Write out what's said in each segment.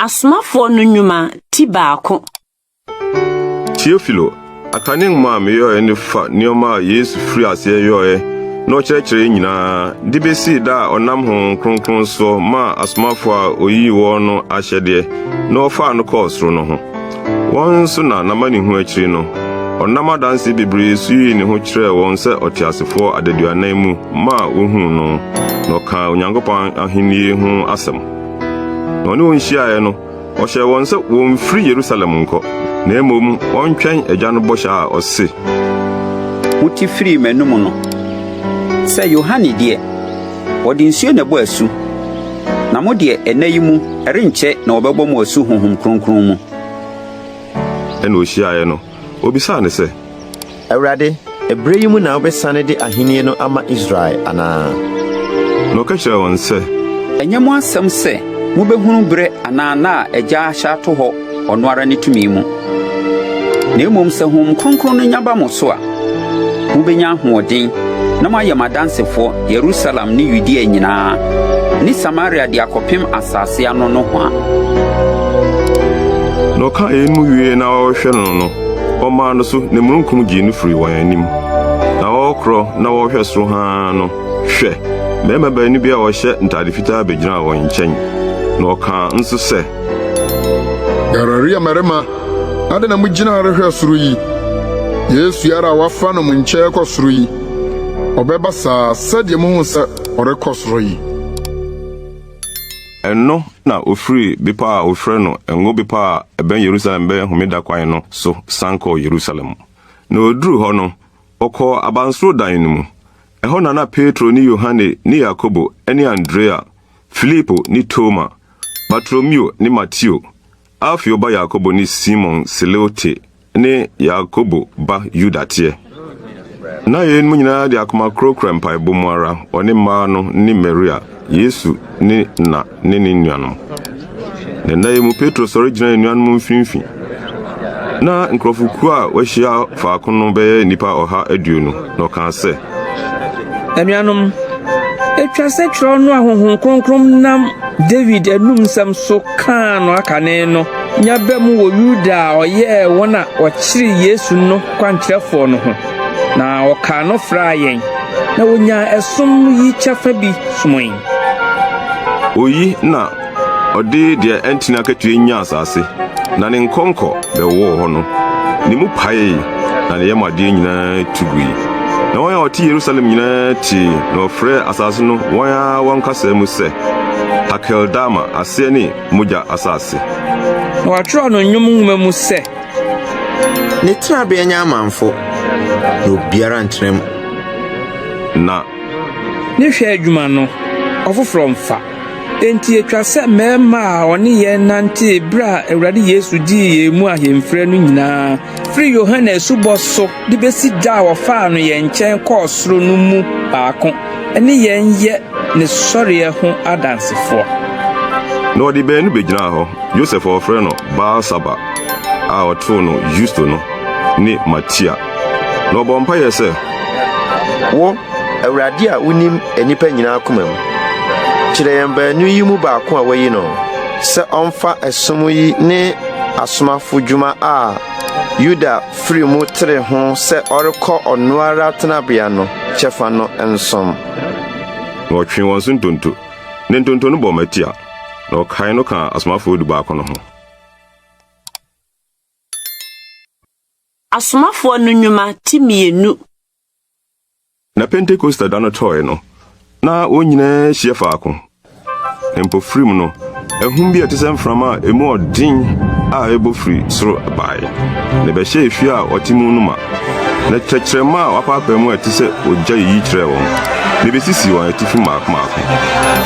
Asomafoɔ no Nnwuma ti baako. Teofilo, akane nwoma a meyɔeɛ no fa nneɛma a Yesu firii aseɛ yɔeɛ na ɔkyerɛkyerɛeɛ nyinaa, de besii da a ɔnam Honhom Kronkron soɔ maa asomafoɔ a oyii wɔn no ahyɛdeɛ na wɔfaa no kɔɔ soro no ho. Wɔn nso na n'amanehunu akyiri no, ɔnam adanse bebree so yii ne ho kyerɛɛ wɔn sɛ ɔteasefoɔ adaduanan mu maa wohuu no, na ɔkaa Onyankopɔn ahenni ho asɛm. Na ɔne wɔn hyiaeɛ no, ɔhyɛɛ wɔn sɛ wɔmmfiri Yerusalem nkɔ, na mmom wɔntwɛn Agya no bɔhyɛ a ɔse, Mote firii m'anom no, sɛ Yohane deɛ, ɔde nsuo na ɛbɔ asu, na mo deɛ, nna yi mu, ɛrenkyɛ na wɔbɛbɔ mo asu Honhom Kronkron mu. Ɛnna ohyiaeɛ no, obisaa no sɛ. Awurade, ɛberɛ yi mu na wobɛsane de ahennie no ama Israel anaa? Na ɔka kyerɛɛ wɔn sɛ. Ɛnyɛ mo asɛm sɛ mobɛhunu berɛ anaa nna a Agya ahyɛ ato hɔ ɔno ara ne tumi mu. Na mmom sɛ Honhom Kronkron no nya ba mo so a, mobɛnya ahoɔden na moayɛ m'adansefoɔ Yerusalem ne Yudea nyinaa ne Samaria de akɔpem asase ano nohoa. Na ɔkaa eyinom wiei na ɔrehwɛ no no, ɔmaa no so, na mununkum gyee no firii wɔn anim. Na ɔrekorɔ na wɔrehwɛ soro haa no, hwɛ, mmarima baanu bi a wɔhyɛ ntade fitaa begyinaa wɔn nkyɛn. Na ɔkaa nso sɛ, Galilea mmarima, adɛn na mugyina ha rehwɛ soro yi? Yesu ara a wɔafa no mo nkyɛn kɔ soro yi, ɔbɛba saa sɛdeɛ muhu sɛ ɔrekɔ soro yi. Ɛno na ofirii bepɔ a wɔfrɛ no Ngo Bepɔ a ɛbɛn Yerusalem bɛyɛ homeda kwan no so san kɔɔ Yerusalem. Na oduruu hɔ no, ɔkɔɔ abansoro dan no mu. Ɛhɔ na na Petro ne Yohane ne Yakobo ne Andrea, Filipo ne Toma, Bartolomeo ne Mateo, Alfeo ba Yakobo ne Simon Selote ne Yakobo ba Yuda teɛ. Na yeinom nyinaa de akoma koro kura mpaebɔ mu ara, ɔne mmaa no ne Maria, Yesu ne na ne ne nuanom. Na nna yi mu Petro sɔre gyinaa anuanom mfimfini. Na nkurɔfokuo a wɔahyia faako no bɛyɛ nnipa 120, na ɔkaa sɛ, Anuanom, etwa sɛ kyerɛw no a Honhom Kronkron nam Dawid anom nsɛm so kaa no akane no nya ba mu wɔ Yuda a ɔyɛɛ wɔn a wɔkyeree Yesu no kwankyerɛfoɔ no ho, na ɔkaa no fraa yɛn, na onyaa ɛsom yi kyɛfa bi somee. Oyi na ɔde deɛ ɛntene akatua nyaa asase, na ne nkɔnkɔ bɛwɔɔ hɔ no, ne mu paee, na ne yam adeɛ nyinaa tu gui. Na wɔn a wɔte Yerusalem nyinaa tee, na wɔfrɛɛ asase no wɔn ara wɔn kasa mu sɛ Hakeldama, aseɛ ne Mogya Asase. Na wɔatwerɛ no Nnwom nwoma mu sɛ. Ne tenabea nyɛ amamfo, na obiara ntena mu. Na. Ne hwɛ adwuma no, ɔfoforɔ mfa. Enti etwa sɛ mmarima a wɔne yɛn nantee bere a Awurade Yesu gyee yɛn mu ahemfrɛ no nyinaa firi Yohane asubɔ so de besi da a wɔfaa no yɛn nkyɛn kɔɔ soro no mu baako ne yɛn yɛ ne sɔreɛ ho adansefoɔ. Na wɔde baanu begyinaa hɔ, Yosef a wɔfrɛ no Barsaba a wɔtoo no Yusto no, ne Matia. Na wɔbɔɔ mpaeɛ sɛ. Wo, Awurade a wunim nnipa nyinaa koma mu, kyerɛ yɛn baanu yi mu baako a woayi no sɛ ɔmfa ɛsom yi ne asomafodwuma a Yuda firi mu tere ho sɛ ɔrekɔ ɔno ara tenabea no kyɛfa no nsom. Na wɔtwee wɔn so ntonto, na ntonto no bɔɔ Matia, na wɔkae no kaa asomafoɔ dubaako no ho. Asomafoɔ no Nnwuma ti mmienu. Na Pentekoste da no tɔe no, na wɔn nyinaa ahyia faako. Na mpofirim no, ahum bi a ɛte sɛ mframa a emu ɔden a ɛbɔ firi soro bae, na ɛbɛhyɛɛ efie a wɔte mu no ma. Na tɛkyerɛma a wɔapaapae mu a ɛte sɛ ogya yiyi kyerɛɛ wɔn, na ebesisii wɔn atifi mmaako mmaako.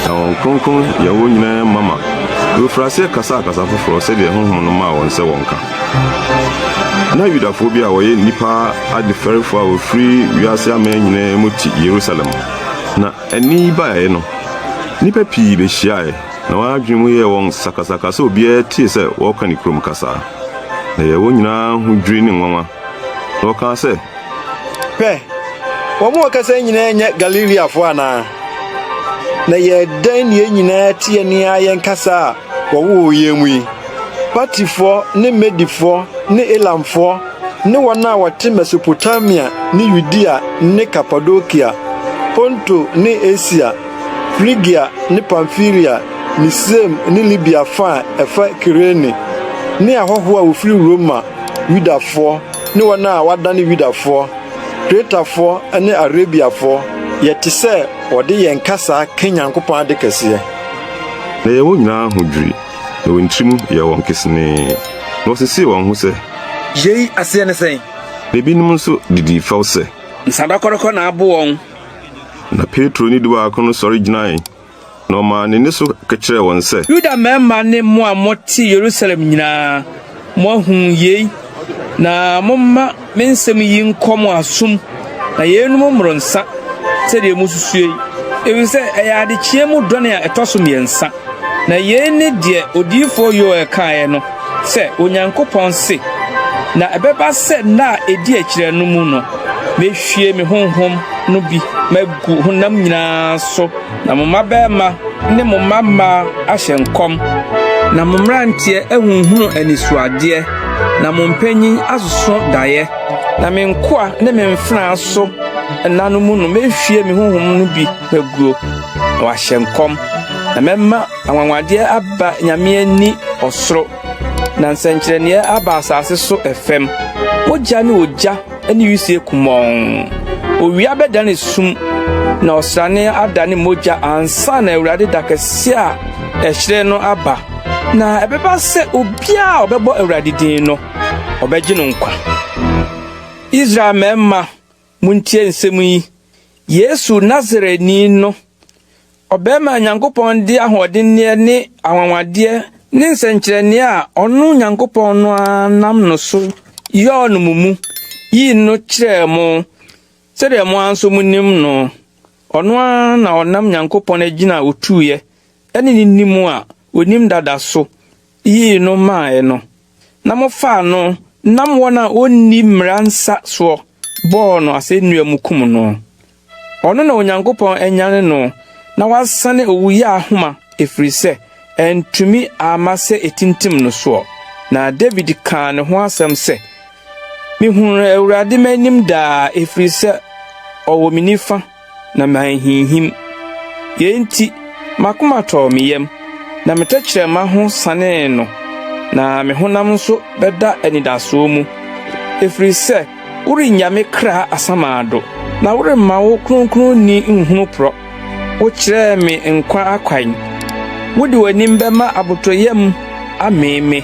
Na Honhom Kronkron yɛɛ wɔn nyinaa ma ma, na wɔfirii aseɛ kasaa kasa foforɔ sɛdeɛ Honhom no maa wɔn sɛ wɔnka. Ná Yudafo bi a wɔyɛ nnipa adefɛrefo a wɔfiri wiase aman nyinaa mu te Yerusalem. Na ɛnne yi baeɛ no, nnipa pii behyiae, na wɔn adwene mu yɛɛ wɔn sakasaka sɛ obiara tee sɛ wɔreka ne kurom kasa. Na ɛyɛɛ wɔn nyinaa ahodwiri ne nwanwa, na wɔkaa sɛ, Hwɛ! Wɔn a wɔkasa yi nyinaa nyɛ Galileafo anaa? Na ɛyɛɛ dɛn na yɛn nyinaa te yɛn ara yɛn kasa a wɔwoo yɛn mu yi, Partifoɔ ne Medifoɔ ne Elamfoɔ ne wɔn a wɔte Mesopotamia ne Yudea ne Kapadokia, Ponto ne Asia, Frigia ne Pamfilia, Misraim ne Libia fa a ɛfa Kirene, ne ahɔho a wɔfiri Roma, Yudafoɔ ne wɔn a wɔadane Yudafoɔ, Kretafoɔ ne Arabiafoɔ, yɛte sɛ wɔde yɛn kasa ka Nyankopɔn ade kɛseɛ. Na ɛyɛɛ wɔn nyinaa ahodwiri, na wɔn tirim yɛɛ wɔn kesenee, na wɔsesee wɔn ho sɛ. Yei aseɛ ne sɛn? Na ebinom nso didii fɛw sɛ. Nsa dɔkɔdɔkɔ na abo wɔn. Na Petro ne dubaako no sɔre gyinae, na ɔmaa ne nne so ka kyerɛɛ wɔn sɛ. Yuda mmarima ne mo a mote Yerusalem nyinaa, moahu yei, na momma me nsɛm yi nkɔ mo asom, na yeinom mmoro nsa sɛdeɛ mususuo yi, efisɛ ɛyɛ adekyeɛ mu dɔn a ɛtɔ so mmiɛnsa. Na yei ne deɛ odiyifoɔ Yoel kaeɛ no sɛ, Onyankopɔn se, Na ɛbɛba sɛ nna a ɛdi akyire no mu no, mɛhwie me honhom no bi magu honam nyinaa so, na mo mmabarima ne mo mmammaa ahyɛ nkɔm, na mo mmeranteɛ ahunhunu anisoadeɛ, na mo mpanyin asoso daeɛ, na me nkoa ne me mfenaa so nna no mu no mɛhwie me honhom no bi maguo, na wɔahyɛ nkɔm, na mɛma anwanwadeɛ aba Nyame ani ɔsoro, na nsɛnkyerɛnneɛ aba asase so ɛfam, mogya ne ogya ne wisie kumɔnn. Owia bɛdane sum, na ɔsrane adane mogya ansa na Awurade da kɛse a ɛhyerɛn no aba. Na ɛbɛba sɛ obiara a ɔbɛbɔ Awurade din no, ɔbɛgye no nkwa. Israel mmarima, muntie nsɛm yi. Yesu Nasareni no, ɔbarima a Nyankopɔn de ahoɔdenneɛ ne anwanwadeɛ ne nsɛnkyerɛnneɛ a ɔno Nyankopɔn no ara nam no so yɔɔ no mo mu, yii no kyerɛɛ mo, sɛdeɛ mo ara nso monim no. Ɔno ara na ɔnam Nyankopɔn agyina a otuiɛ ne ne nim a onim dada so yii no maeɛ no, na mofaa no nam wɔn a wɔnni mmara nsa soɔ bɔɔ no asɛnnua mu kum no. Ɔno na Onyankopɔn anyane no na wasane owuya ahoma ɛfiri sɛ antumi amma sɛ ɛtintim no soɔ. Na Dawid kaa ne ho asɛm sɛ, Mehunuu Awurade m'anim daa ɛfiri sɛ ɔwɔ me nifa na manhinhim. Yei nti, m'akoma tɔɔ me yam, na me tɛkyerɛma ho sanee no, na me honam nso bɛda anidasoɔ mu. Ɛfiri sɛ worennya me kra asamando, na woremma wo Kronkronni nhunu porɔ. Wokyerɛɛ me nkwa akwan, wode w'anim bɛma abotɔyam amee me.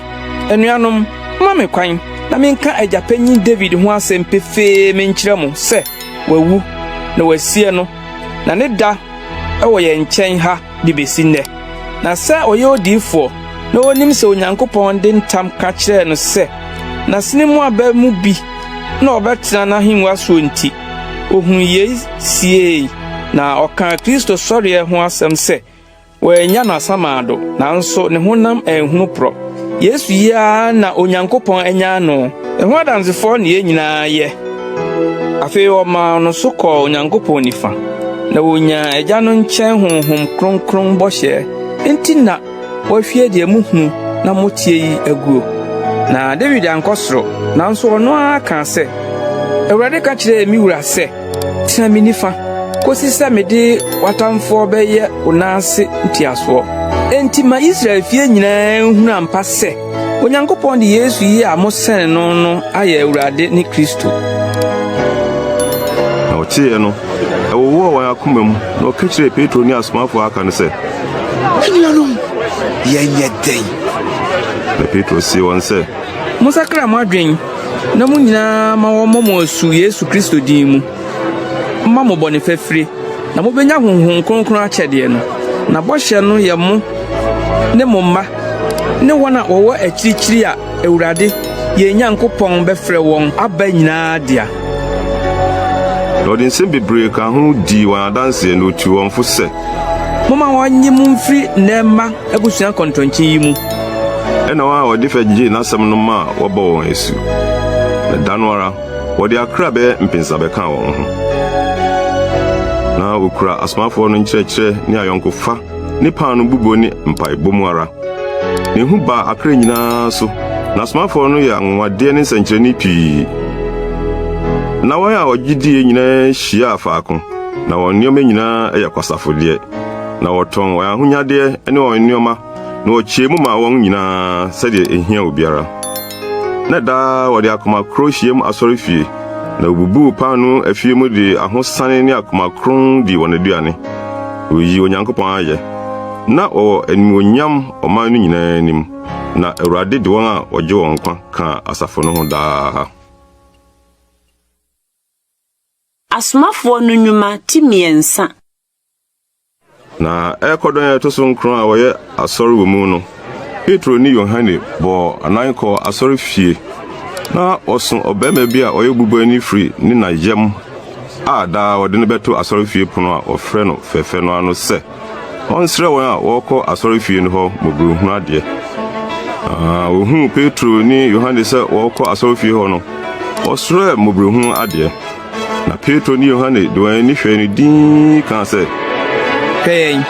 Anuanom, momma me kwan na menka agya panyin Dawid ho asɛm pefee menkyerɛ mo sɛ, wawu, na wɔasie no, na ne da wɔ yɛn nkyɛn ha de besi nnɛ. Na sɛ ɔyɛ odiyifoɔ na onim sɛ Onyankopɔn de ntam ka kyerɛɛ no sɛ n'asene mu aba mu bi na ɔbɛtena n'ahengua soɔ nti, ohuu yei siei, na ɔkaa Kristo sɔreɛ ho asɛm sɛ, Wɔannya no asamando, nanso ne honam anhunu porɔ. Yesu yi ara na Onyankopɔn anyan no. Ɛho adansefoɔ ne yɛn nyinaa yɛ. Afei wɔmaa no so kɔɔ Onyankopɔn nifa, na onyaa Agya no nkyɛn Honhom Kronkron bɔhyɛ. Enti na wahwie deɛ muhunu na moteɛ yi aguo. Na Dawid ankɔ soro, nanso ɔno ara kaa sɛ, Awurade ka kyerɛɛ me wura sɛ, Tena me nifa kosi sɛ mede w'atamfoɔ bɛyɛ wo nan ase ntiasoɔ. Enti ma Israel fie nyinaa nhunu ampa sɛ Onyankopɔn de Yesu yi a mosɛn no no ayɛ Awurade ne Kristo. Na wɔteeɛ no, ɛwowɔɔ wɔn akoma mu, na wɔka kyerɛɛ Petro ne asomafo a aka no sɛ, Anuanom, yɛnyɛ dɛn? Na Petro see wɔn sɛ, Monsakra mo adwene na mo nyinaa ma wɔmmɔ mo asu Yesu Kristo din mu mma mo bɔne fafiri, na mobenya Honhom Kronkron akyɛdeɛ no. Na bɔhyɛ no yɛ mo ne mo mma ne wɔn a wɔwɔ akyirikyiri a Awurade, yɛn Nyankopɔn bɛfrɛ wɔn aba nyinaa dea. Na ɔde nsɛm bebree kaa ho dii wɔn adanseɛ, na otuu wɔn fo sɛ. Momma wɔnnye mo mfiri nnɛ mma abusua kɔntɔnkye yi mu. Ɛnna wɔn a wɔde fɛ gyee n'asɛm no maa wɔbɔɔ wɔn asu. Na da no ara, wɔde akra bɛyɛ mpensa bɛkaa wɔn ho. Na wokura asomafoɔ no nkyerɛkyerɛ ne ayɔnkofa ne paanoo bubuo ne mpaebɔ mu ara. Na ehu baa akra nyinaa so, na asomafoɔ no yɛɛ anwonwadeɛ ne nsɛnkyerɛnne pii. Na wɔn a wɔgye diiɛ nyinaa hyiaa faako, na wɔn nneɛma nyinaa yɛ kwasafodeɛ. Na wɔtɔn wɔn ahonyadeɛ ne wɔn nneɛma, na wɔkyɛɛ mu maa wɔn nyinaa sɛdeɛ ehia obiara. Na daa wɔde akoma koro hyiam asɔrefie, na wobubuu paanoo afie mu de ahosane ne akoma kronn dii wɔn aduane. Woyii Onyankopɔn ayɛ. Ná wɔwɔ animuonyam ɔman no nyinaa anim, na Awurade de wɔn a wɔgye wɔn nkwa kaa asafo no ho daa. Asomafoɔ no Nnwuma ti mmiɛnsa. Na ɛrekɔ dɔn a ɛto so nkron a wɔyɛ asɔre wɔ mu no, Petro ne Yohane bɔɔ anan kɔɔ asɔrefie. Ná wɔso ɔbarima bi a ɔyɛ obubuani firi ne na yam a daa wɔde no bɛto asɔrefie pono a wɔfrɛ no Fɛfɛ no ano sɛ ɔnsrɛ wɔn a wɔrekɔ asɔrefie no hɔ mmɔborɔhunu adeɛ. Na wɔhuu Petro ne Yohane sɛ wɔrekɔ asɔrefie hɔ no, wɔsrɛɛ mmɔborɔhunu adeɛ. Na Petro ne Yohane de wɔn ani hwɛɛ no dinn kaa sɛ, Hwɛ yɛn!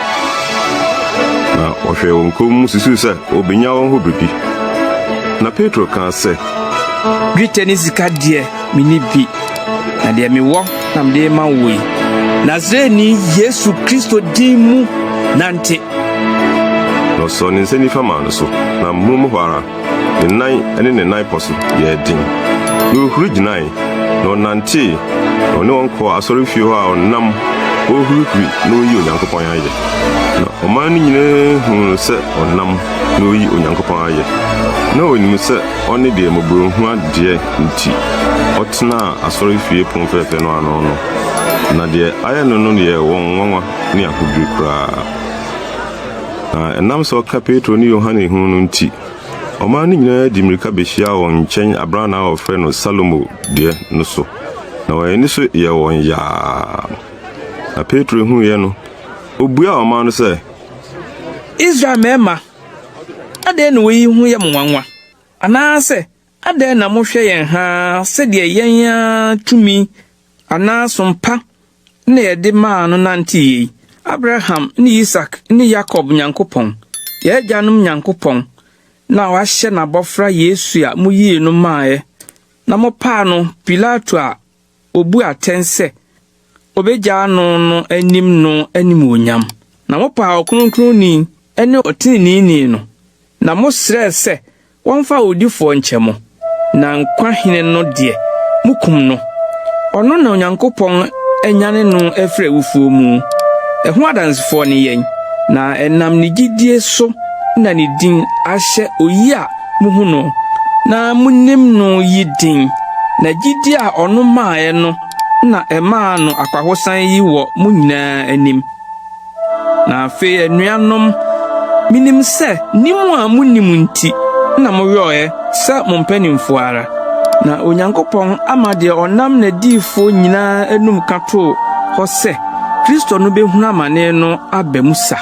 Na wɔhwɛɛ wɔn komm susuw sɛ obenya wɔn hɔ biribi. Na Petro kaa sɛ, Dwetɛ ne sika deɛ, minni bi, na deɛ mewɔ na mede rema wo yi. Nasareni Yesu Kristo din mu, nante! Na ɔsɔɔ ne nsa nifa maa no so, na amonom hɔ ara, Ne nan ne ne nan pɔ so yɛɛ den, na ohuri gyinae, na ɔnantee, na ɔne wɔn kɔɔ asɔrefie hɔ a ɔnam ɔrehurihuri na ɔreyi Onyankopɔn ayɛ. Na ɔman no nyinaa huu no sɛ ɔnam na ɔreyi Onyankopɔn ayɛ, na wɔnim sɛ ɔne deɛ mmɔborɔhunu adeɛ nti ɔtenaa asɔrefie pon fɛfɛ no ano no, na deɛ ayɛ no no yɛɛ wɔn nwanwa ne ahodwiri koraa. Na ɛnam sɛ ɔka Petro ne Yohane ho no nti, ɔman no nyinaa de mmirika behyiaa wɔn nkyɛn abrannaa a wɔfrɛ no Salomo deɛ no so, na wɔn ani so yɛɛ wɔn yaa. Na Petro huiɛ no, obuaa ɔman no sɛ, Israel mmarima, adɛn na oyi ho yɛ mo nwanwa? Anaasɛ adɛn na mohwɛ yɛn haa sɛdeɛ yɛn ara tumi anaa som pa na yɛde maa no nantee yei, Abraham ne Isak ne Yakob Nyankopɔn, yɛn agyanom Nyankopɔn, na wahyɛ n'abɔfra Yesu a muyii no maeɛ na mopaa no Pilato a obu atɛn sɛ obegyaa no no anim no animuonyam. Na mopaa Ɔkronkronni ne Ɔteneneeni no, na mosrɛɛ sɛ Wɔmfa owudifoɔ nkyɛ mo, na nkwa hene no deɛ, mokum no. Ɔno na Onyankopɔn anyane no afiri awufoɔ mu. Ɛho adansefoɔ ne yɛn, na ɛnam ne gyidie so na ne din ahyɛ oyi a muhu no na munim no yi den, na gyidie a ɔno maeɛ no na ɛmaa no akwahosan yi wɔ mo nyinaa anim. Na afei anuanom, minim sɛ nim a munnim nti na moyɔe sɛ mo mpanyimfo ara. Na Onyankopɔn ama deɛ ɔnam n'adiyifo nyinaa anum ka too hɔ sɛ Kristo no behunu amane no aba mu sa.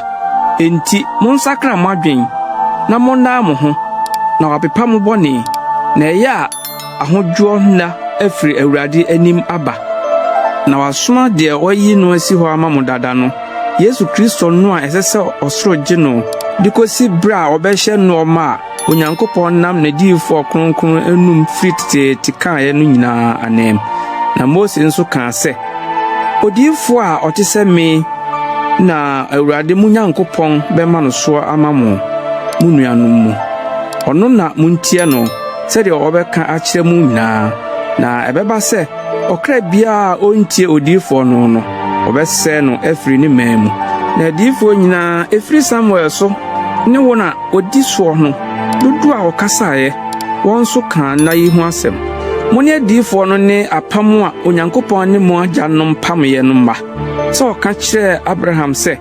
Enti monsakra mo adwene na monnan mo ho, na wɔapepa mo bɔne, na ɛyɛ a ahodwoɔ nna afiri Awurade anim aba, na wasoma deɛ wayi no asi hɔ ama mo dada no, Yesu Kristo no a ɛsɛ sɛ ɔsoro gye no de kosi bere a ɔbɛhyɛ nneɛma a Onyankopɔn nam n'adiyifoɔ kronkron anum firi teteete kaeɛ no nyinaa ananmu. Na Mose nso kaa sɛ, Odiyifoɔ a ɔte sɛ me na Awurade mo Nyankopɔn bɛma no soɔ ama mo, mo nuanom mu. Ɔno na muntie no sɛdeɛ ɔbɛka akyerɛ mo nyinaa. Na ɛbɛba sɛ ɔkra biara a ɔntie odiyifoɔ no no, wɔbɛsɛe no afiri ne man mu. Na adiyifoɔ nyinaa, ɛfiri Samuel so ne wɔn a wɔdi soɔ no dodoɔ a wɔkasaeɛ, wɔn nso kaa nna yi ho asɛm. Mo ne adiyifoɔ no ne apam a Onyankopɔn ne mo agyanom pameeɛ no mma, sɛ ɔka kyerɛɛ Abraham sɛ,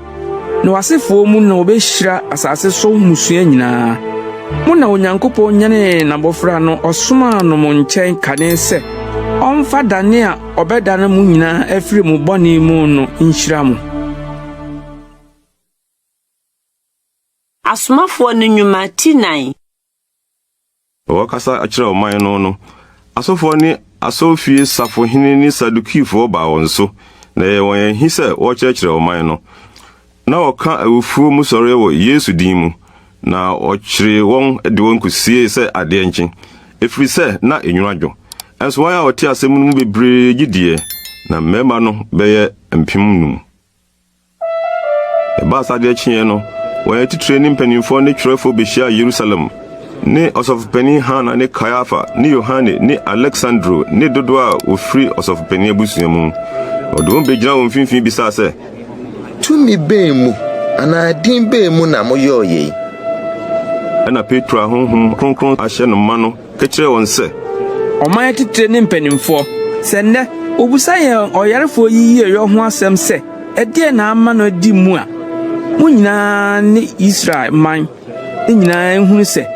Na w'asefoɔ mu na wɔbɛhyira asase so mmusua nyinaa. Mo na Onyankopɔn nyanee n'abɔfra no, ɔsomaa no mo nkyɛn kane sɛ ɔmfa dane a ɔbɛdane mo nyinaa afiri mo bɔne mu no nhyira mo. Asomafoɔ no Nnwuma ti nan. Wɔrekasa kyerɛ ɔman no no, asɔfoɔ ne asɔrefie safohene ne Sadukifoɔ baa wɔn so, na ɛyɛɛ wɔn ahi sɛ wɔrekyerɛkyerɛ ɔman no. Na wɔka awufoɔ mu sɔreɛ wɔ Yesu din mu. Na wɔkyeree wɔn de wɔn kosiee sɛ adeɛ nkye, ɛfiri sɛ na enwunu adwo. Nso wɔn a wɔte asɛm no mu bebree gye diiɛ, na mmarima no bɛyɛ 5,000. Ɛbaa sɛ adeɛ kyeeɛ no, wɔn atitire ne mpanimfoɔ ne twerɛfoɔ bɛhyiaa Yerusalem, ne Ɔsɔfopanin Hana ne Kaiafa ne Yohane ne Aleksandro ne dodoɔ a wɔfiri ɔsɔfopanin abusua mu. Na ɔde wɔn bɛgyinaa wɔn mfimfini bisaa sɛ. Tumi bɛn mu anaa din bɛn mu na moyɔɔ yei? Ɛnna Petro a Honhom Kronkron ahyɛ no ma no ka kyerɛɛ wɔn sɛ. Ɔman atitire ne mpanimfoɔ, sɛ nnɛ wɔbisa yɛn ɔyarefoɔ yi yieyɔ ho asɛm sɛ ɛdeɛn na ama no adi mu a, mo nyinaa ne Israel man nyinaa nhunu sɛ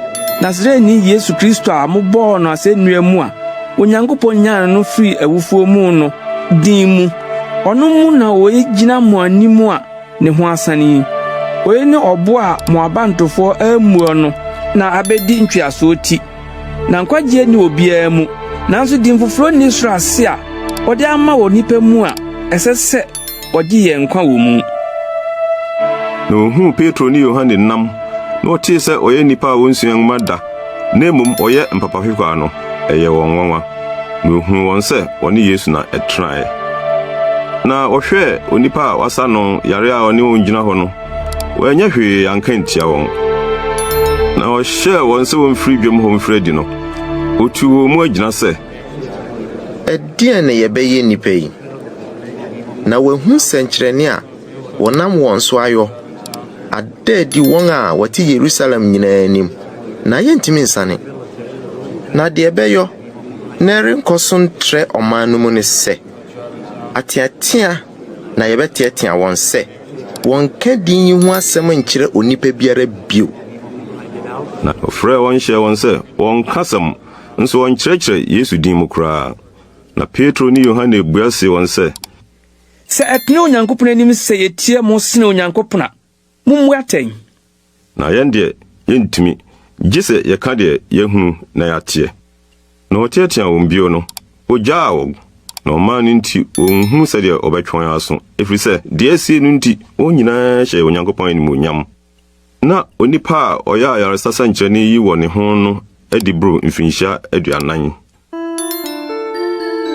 Nasareni Yesu Kristo a mobɔɔ no asɛnnua mu a Onyankopɔn nyan no firii awufoɔ mu no din mu, ɔno mu na ogyina mo anim a ne ho asane yi. Oyi ne ɔbo a mo abantofoɔ ammuo no na abedi ntweasoɔ ti. Na nkwagyeɛ nni obiara mu, nanso din foforɔ nni soro ase a wɔde ama wɔ nnipa mu a ɛsɛ sɛ wɔgye yɛn nkwa wɔ mu. Na ohuu Petro ne Yohane nam, na ɔtee sɛ wɔyɛ nnipa a wonsua nwoma da, na mmom wɔyɛ mpapahwekwaa no, ɛyɛɛ wɔn nwanwa. Na ohuu wɔn sɛ wɔne Yesu na ɛtenae. Na wɔhwɛɛ onipa a wɔasa no yare a ɔne wɔn gyina hɔ no, wɔanyɛ hwee anka antia wɔn. Na ɔhyɛɛ wɔn sɛ womfiri dwam hɔ mfiri adi no, otuu wɔn mu agyina sɛ. Ɛdeɛn na yɛbɛyɛ nnipa yi? Na wɔahu sɛnkyerɛnne a wɔnam wɔn so ayɔ, ada adi wɔn a wɔte Yerusalem nyinaa anim, na yɛntumi nsane. Na deɛ ɛbɛyɔ na ɛrenkɔ so ntrɛ ɔman no mu ne sɛ, ateatea na yɛbɛteatea wɔn sɛ wɔnnka din yi ho asɛm nkyerɛ onipa biara bio. Na ɔfrɛɛ wɔn hyɛɛ wɔn sɛ wɔnnka asɛm, nso wɔnnkyerɛkyerɛ Yesu din mu koraa. Na Petro ne Yohane bua see wɔn sɛ. Sɛ ɛtene Onyankopɔn anim sɛ yetie mo sene Onyankopɔn a, mummu atɛn. Na yɛn deɛ, yɛntumi, gye sɛ yɛka deɛ yɛahunu na yɛateɛ. Na ɔteateaa wɔn bio no, ogyaa wɔn, na ɔman no nti wɔnhunu sɛdeɛ wɔbɛtwe wɔn aso, ɛfiri sɛ deɛ asie no nti wɔn nyinaa hyɛɛ Onyankopɔn animuonyam. Ná onipa a ɔyɛ ayaresa sɛnkyerɛnne yi wɔ ne ho no adi boro mfirinhyia 40.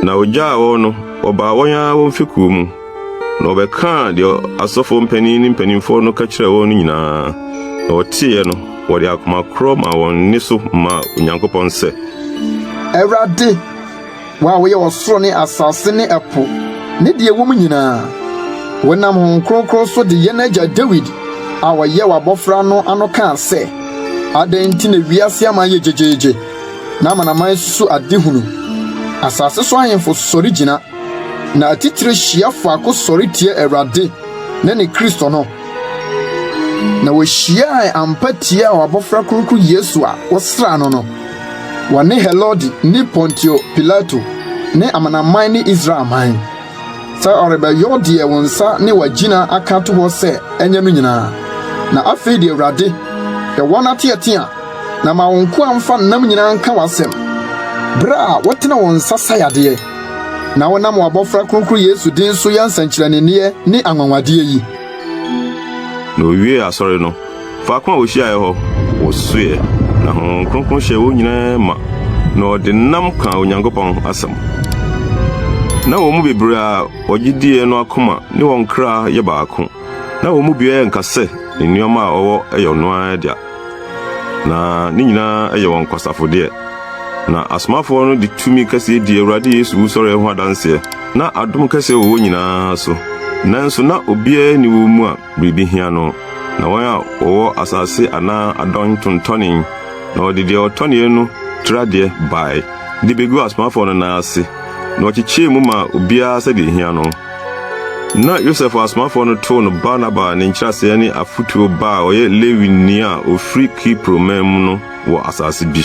Na ogyaa wɔn no, wɔbaa wɔn ara wɔn fekuo mu, na wɔbɛkaa deɛ asɔfoɔ mpanin ne mpanimfoɔ no ka kyerɛɛ wɔn no nyinaa. Na wɔteeɛ no, wɔde akoma korɔ maa wɔn nne so maa Onyankopɔn sɛ. Awurade, wo a woyɛ ɔsoro ne asase ne ɛpo ne deɛ ɛwɔ mu nyinaa, wonam Honhom Kronkron so de yɛn agya Dawid a ɔyɛ w'abɔfra no ano kaa sɛ, Adɛn nti na wiase aman yɛ gyegyeegye, na amanaman susu ade hunu? Asase so ahemfo sɔre gyina, na atitire hyia faako sɔre tia Awurade ne ne Kristo no. Na wohyiae ampa tiaa w'abɔfra kronkron Yesu a wosraa no no. Wɔne Herode ne Pontio Pilato ne amanaman ne Israel man, sɛ ɔrebɛyɔ deɛ wo nsa ne w'agyina aka ato hɔ sɛ ɛnyɛ no nyinaa. Na afei de Awurade, hwɛ wɔn ateatea, na ma wo nkoa mfa nnam nyinaa nka w'asɛm, bere a wotene wo nsa sa yadeɛ, na wonam w'abɔfra kronkron Yesu din so yɛ nsɛnkyerɛnneɛ ne anwanwadeɛ yi. Na wɔwiee asɔre no, faako a wɔhyiaeɛ hɔ, wɔsoeɛ, na Honhom Kronkron hyɛɛ wɔn nyinaa ma, na wɔde nnam kaa Onyankopɔn asɛm. Na wɔn mu bebree a wɔgye diiɛ no akoma ne wɔn kra yɛ baako, na wɔn mu biara nka sɛ ne nneɛma a ɔwɔ yɛ ɔno ara dea, na ne nyinaa yɛ wɔn kwasafodeɛ. Na asomafoɔ no de tumi kɛseɛ dii Awurade Yesu wusɔreɛ ho adanseɛ. Ná adom kɛseɛ wɔ wɔn nyinaa so, nanso na obiara nni wɔn mu a biribi hia no. Na wɔn a wɔwɔ asase anaa adɔn tontɔnee, na wɔde deɛ wɔtɔneɛ no tiri adeɛ bae de bɛguu asomafoɔ no nan ase, na wɔkyekyɛɛ mu maa obiara sɛdeɛ ɛhia no. Ná Yosef a asomafoɔ no too no Barnaba a ne nkyerɛaseɛ ne Afotuo Ba a ɔyɛ Lewini a ɔfiri Kipro man mu no wɔ asase bi,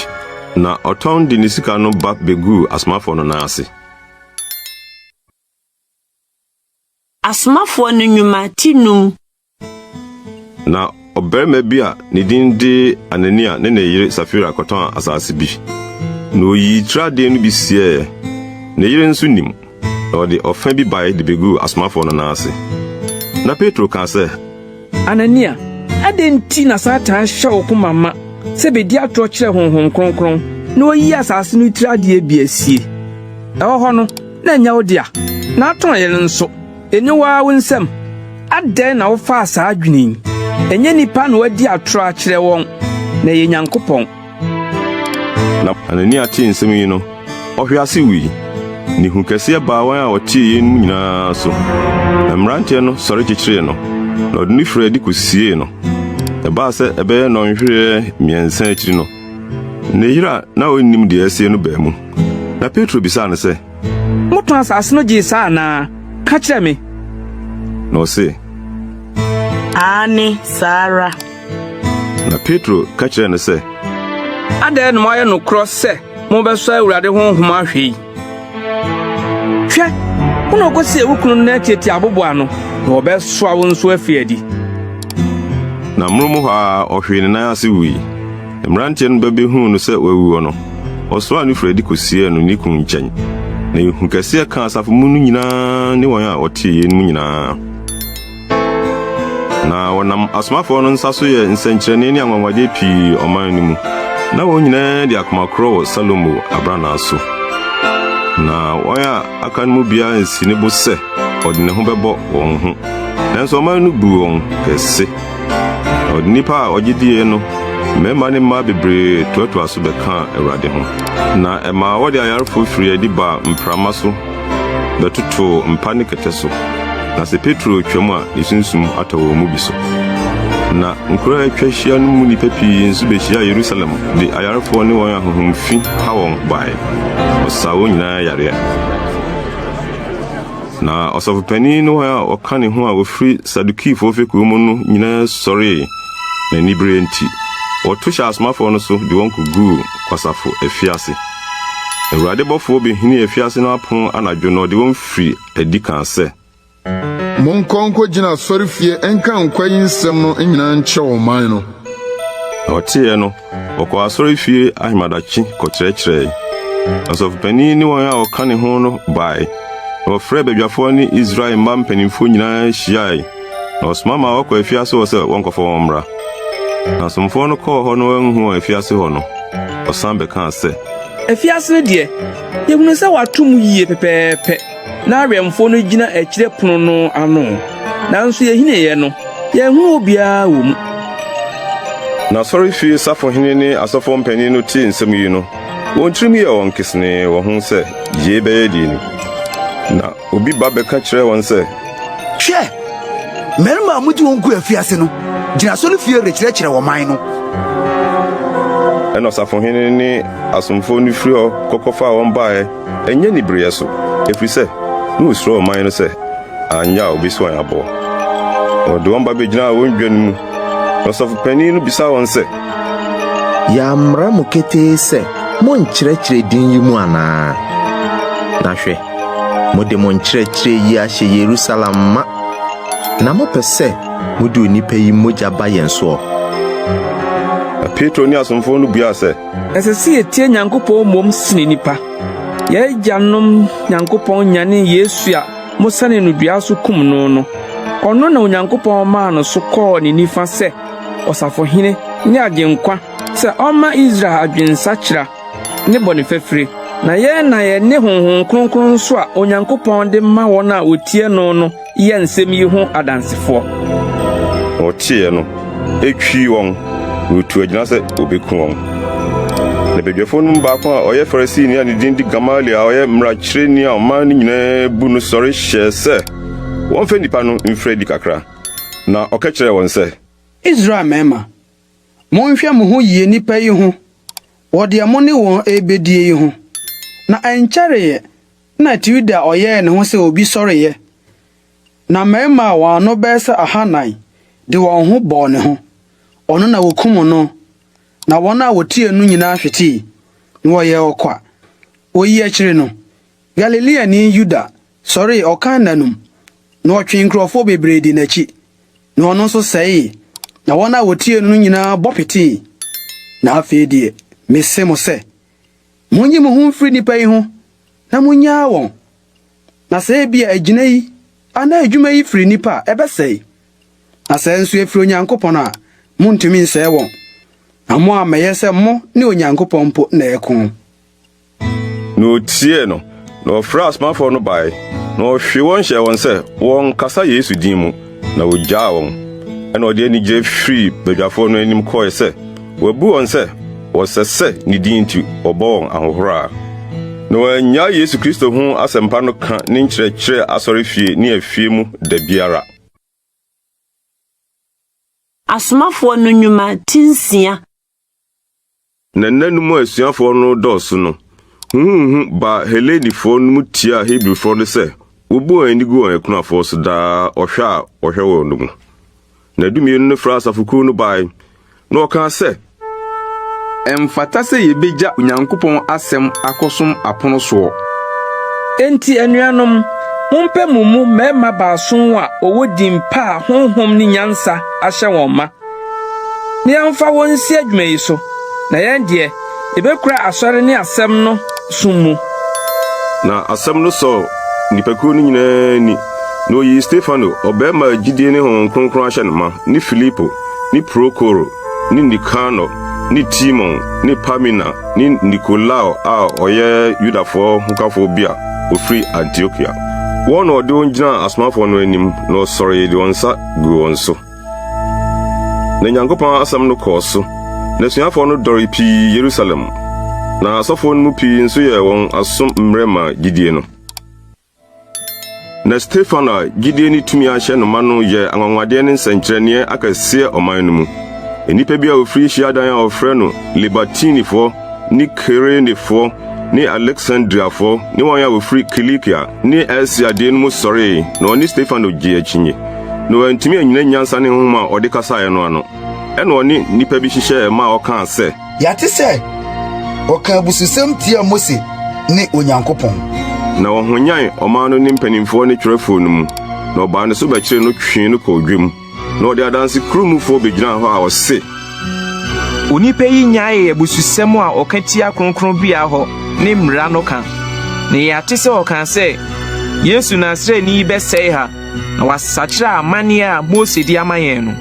na ɔtɔn de ne sika no ba bɛguu asomafoɔ no nan ase. Asomafoɔ no Nnwuma ti num. Na ɔbarima bi a ne din de Anania ne ne yere Safira kɔtɔn asase bi. Na oyii tiri no bi sieeɛ. Ne yere nso nim, na ɔde ɔfã bi bae de beguu asomafoɔ no nan ase. Na Petro kaa sɛ. Anania, Adɛn nti na Satan ahyɛ wo koma ma sɛ bedi atorɔ kyerɛ Honhom Kronkron na oyi asase no tiri adeɛ bi asie? Ɛwɔ hɔ no, na ɛnyɛ wo dea, na atɔn yɛn nso, enni wo ara wo nsam. Adɛn na wofaa saa adwene yi? Ɛnyɛ nnipa na woadi atorɔ akyerɛ wɔn, na ɛyɛ Nyankopɔn. Na Anania tee nsɛm yi no, ɔhwee ase wui. Na ehu kɛseɛ baa wɔn a wɔtee yeinom nyinaa so. Na mmeranteɛ no sɔre kyekyeree no, na wɔde no firii adi kosiee no. Ɛbaa sɛ ɛbɛyɛ nnɔnhwereɛ mmiɛnsa akyiri no, ne yere a na onnim deɛ asie no baa mu. Na Petro bisaa no sɛ, Motɔn asase no gyee saa anaa? Ka kyerɛ me. Na ɔse, Aane, saa ara. Na Petro ka kyerɛɛ no sɛ, Adɛn na moayɛ nokorɔ sɛ mobɛsɔ Awurade Honhom ahwɛ yi? Hwɛ, wo na wokosiee wo kunu no nan tiatia abobow ano, na wɔbɛsoa wo nso afi adi. Na amonom hɔ ara ɔhwee ne nan ase wui. Mmeranteɛ no ba behuu no sɛ wawu no, wɔsoaa no firii adi kosiee no ne kunu nkyɛn. Na ehu kɛseɛ kaa asafo mu no nyinaa ne wɔn a wɔtee yeinom nyinaa. Na wɔnam asomafoɔ no nsa so yɛɛ nsɛnkyerɛnne ne anwanwadeɛ pii ɔman no mu. Na wɔn nyinaa de akoma korɔ wɔ Salomo abrannaa so. Na wɔn a aka no mu biara ansi ne bo sɛ ɔde ne ho bɛbɔ wɔn ho. Nanso ɔman no buu wɔn kɛse. Na wɔde nnipa a wɔgye diiɛ no, mmarima ne mmaa bebree toatoaa so bɛkaa Awurade ho. Na ɛmaa wɔde ayarefoɔ firii adi baa mprama so bɛtotoo mpa ne kɛtɛ so, na sɛ Petro retwam a, ne sunsum atɔ wɔn mu bi so. Na nkurow a atwa ahyia no mu nnipa pii nso behyiaa Yerusalem de ayarefoɔ ne wɔn a honhom fi ha wɔn bae. Ɔsaa wɔn nyinaa yareɛ. Na ɔsɔfopanin ne wɔn a wɔka ne ho a wɔfiri Sadukifoɔ fekuo mu no nyinaa sɔree na anibereɛ nti, wɔto hyɛɛ asomafoɔ no so de wɔn koguu kwasafo afiase. Awurade bɔfoɔ behinii afiase no apon anadwo na ɔde wɔn firii adi kaa sɛ. Monkɔ nkogyina asɔrefie nka nkwa yi nsɛm no nyinaa nkyerɛ ɔman no. Na wɔteeɛ no, wɔkɔɔ asɔrefie ahemadakye kɔkyerɛkyerɛe. Na ɔsɔfopanin ne wɔn a wɔka ne ho no bae, na wɔfrɛɛ badwafoɔ ne Israel mma mpanimfoɔ nyinaa hyiae, na wɔsoma maa wɔkɔɔ afiase hɔ sɛ wɔnkɔfa wɔn mmra. Na asomfoɔ no kɔɔ hɔ na wɔanhu wɔn afiase hɔ no, wɔsan bɛkaa sɛ. Afiase no deɛ, yɛhunuu sɛ wɔato mu yie pɛpɛɛpɛ, na awɛmfoɔ no gyina akyire pono no ano, nanso yɛhiniiɛ no, yɛanhunu obiara wɔ mu. Na asɔrefie safohene ne asɔfoɔ mpanin no tee nsɛm yi no, wɔn tirim yɛɛ wɔn kesenee wɔ ho sɛ yei bɛyɛ deɛn ni. Na obi ba bɛka kyerɛɛ wɔn sɛ. Hwɛ! Mmarima a mugye wɔn guu afiase no gyina asɔrefie rekyerɛkyerɛ ɔman no. Ɛnna ɔsafohene ne asomfo no firi hɔ kɔkɔfaa wɔn baeɛ, ɛnyɛ anibereɛ so, ɛfiri sɛ, na wɔsuro ɔman no sɛ anyɛ a wɔbɛsi wɔn aboɔ. Na wɔde wɔn ba bɛgyinaa wɔn dwa no mu, na ɔsɔfo panin no bisaa wɔn sɛ, Yɛammara mo ketee sɛ monnkyerɛkyerɛ din yi mu anaa? Na hwɛ! Mode mo nkyerɛkyerɛ yi ahyɛ Yerusalem ma, na mopɛ sɛ mode onipa yi mogya ba yɛn soɔ. Na Petro ne asomfoɔ no buaa sɛ. Ɛsɛ sɛ yetie Nyankopɔn mmom sen nnipa. Yɛn agyanom Nyankopɔn nyanee Yesu a mosɛnee no dua so kum no no. Ɔno na Onyankopɔn maa no so kɔɔ ne nifa sɛ Ɔsafohene ne Agyenkwa sɛ ɔmma Israel adwensakyera ne bɔne fafiri. Na yɛn na yɛne Honhom Kronkron nso a Onyankopɔn de ma wɔn a wotie no no yɛ nsɛm yi ho adansefoɔ. Na wɔteeɛ no, etwii wɔn, na wotuu agyina sɛ wobeku wɔn. Na badwafo no mu baako a ɔyɛ Farisini a ne din de Gamaliel a ɔyɛ mmarakyerɛni a ɔman no nyinaa bu no sɔre hyɛɛ sɛ wɔmfa nnipa no mfiri adi kakra. Na ɔka kyerɛɛ wɔn sɛ. Israel mmarima, monhwɛ mo ho yie nnipa yi ho wɔ deɛ mo ne wɔn rebɛdie yi ho. Na ɛnkyɛreeɛ na Teuda a ɔyɛɛ ne ho sɛ obi sɔreeɛ, na mmarima a wɔn ano bɛyɛ sɛ ahanan de wɔn ho bɔɔ ne ho. Ɔno na wɔkum no, na wɔn a wɔtiee no nyinaa hwetee, na wɔyɛɛ ɔkwa. Oyi akyiri no, Galileani Yuda sɔree ɔkan nna no mu, na ɔtwee nkurɔfoɔ bebree dii n'akyi, na ɔno nso sɛee, na wɔn a wɔtiee no no nyinaa bɔ petee. Na afei deɛ, mese mo sɛ, Monyi mo ho mfiri nnipa yi ho na munnyaa wɔn, na sɛ ebia agyina yi anaa adwuma yi firi nnipa a, ɛbɛsɛe, na sɛ nso efiri Onyankopɔn a, Muntumi nsɛe wɔn, na moammɛyɛ sɛ mo ne Onyankopɔn mpo na ɛreko. Na otiee no, na ɔfrɛɛ asomafoɔ no bae, na ɔhwee wɔn hyɛɛ wɔn sɛ wɔnnkasa Yesu din mu, na ogyaa wɔn. Ɛnna ɔde anigye firii badwafoɔ no anim kɔe sɛ wabu wɔn sɛ wɔsɛ sɛ ne din nti wɔbɔ wɔn ahohora. Na wɔannyae Yesu Kristo ho asɛmpa no ka ne nkyerɛkyerɛ asɔrefie ne afie mu da biara. Asomafoɔ no Nnwuma ti nsia. Na nna no mu a asuafoɔ no redɔɔso no, huhuhuhu baa Helenifoɔ no mu tiaa Hebrifoɔ no sɛ wobu wɔn ani gu wɔn akunafoɔ so daa ɔhwɛ a wɔhwɛ wɔn no mu. Na Dumienu no frɛɛ asafokuw no bae, na wɔkaa sɛ. Ɛmfata sɛ yebegya Onyankopɔn asɛm akɔsom apono soɔ. Enti anuanom, mompɛ mo mu mmarima baason a wɔwɔ din pa a honhom ne nyansa ahyɛ wɔn ma, na yɛmfa wɔn nsi adwuma yi so, na yɛn deɛ, yebekura asɔre ne asɛm no som mu. Na asɛm no sɔɔ nnipakuw no nyinaa ani, na oyii Stefano, ɔbarima a gyidi ne Honhom Kronkron ahyɛ no ma, ne Filipo, ne Prokoro, ne Nikanor, ne Timon, ne Parmena, ne Nikolao a ɔyɛ Yudafoɔ hokafo bi a ofiri Antiokia. Wɔn na ɔde wɔn gyinaa asomafoɔ no anim, na ɔsɔree de wɔn nsa guu wɔn so. Na Nyankopɔn asɛm no kɔɔ so, na asuafoɔ no dɔree pii Yerusalem, na asɔfoɔ no mu pii nso yɛɛ wɔn aso mmerɛ maa gyidie no. Na Stefano a gyidie ne tumi ahyɛ no ma no yɛɛ anwanwadeɛ ne nsɛnkyerɛnneɛ akɛseɛ ɔman no mu. Nnipa bi a wɔfiri hyiadan a wɔfrɛ no Libertinifoɔ ne Kirenefoɔ ne Aleksandriafoɔ ne wɔn a wɔfiri Kilikia ne Asia deɛ no mu sɔree na wɔne Stefano gyee akyinnye. Na wɔantumi annyina nyansa ne honhom a ɔde kasaeɛ no ano. Ɛnna ɔne nnipa bi hyehyɛɛ ma ɔkaa sɛ. Yɛate sɛ ɔkaa abususɛm tiaa Mose ne Onyankopɔn. Na wɔhwanyan ɔman no ne mpanimfoɔ ne twerɛfoɔ no mu, na wɔbaa ne so bɛkyeree no twee no kɔɔ dwam. Na ɔde adanse kurumufoɔ bɛgyinaa hɔ a ɔse. Onipa yi nnyaee abususɛm a ɔka tia kronkronbea hɔ ne mmara no ka. Na yɛate sɛ ɔkaa sɛ, 'Yesu Nasareni yi bɛsɛe ha na wasakyera amanneɛ a Mose de ama yɛn no.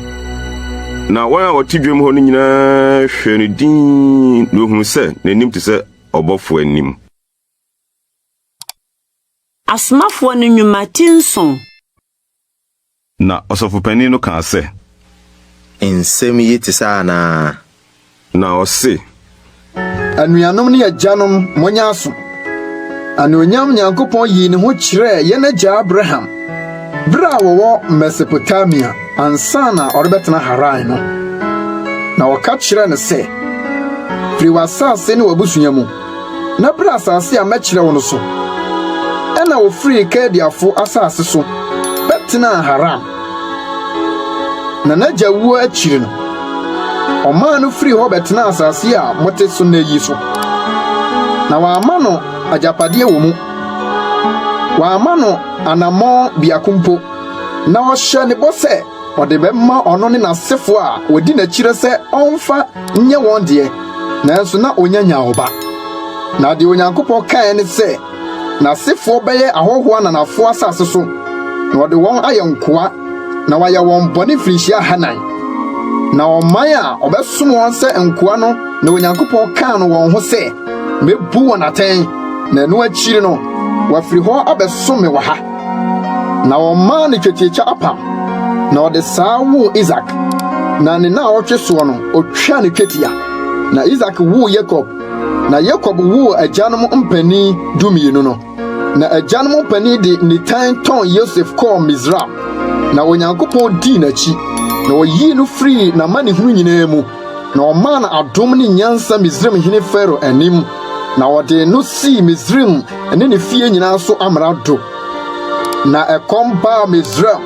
Na wɔn a wɔte dwam hɔ no nyinaa hwɛɛ no dinn, na wɔhunuu sɛ n'anim te sɛ ɔbɔfo anim. Asomafoɔ no Nnwuma ti nson. Na ɔsɔfopanin no kaa sɛ. Nsɛm yi te saa anaa? Na ɔse. Anuanom ne agyanom, monyɛ aso! Anuonyam Nyankopɔn yii ne ho kyerɛɛ yɛn agya Abraham bere a wɔwɔ Mesopotamia ansa na ɔrebɛtena Haran no. Na ɔka kyerɛɛ no sɛ, 'Firi w'asase ne w'abusua mu, na bra asase a mɛkyerɛ wo no so. Ɛnna ofirii Kaldeafo asase so bɛtenaa Haran. Na n'agya wuo akyiri no, ɔmaa no firii hɔ bɛtenaa asase a mote so nnɛ yi so. Na wamma no agyapadeɛ wɔ mu, wamma no anammɔn biako mpo, na ɔhyɛɛ ne bɔ sɛ ɔde bɛma ɔno ne n'asefo a wɔdi n'akyiri sɛ ɔmfa nyɛ wɔn deɛ, nanso na onnya nyaa ɔba. Na deɛ Onyankopɔn kaeɛ ne sɛ n'asefoɔ bɛyɛ ahɔhoɔ ananafoɔ asase so, na ɔde wɔn ayɛ nkoa, na wayɛ wɔn bɔne mfirinhyia ahanan. Na ɔman a ɔbɛsom wɔn sɛ nkoa no na Onyankopɔn kaa no wɔn ho sɛ, Mebu wɔn atɛn, na ɛno akyiri no, wɔafiri hɔ abɛsom me wɔ ha. Na ɔmaa no twetiatwa apam, na ɔde saa woo Isak. Na ne naawɔtwe soɔ no, otwaa no twetia. Na Isak woo Yakob, na Yakob woo agyanom mpanin dumienu no. Na agyanom mpanin de nitan tɔn Yosef kɔɔ Misraim. Na Onyankopɔn dii n'akyi, na oyii no firii n'amanehunu nyinaa mu, na ɔmaa no adom ne nyansa Misraim hene Farao anim, na ɔde no sii Misraim ne ne fie nyinaa so amrado. Na ɛkɔm baa Misraim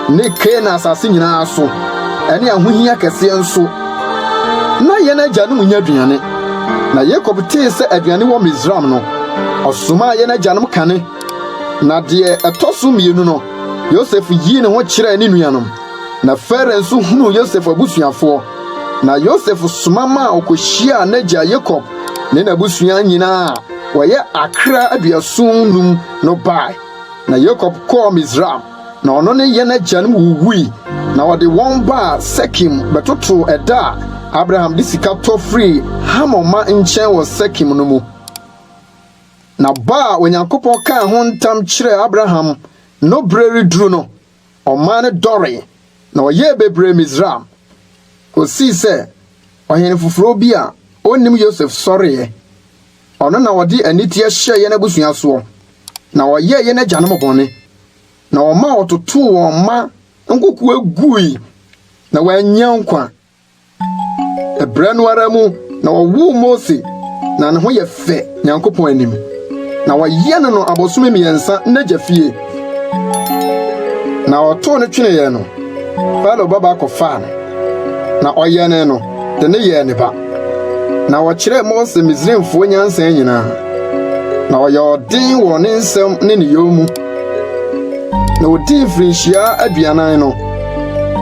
ne Kanaan asase nyinaa so, ɛne ahohia kɛseɛ nso. Na yɛn agyanom nnya aduane. Na Yakob tee sɛ aduane wɔ Misraim no, ɔsomaa yɛn agyanom kane. Na deɛ ɛtɔ so mmienu no, Yosef yii ne ho kyerɛɛ ne nuanom. Na Farao nso hunuu Yosef abusuafoɔ. Na Yosef soma maa ɔkɔhyiaa n'agya Yakob ne n'abusua nyinaa a wɔyɛ akra 75 no bae. Na Yakob kɔɔ Misraim, na ɔno ne yɛn agyanom wuwui. Na wɔde wɔn baa Sekem bɛtotoo ɛda a Abraham de sika tɔ firii Hamor mma nkyɛn wɔ Sekem no mu. Na bɔ a Onyankopɔn kaa ho ntam kyerɛɛ Abraham no bere reduru no, ɔman no dɔree, na wɔyɛɛ bebree Misraim, kosii sɛ ɔhene foforo bi a onnim Yosef sɔreeɛ. Ɔno na ɔde aniteɛ hyɛɛ yɛn abusua soɔ, na ɔyɛɛ yɛn agyanom bɔne, na ɔma wɔtotoo wɔn mma nkokoa gui, na wɔannya nkwa. Ɛberɛ no ara mu na wɔwoo Mose, na ne ho yɛ fɛ Nyankopɔn anim. Na wɔyɛne no abosome mmiɛnsa n'agya fie. Na wɔtoo no tweneeɛ no, Farao babaa kɔfaa no, na ɔyɛnee no de no yɛɛ ne ba. Na wɔkyerɛɛ Mose Misraimfoɔ nyansa nyinaa, na ɔyɛɛ ɔden wɔ ne nsɛm ne ne yɔ mu. Na odii mfirinhyia 40 no,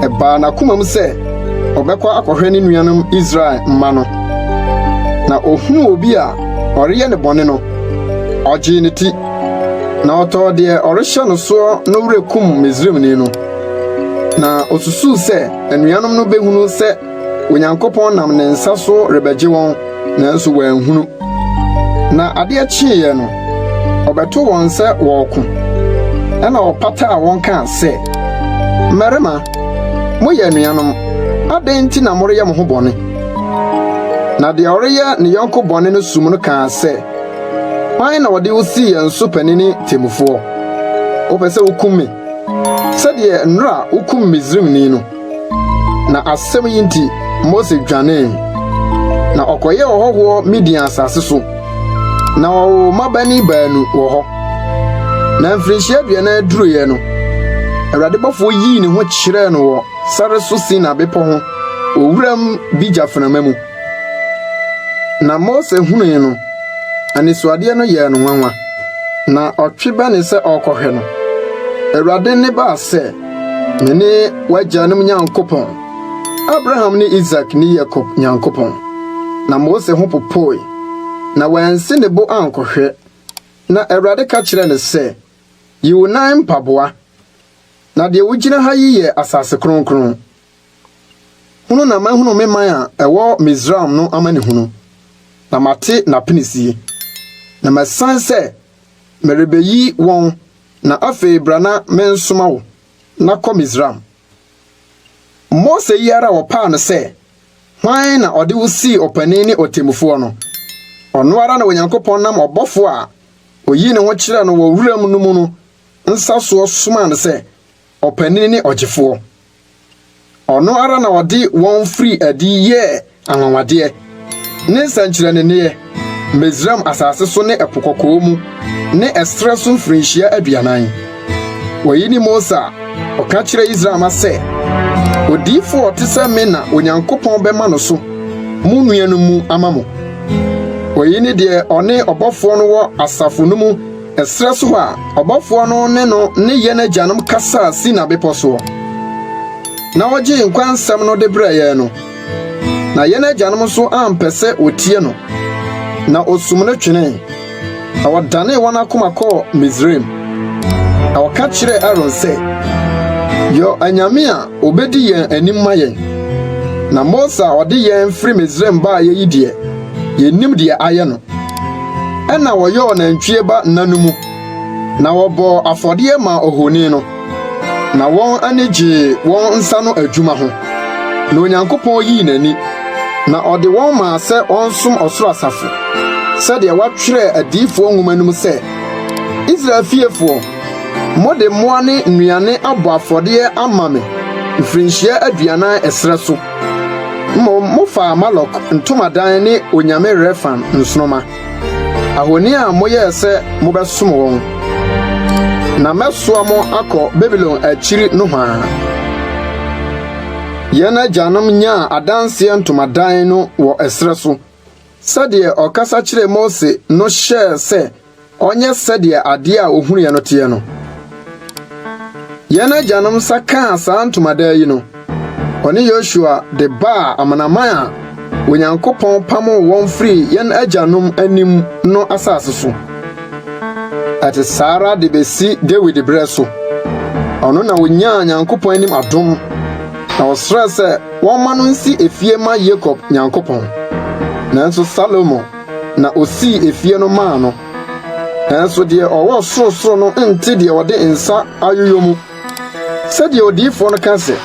ɛbaa n'akomam sɛ ɔbɛkɔ akɔhwɛ ne nuanom Israel mma no. Na ohuu obi a ɔreyɛ no bɔne no, ɔgyee ne ti, na ɔtɔɔ deɛ ɔrehyɛ no soɔ no werɛ kum Misraimni no. Na osusuw sɛ anuanom no behunu sɛ Onyankopɔn nam ne nsa so rebɛgye wɔn, nanso wɔanhunu. Na adeɛ kyeeɛ no, ɔbɛtoo wɔn sɛ wɔreko. Ɛnna ɔpataa wɔn kaa sɛ, Mmarima, moyɛ anuanom. Adɛn nti na moreyɛ mo ho bɔne? Na deɛ ɔreyɛ ne yɔnko bɔne no sum no kaa sɛ, Hwan na ɔde wo sii yɛn so panin ne temmufoɔ? Wopɛ sɛ wokum me sɛdeɛ nnora wokum Misraimni no? Na asɛm yi nti, Mose dwanee, na ɔkɔyɛɛ ɔhɔhoɔ Midian asase so, na ɔwoo mmabanin baanu wɔ hɔ. Na mfirinhyia 40 duruiɛ no, Awurade bɔfoɔ yii ne ho kyerɛɛ no wɔ sare so Sina bepɔ ho wɔ wuram bi gyaframa mu. Na Mose hunui no, anisoadeɛ no yɛɛ no nwanwa, na ɔtwe bɛnee sɛ ɔrekɔhwɛ no, Awurade nne baa sɛ, Mene w'agyanom Nyankopɔn, Abraham ne Isak ne Yakob Nyankopɔn. Na Mose ho popoe, na wansi ne bo ankɔhwɛ. Na Awurade ka kyerɛɛ no sɛ, Yi wo nan mpaboa, na deɛ wugyina ha yi yɛ asase kronkron. Hunu na mahunu me man a ɛwɔ Misraim no amanehunu, na mate n'apinisie, na masiane sɛ merebeyi wɔn Na afei bra na mensoma wo, na kɔ Misraim. Mose yi ara a wɔpaa no sɛ, Hwan na ɔde wo sii ɔpanin ne ɔtemmufoɔ no? Ɔno ara na Onyankopɔn nam ɔbɔfoɔ a oyii ne ho kyerɛɛ no wɔ wuram no mu no nsa soɔ somaa no sɛ ɔpanin ne ɔgyefoɔ. Ɔno ara na ɔde wɔn firii adi yɛɛ anwanwadeɛ ne nsɛnkyerɛnneɛ Misraim asase so ne Ɛpo Kɔkɔɔ mu ne ɛserɛ so mfirinhyia 40. Oyi ne Mose a ɔka kyerɛɛ Israel mma sɛ, 'Odiyifo a ɔte sɛ me na Onyankopɔn bɛma no so mo nuanom mu ama mo. Oyi ne deɛ ɔne ɔbɔfoɔ no wɔ asafo no mu Ɛserɛ so hɔ a ɔbɔfoɔ no ne no ne yɛn agyanom kasaa Sina bepɔ soɔ, na ɔgyee nkwa nsɛm no de brɛɛ yɛn no. Na yɛn agyanom nso ampɛ sɛ wɔtie no, na wɔsum no twenee, na wɔdanee wɔn akoma kɔɔ Misraim. Na wɔka kyerɛɛ Aaron sɛ, 'Yɔ anyame a wɔbɛdi yɛn anim ma yɛn. Na Mose a ɔde yɛn firi Misraim baeɛ yi deɛ, yennim deɛ ayɛ no. Ɛnna wɔyɔɔ nantwie ba nna no mu, na wɔbɔɔ afɔdeɛ maa ohoni no, na wɔn ani gyee wɔn nsa no adwuma ho. Na Onyankopɔn yii n'ani, na ɔde wɔn maa sɛ wɔnsom ɔsoro asafo, sɛdeɛ wɔatwerɛ adiyifoɔ nwoma no mu sɛ, 'Israel fiefoɔ, mode mmoa ne nnuane abɔ afɔdeɛ ama me mfirinhyia 40 ɛserɛ so. Mmom mofaa Molok ntomadan ne onyame Refan nsoromma, ahoni a moyɛɛ sɛ mobɛsom wɔn, na mɛsoa mo akɔ Babilon akyiri nohoa. Yɛn agyanom nyaa adanseɛ ntomadan no wɔ ɛserɛ so, sɛdeɛ ɔkasa kyerɛɛ Mose no hyɛɛ sɛ ɔnyɛ sɛdeɛ adeɛ a ohunuiɛ no teɛ no. Yɛn agyanom nsa kaa saa ntomadan yi no, ɔne Yosua de baa amanaman a Onyankopɔn pamoo wɔn firii yɛn agyanom anim no asase so. Ɛte saa ara de besi Dawid berɛ so. Ɔno na onyaa Nyankopɔn anim adom. Na ɔsrɛɛ sɛ wɔmma no nsi efie mma Yakob Nyankopɔn. Nanso Salomo na osii efie no maa no. Nanso deɛ ɔwɔ sorosoro no nte deɛ wɔde nsa ayoyɔ mu. Sɛdeɛ odiyifoɔ no ka sɛ,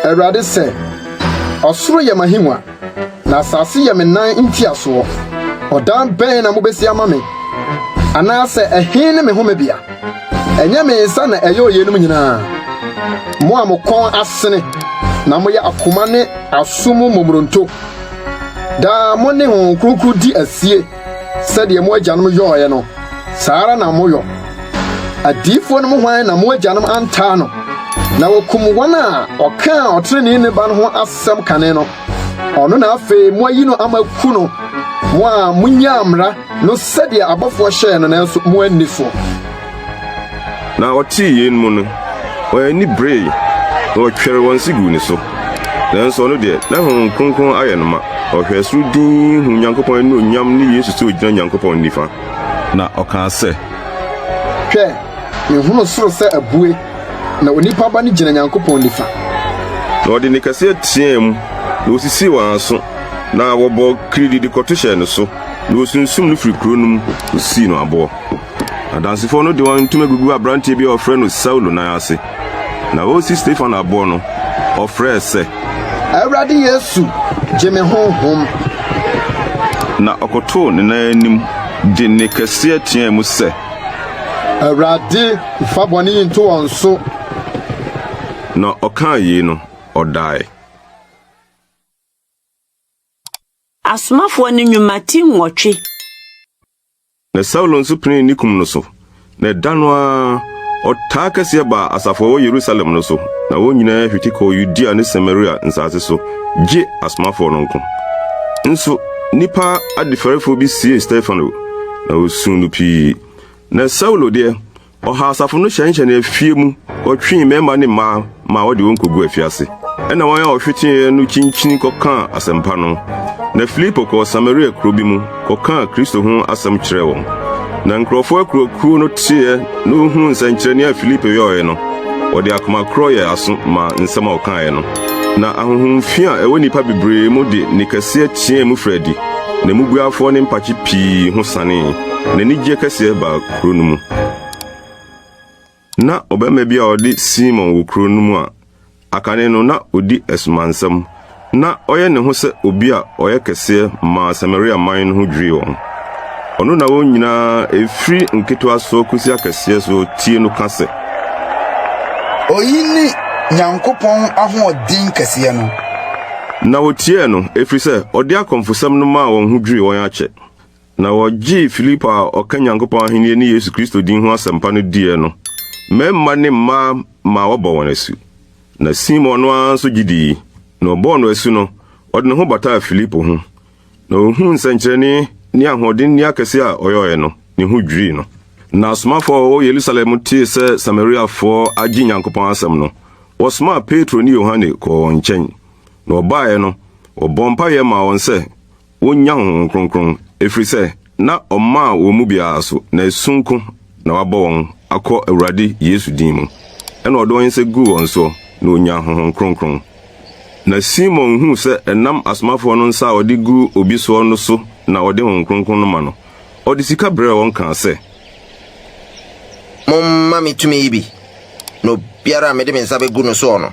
Awurade sɛ, Ɔsoro yɛ m'ahengua, na asase yɛ me nan ntiasoɔ. Ɔdan bɛn na mobɛsi ama me? Anaasɛ ɛhe ne me homebea? Ɛnyɛ me nsa na ɛyɔɔ yeinom nyinaa? Mo a mo kɔn asene na moyɛ akoma ne aso mu momoronto, daa mo ne Honhom Kronkron di asie sɛdeɛ mo agyanom yɔeɛ no, saa ara na moyɔ. Adiyifoɔ no mu hwan na mo agyanom antaa no, na wɔkum wɔn a ɔkaa ɔtreneeni Ba no ho asɛm kane no? Ɔno na afei moayi no ama aku no, mo a munyaa mmara no sɛdeɛ abɔfoɔ hyɛɛ no nanso moanni soɔ. Na ɔtee yeinom no, wɔn ani beree, na wɔtwɛree wɔn se guu ne so. Nanso ɔno deɛ, na Honhom Kronkron ayɛ no ma. Ɔhwɛɛ soro dinn huu Nyankopɔn anuonyam ne Yesu sɛ ogyina Nyankopɔn nifa. Na ɔkaa sɛ. Hwɛ, mehunu soro sɛ abue, na Onipa Ba no gyina Nyankopɔn nifa. Na ɔde nne kɛseɛ teɛɛ mu, na osisii wɔn aso, na wɔbɔɔ kirididi de kɔto hyɛɛ no so, na wosunsum no firii kuro no mu kosii no aboɔ. Adansefoɔ no de wɔn ntoma guguu aberanteɛ bi a wɔfrɛ no Saulo nan ase. Na ɔresi Stefano aboɔ no, ɔfrɛɛ sɛ. Awurade Yesu, gye me honhom. Na ɔkotoo ne nan anim de nne kɛseɛ teɛɛ mu sɛ. Awurade, mfa bɔne yi nto wɔn so. Na ɔkaa yei no, ɔdae. Asomafoɔ no Nnwuma ti nwɔtwe. Na Saulo nso penee ne kum no so, na ɛda no ara, ɔtaa kɛseɛ baa asafo a ɛwɔ Yerusalem no so, na wɔn nyinaa hwete kɔɔ Yudea ne Samaria nsase so, gye asomafoɔ no nko. Nso nnipa adefɛrefoɔ bi siee Stefano, na wɔsuu no pii. Na Saulo deɛ, Ɔhaa asafo no hyɛnhyɛnee afie mu, kɔtwee mmarima ne mmaa maa wɔde wɔn koguu afiase. Ɛnna wɔn a wɔhweteeɛ no kyinkyini kɔkaa asɛmpa no. Na Filipo kɔɔ Samaria kuro bi mu kɔkaa Kristo ho asɛm kyerɛɛ wɔn. Na nkurɔfoɔ akuakuo no teeɛ na wɔhunuu nsɛnkyerɛnne a Filipo yɔeɛ no, wɔde akoma korɔ yɛɛ aso maa nsɛm a ɔkaeɛ no. Na ahonhom fi a ɛwɔ nnipa bebree mu de nne kɛseɛ teɛɛ mu firii adi, na mmubuafoɔ ne mpakye pii ho sanee, na anigyeɛ kɛseɛ baa kuro no mu. Ná ɔbarima bi a ɔde Simon wɔ kuro no mu a akane no na ɔdi asumansɛm, na ɔyɛ ne ho sɛ obi a ɔyɛ kɛseɛ maa Samaria man no ho dwirii wɔn. Ɔno na wɔn nyinaa, ɛfiri nketewa soɔ kɔsi akɛseɛ soɔ tie no ka sɛ. Oyi ne Nyankopɔn ahoɔden kɛseɛ no. Na wɔtiee no, ɛfiri sɛ ɔde akɔmfosɛm no maa wɔn ho dwirii wɔn akyɛ. Na wɔgyee Filipo a ɔka Nyankopɔn Ahenni ne Yesu Kristo din ho asɛmpa no diiɛ no, mmarima ne mmaa maa wɔbɔɔ wɔn asu. Na Simon no ara nso gye dii, na wɔbɔɔ no asu no, ɔde ne ho bataa Filipo ho. Na ohuu nsɛnkyerɛnne ne ahoɔdenne akɛse a ɔyɔeɛ no, ne ho dwirii no. Na asomafoɔ a wɔwɔ Yerusalem tee sɛ Samariafoɔ agye Nyankopɔn asɛm no, wɔsomaa Petro ne Yohane kɔɔ wɔn nkyɛn. Na wɔbaeɛ no, wɔbɔɔ mpaeɛ maa wɔn sɛ wonnya Honhom Kronkron, ɛfiri sɛ na ɔmmaa wɔn mu biara so, na asu nko na wabɔ wɔn akɔ Awurade Yesu din mu. Ɛnna ɔde wɔn nsa guu wɔn soɔ, na wɔnyaa Honhom Kronkron. Na Simon huu sɛ ɛnam asomafoɔ no nsa a wɔde gu obi soɔ no so na wɔde Honhom Kronkron no ma no, ɔde sika brɛɛ wɔn kaa sɛ. Momma me tumi yi bi, na obiara a mede me nsa bɛgu no soɔ no,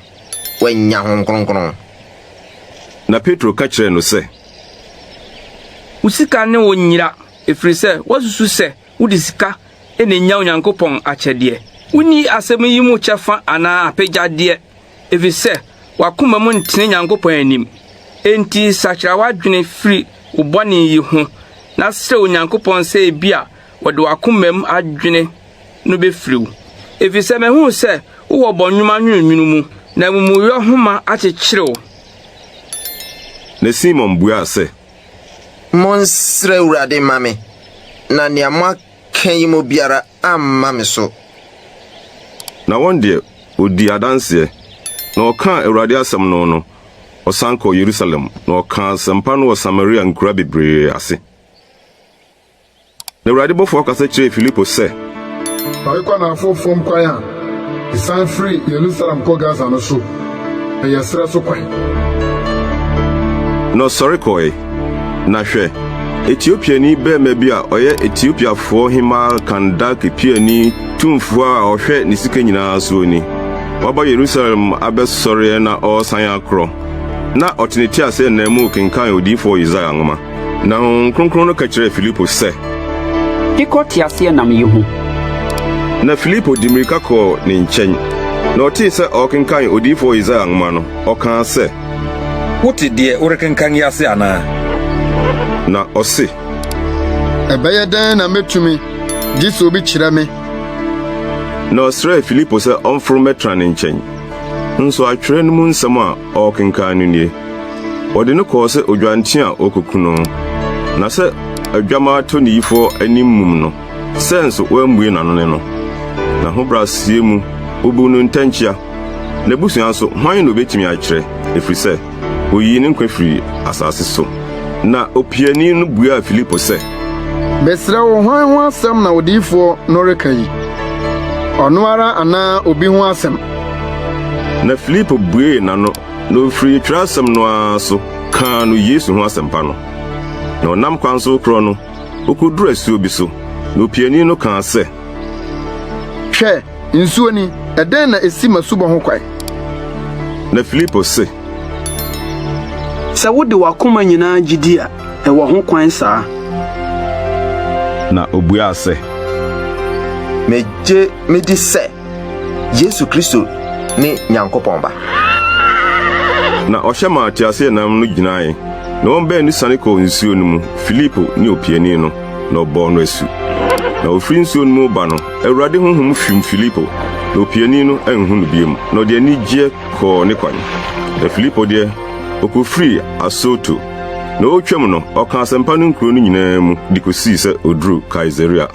wanya Honhom Kronkron. Na Petro ka kyerɛɛ no sɛ. Wo sika ne wo nyera, ɛfiri sɛ woasusu sɛ wode sika na enya Onyankopɔn akyɛdeɛ. Wonni asɛm yi mu kyɛfa anaa apɛgyadeɛ, ɛfiri sɛ w'akoma mu ntene Nyankopɔn anim. Enti sakyera w'adwene firi wo bɔne yi ho, na srɛ Onyankopɔn sɛ ebia wɔde w'akomam adwene no bɛfiri wo. Ɛfiri sɛ mahunu sɛ wowɔ bɔnwoma nwononwono mu, na amumuyɔ homa akyekyere wo. Na Simon buaa sɛ. Monsrɛ Awurade mma me, na nea moaka yi mu biara amma me so. Na wɔn deɛ, wɔdii adanseɛ, na wɔkaa Awurade asɛm no no, wɔsan kɔɔ Yerusalem, na wɔkaa asɛmpa no wɔ Samaria nkuraa bebree ase. Na Awurade bɔfoɔ kasa kyerɛɛ Filipo sɛ. Sɔre kɔ anaafoɔ fam kwan a ɛsiane firi Yerusalem kɔ Gasa no so. Ɛyɛ serɛ so kwan. Na ɔsɔre kɔe, na hwɛ, Etiopiani barima bi a ɔyɛ Etiopiafoɔ hemmaa Kandake piani tumfoɔ a ɔhwɛ ne sika nyinaa soɔ ni. Waba Yerusalem abɛsɔreɛ na ɔresan akorɔ. Na ɔte ne teaseɛnam mu rekenkan odiyifoɔ Yesaia nwoma. Na Honhom Kronkron no ka kyerɛɛ Filipo sɛ. Te kɔ teaseɛnam yi ho. Na Filipo de mmirika kɔɔ ne nkyɛn, na ɔtee sɛ ɔrekenkan odiyifoɔ Yesaia nwoma no, ɔkaa sɛ. Wote deɛ worekenkan yi ase anaa? Na ɔse. Ɛbɛyɛ dɛn na metumi, gye sɛ obi kyerɛ me? Na ɔsrɛɛ Filipo sɛ ɔmforo mmɛtena ne nkyɛn. Nso atwerɛ no mu nsɛm a ɔrekenkan no nie, Wɔde no kɔɔ sɛ odwanten a wɔrekɔku no, na sɛ adwammaa tɔ ne yifoɔ anim mum no, sɛ nso wammue n'ano ne no. N'ahobrɛaseɛ mu, wɔbuu no ntɛnkyea. N'abusua nso, hwan na obetumi akyerɛ? Ɛfiri sɛ, oyii ne nkwa firii asase so. Na opiani no buaa Filipo sɛ. Mesrɛ wo, hwan ho asɛm na odiyifoɔ no reka yi? Ɔno ara anaa obi ho asɛm? Na Filipo buee n'ano, na ofirii twerɛasɛm no ara so kaa no Yesu ho asɛmpa no. Na ɔnam kwan so rekorɔ no, okoduruu asuo bi so, na opiani no kaa sɛ. Hwɛ! Nsuo ni, ɛdɛn na esi m'asubɔ ho kwan? Na Filipo se. Sɛ wode w'akoma nyinaa gye di a, ɛwɔ ho kwan saa. Na obuaa sɛ. Megye medi sɛ Yesu Kristo ne Nyankopɔn Ba. Na ɔhyɛ maa teaseɛnam no gyinae, na wɔn baanu siane kɔɔ nsuo no mu, Filipo ne opiani no, na ɔbɔɔ no asu. Na wɔfiri nsuo no mu reba no, Awurade honhom hwim Filipo, na opiani no anhu no bio, na ɔde anigyeɛ kɔɔ ne kwan. Na Filipo deɛ, ɔkɔfirii Asoto, na ɔretwam no, ɔkaa asɛmpa no nkuro no nyinaa mu de kɔsii sɛ ɔduruu Kaesarea.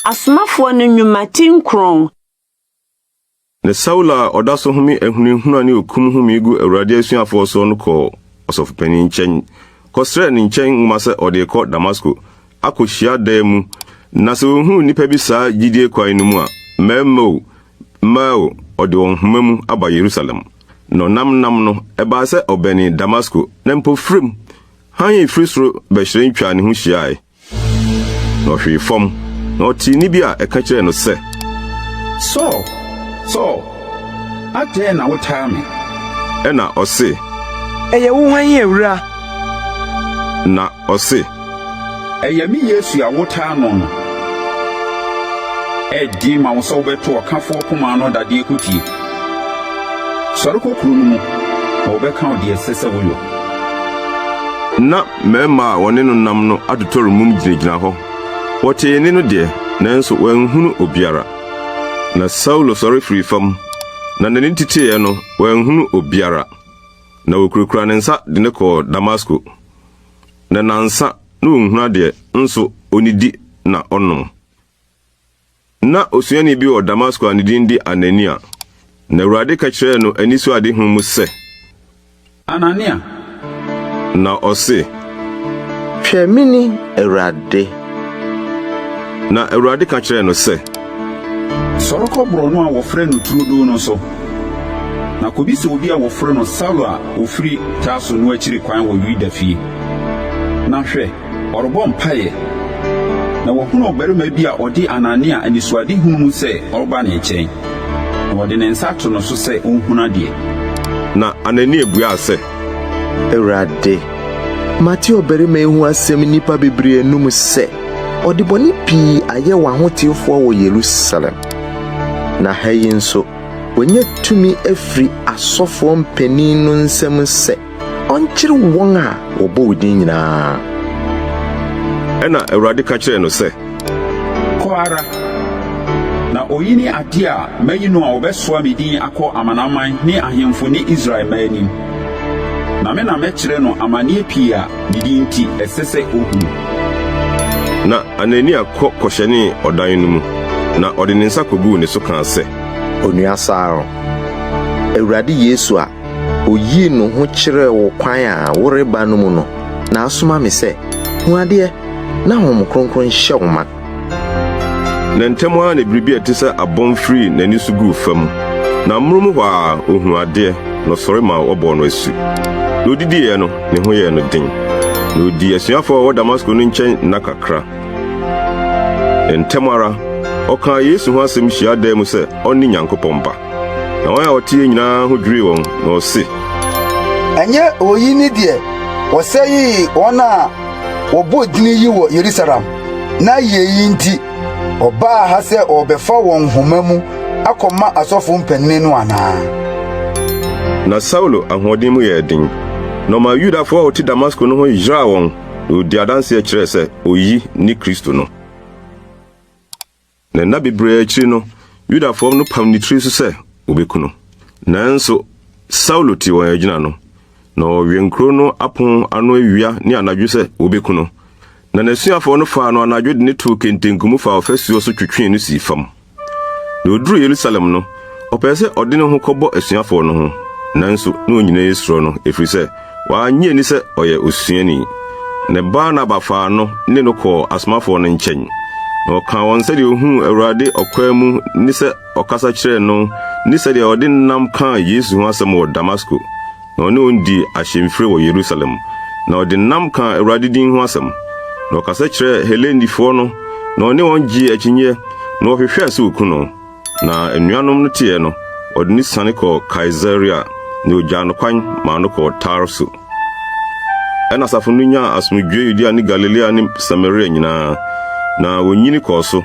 Asomafoɔ no Nnwuma ti nkron. Na Saulo a ɔda so home ahunahuna ne okum home gu Awurade asuafoɔ soɔ no kɔɔ ɔsɔfopanin nkyɛn kɔsrɛɛ ne nkyɛn nwoma sɛ ɔde rekɔ Damasko akɔ hyiadan mu, na sɛ ɔhunu nnipa bi saa gyidie kwan no mu a, mmarima o, mmaa o, ɔde wɔn homa mu aba Yerusalem. Na ɔnam nam no, ɛbaa sɛ ɔbɛnee Damasko, na mpofirim, hann a ɛfiri soro bɛhyerɛn twaa ne ho hyiae. Na ɔhwee fam, na ɔtee nne bi a ɛka kyerɛɛ no sɛ. Saul, Saul, adɛn na wotaa me? Ɛnna ɔse. Ɛyɛ wo hwan, Awura? Na ɔse. Ɛyɛ me Yesu a wotaa no no. Ɛyɛ den ma wo sɛ wobɛto ɔkafoɔ poma ano dadeɛ kutie. Sɔre kɔ kuro no mu, na wɔbɛka wo deɛ ɛsɛ sɛ woyɔ. Ná mmarima a wɔne no nam no atotɔre mum gyinagyina hɔ. Wɔtee nne no deɛ, nanso wɔanhunu obiara. Na Saulo sɔre firii fam, na n'ani teteeɛ no, wanhunu obiara. Na wɔkurakuraa ne nsa de no kɔɔ Damasko. Na nnansa na ɔnhunu adeɛ, nso ɔnnidi na ɔnnom. Ná osuani bi wɔ Damasko a ne din de Anania, na Awurade ka kyerɛɛ no anisoadehu mu sɛ. Anania! Na ɔse. Hwɛ, mini, Awurade. Na Awurade ka kyerɛɛ no sɛ. Sɔre kɔ borɔno a wɔfrɛ no Turodoo no so, na kobisa obi a wɔfrɛ no Saulo a ofiri Tarso no akyiri kwan wɔ Yuda fie. Na hwɛ! Ɔrebɔ mpaeɛ, na wahunu ɔbarima bi a ɔde Anania anisoadehunu mu sɛ ɔreba ne nkyɛn, na ɔde ne nsa ato no so sɛ ɔnhunu adeɛ. Na Anania buaa sɛ. Awurade, mate ɔbarima yi ho asɛm nnipa bebree anom sɛ ɔde bɔne pii ayɛ w'ahotefoɔ wɔ Yerusalem. Na ha yi nso, wanya tumi afiri asɔfoɔ mpanin no nsam sɛ ɔnkyere wɔn a wɔbɔ wo din nyinaa. Ɛnna Awurade ka kyerɛɛ no sɛ. Kɔ ara, na oyi ne adeɛ a mayi no a ɔbɛsoa me din akɔ amanaman ne ahemfo ne Israel mma anim. Na me na mɛkyerɛ no amanneɛ pii a me din nti ɛsɛ sɛ ɔhunu. Na Anania kɔ kɔhyɛnee ɔdan no mu, na ɔde ne nsa koguu ne so kaa sɛ. Onua Saulo, Awurade Yesu a oyii ne ho kyerɛɛ wo kwan a woreba no mu no na asoma me sɛ, hu adeɛ na Honhom Kronkron nhyɛ wo ma. Na ntɛm ara na biribi a ɛte sɛ abɔn firii n'ani so guu fam, na amonom hɔ ara ohuu adeɛ, na ɔsɔre maa wɔbɔɔ no asu. Na odidiiɛ no, ne ho yɛɛ no den. Na odii asuafoɔ a wɔwɔ Damasko no nkyɛn nna kakra. Ntɛm ara, ɔkaa Yesu ho asɛm hyiadan mu sɛ ɔne Nyankopɔn Ba. Na wɔn a wɔteɛ nyinaa ho dwirii wɔn, na wɔse. Ɛnyɛ oyi ne deɛ wɔsɛee wɔn a wɔbɔ din yi wɔ Yerusalem, na yei nti ɔbaa ha sɛ ɔrebɛfa wɔn nhoma mu akɔma asɔfo mpanyin no anaa? Na Saulo ahoɔden mu yɛɛ den, na ɔmaa Yudafo a wɔte Damasko no ho yeraa wɔn, na odii adanse kyerɛɛ sɛ oyi ne Kristo no. Na nna bebree akyiri no, Yudafo no pam ne tiri so sɛ wobeku no. Nanso Saulo tee wɔn agyina no, na ɔwɛn kurow no apon ano awia ne anadwo sɛ wobeku no. Na n'asuafo no faa no anadwo de no too kentenku mu faa ɔfasuo so twetwee no sii fam. Na oduruu Yerusalem no, ɔpɛɛ sɛ ɔde ne ho kɔbɔ asuafoɔ no ho, nanso na wɔn nyinaa suro no, ɛfiri sɛ wɔannye anni sɛ ɔyɛ osuani. Na Barnaba faa no ne no kɔɔ asomafoɔ no nkyɛn, na ɔkaa wɔn sɛdeɛ ɔhunuu Awurade ɔkwan mu ne sɛ ɔkasa kyerɛɛ no ne sɛdeɛ ɔde nnam kaa Yesu ho asɛm wɔ Damasko. Na ɔne wɔn dii ahyɛmfire wɔ Yerusalem, na ɔde nnam kaa Awurade din ho asɛm. Na ɔkasa kyerɛɛ Helenifoɔ no, na ɔne wɔn gyee akyinnyeɛ, na wɔhwehwɛɛ sɛ wɔku no. Na anuanom no teeɛ no, wɔde no siane kɔɔ Kaesarea, na wɔgyaa no kwan maa no kɔɔ Tarso. Ɛnna asafo no nyaa asomdwoe Yudea ne Galilea ne Samaria nyinaa, na wonyini kɔɔ so,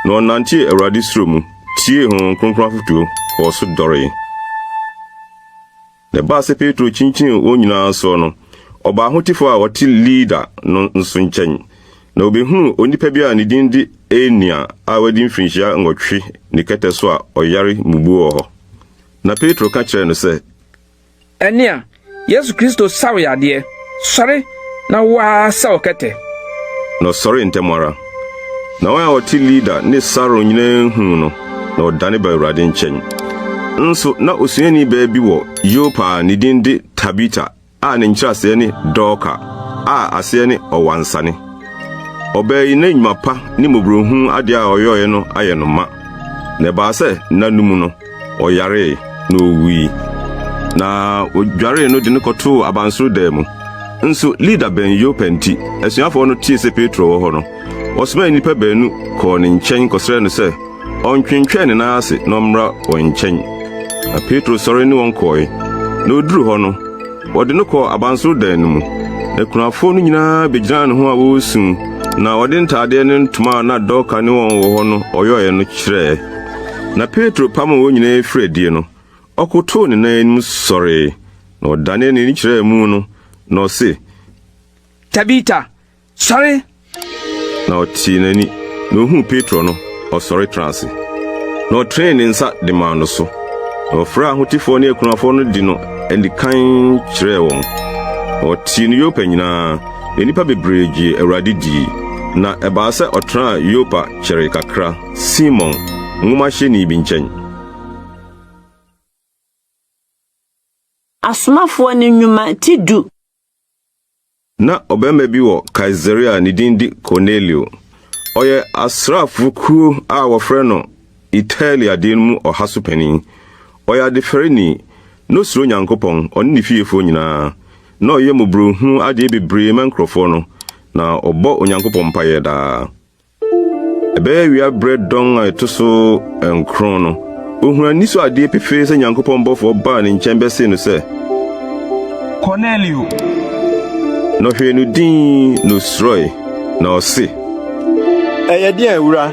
na wɔnantee Awurade suro mu, tiee Honhom Kronkron afotuo, kɔɔ so dɔree. Na ɛbaa sɛ Petro kyinkyinii wɔn nyinaa soɔ no, ɔbaa ahotefoɔ a wɔte Lida no nso nkyɛn. Na obehuu onipa bi a ne din de Enea a wadi mfirinhyia nwɔtwe ne kɛtɛ so a ɔyare mmubuo wɔ hɔ. Na Petro ka kyerɛɛ no sɛ. Enea, Yesu Kristo sa wo yadeɛ. Sɔre na wo ara sɛ wo kɛtɛ. Na ɔsɔree ntɛm ara. Na wɔn a wɔte Lida ne Saron nyinaa huu no, na wɔdane baa Awurade nkyɛn. Nso na osuani baa bi wɔ Yopa a ne din de Tabita a ne nkyerɛaseɛ ne Dorka, a aseɛ ne Ɔwansane. Ɔbaa yi na nnwuma pa ne mmɔborɔhunu adeɛ a ɔyɔeɛ no ayɛ no ma. Na ɛbaa sɛ nna no mu no, ɔyaree, na owui. Na wodwaree no de no kɔtoo abansoro dan mu. Nso Lida bɛn Yopa nti, asuafoɔ no tee sɛ Petro wɔ hɔ no, wɔsomaa nnipa baanu kɔɔ ne nkyɛn kɔsrɛɛ no sɛ ɔntwentwɛn ne nan ase na ɔmmra wɔn nkyɛn. Na Petro sɔre ne wɔn kɔe. Na oduruu hɔ no, Wɔde no kɔɔ abansoro dan no mu, na akunafoɔ no nyinaa bɛgyinaa ne ho a wɔresu, na wɔde ntadeɛ ne ntoma a na Dorka ne wɔn wɔ hɔ no ɔyɔeɛ no kyerɛɛ. Na Petro pamoo wɔn nyinaa firii adie no, ɔkotoo ne nan anim sɔree, na ɔdanee n'ani kyerɛɛ mu no, na ɔse, Tabita, Sɔre! Na ɔtee n'ani, na ohuu Petro no, ɔsɔre tenaa ase. Na ɔtenee ne nsa de maa no so, na ɔfrɛɛ ahotefoɔ ne akunafoɔ no de no anikan kyerɛɛ wɔn. Na wɔtee no Yopa nyinaa, na nnipa bebree gyee Awurade dii. Na ɛbaa sɛ ɔtenaa Yopa kyɛree kakra, Simon, nwomahyɛni bi nkyɛn. Asomafoɔ no Nnwuma ti du. Ná ɔbarima bi wɔ Kaesarea a ne din de Kornelio. Ɔyɛ asraafo kuo a wɔfrɛ no Italia de no mu ɔha so panin. Ɔyɛ adefɛreni, na osuro Onyankopɔn, ɔne ne fiefoɔ nyinaa. Ná ɔyɛ mmɔborɔhunu adeɛ bebree ma nkurɔfoɔ no, na ɔbɔ Onyankopɔn mpaeɛ daa. Ɛbɛyɛ awia berɛ dɔn a ɛto so nkron no, ohunuu anisoadeɛ pefee sɛ Nyankopɔn bɔfoɔ baa ne nkyɛn bɛsee no sɛ, Kornelio! Na ɔhwɛɛ no dinn, na osuroe, na ɔse. Ɛyɛ deɛn, Awura?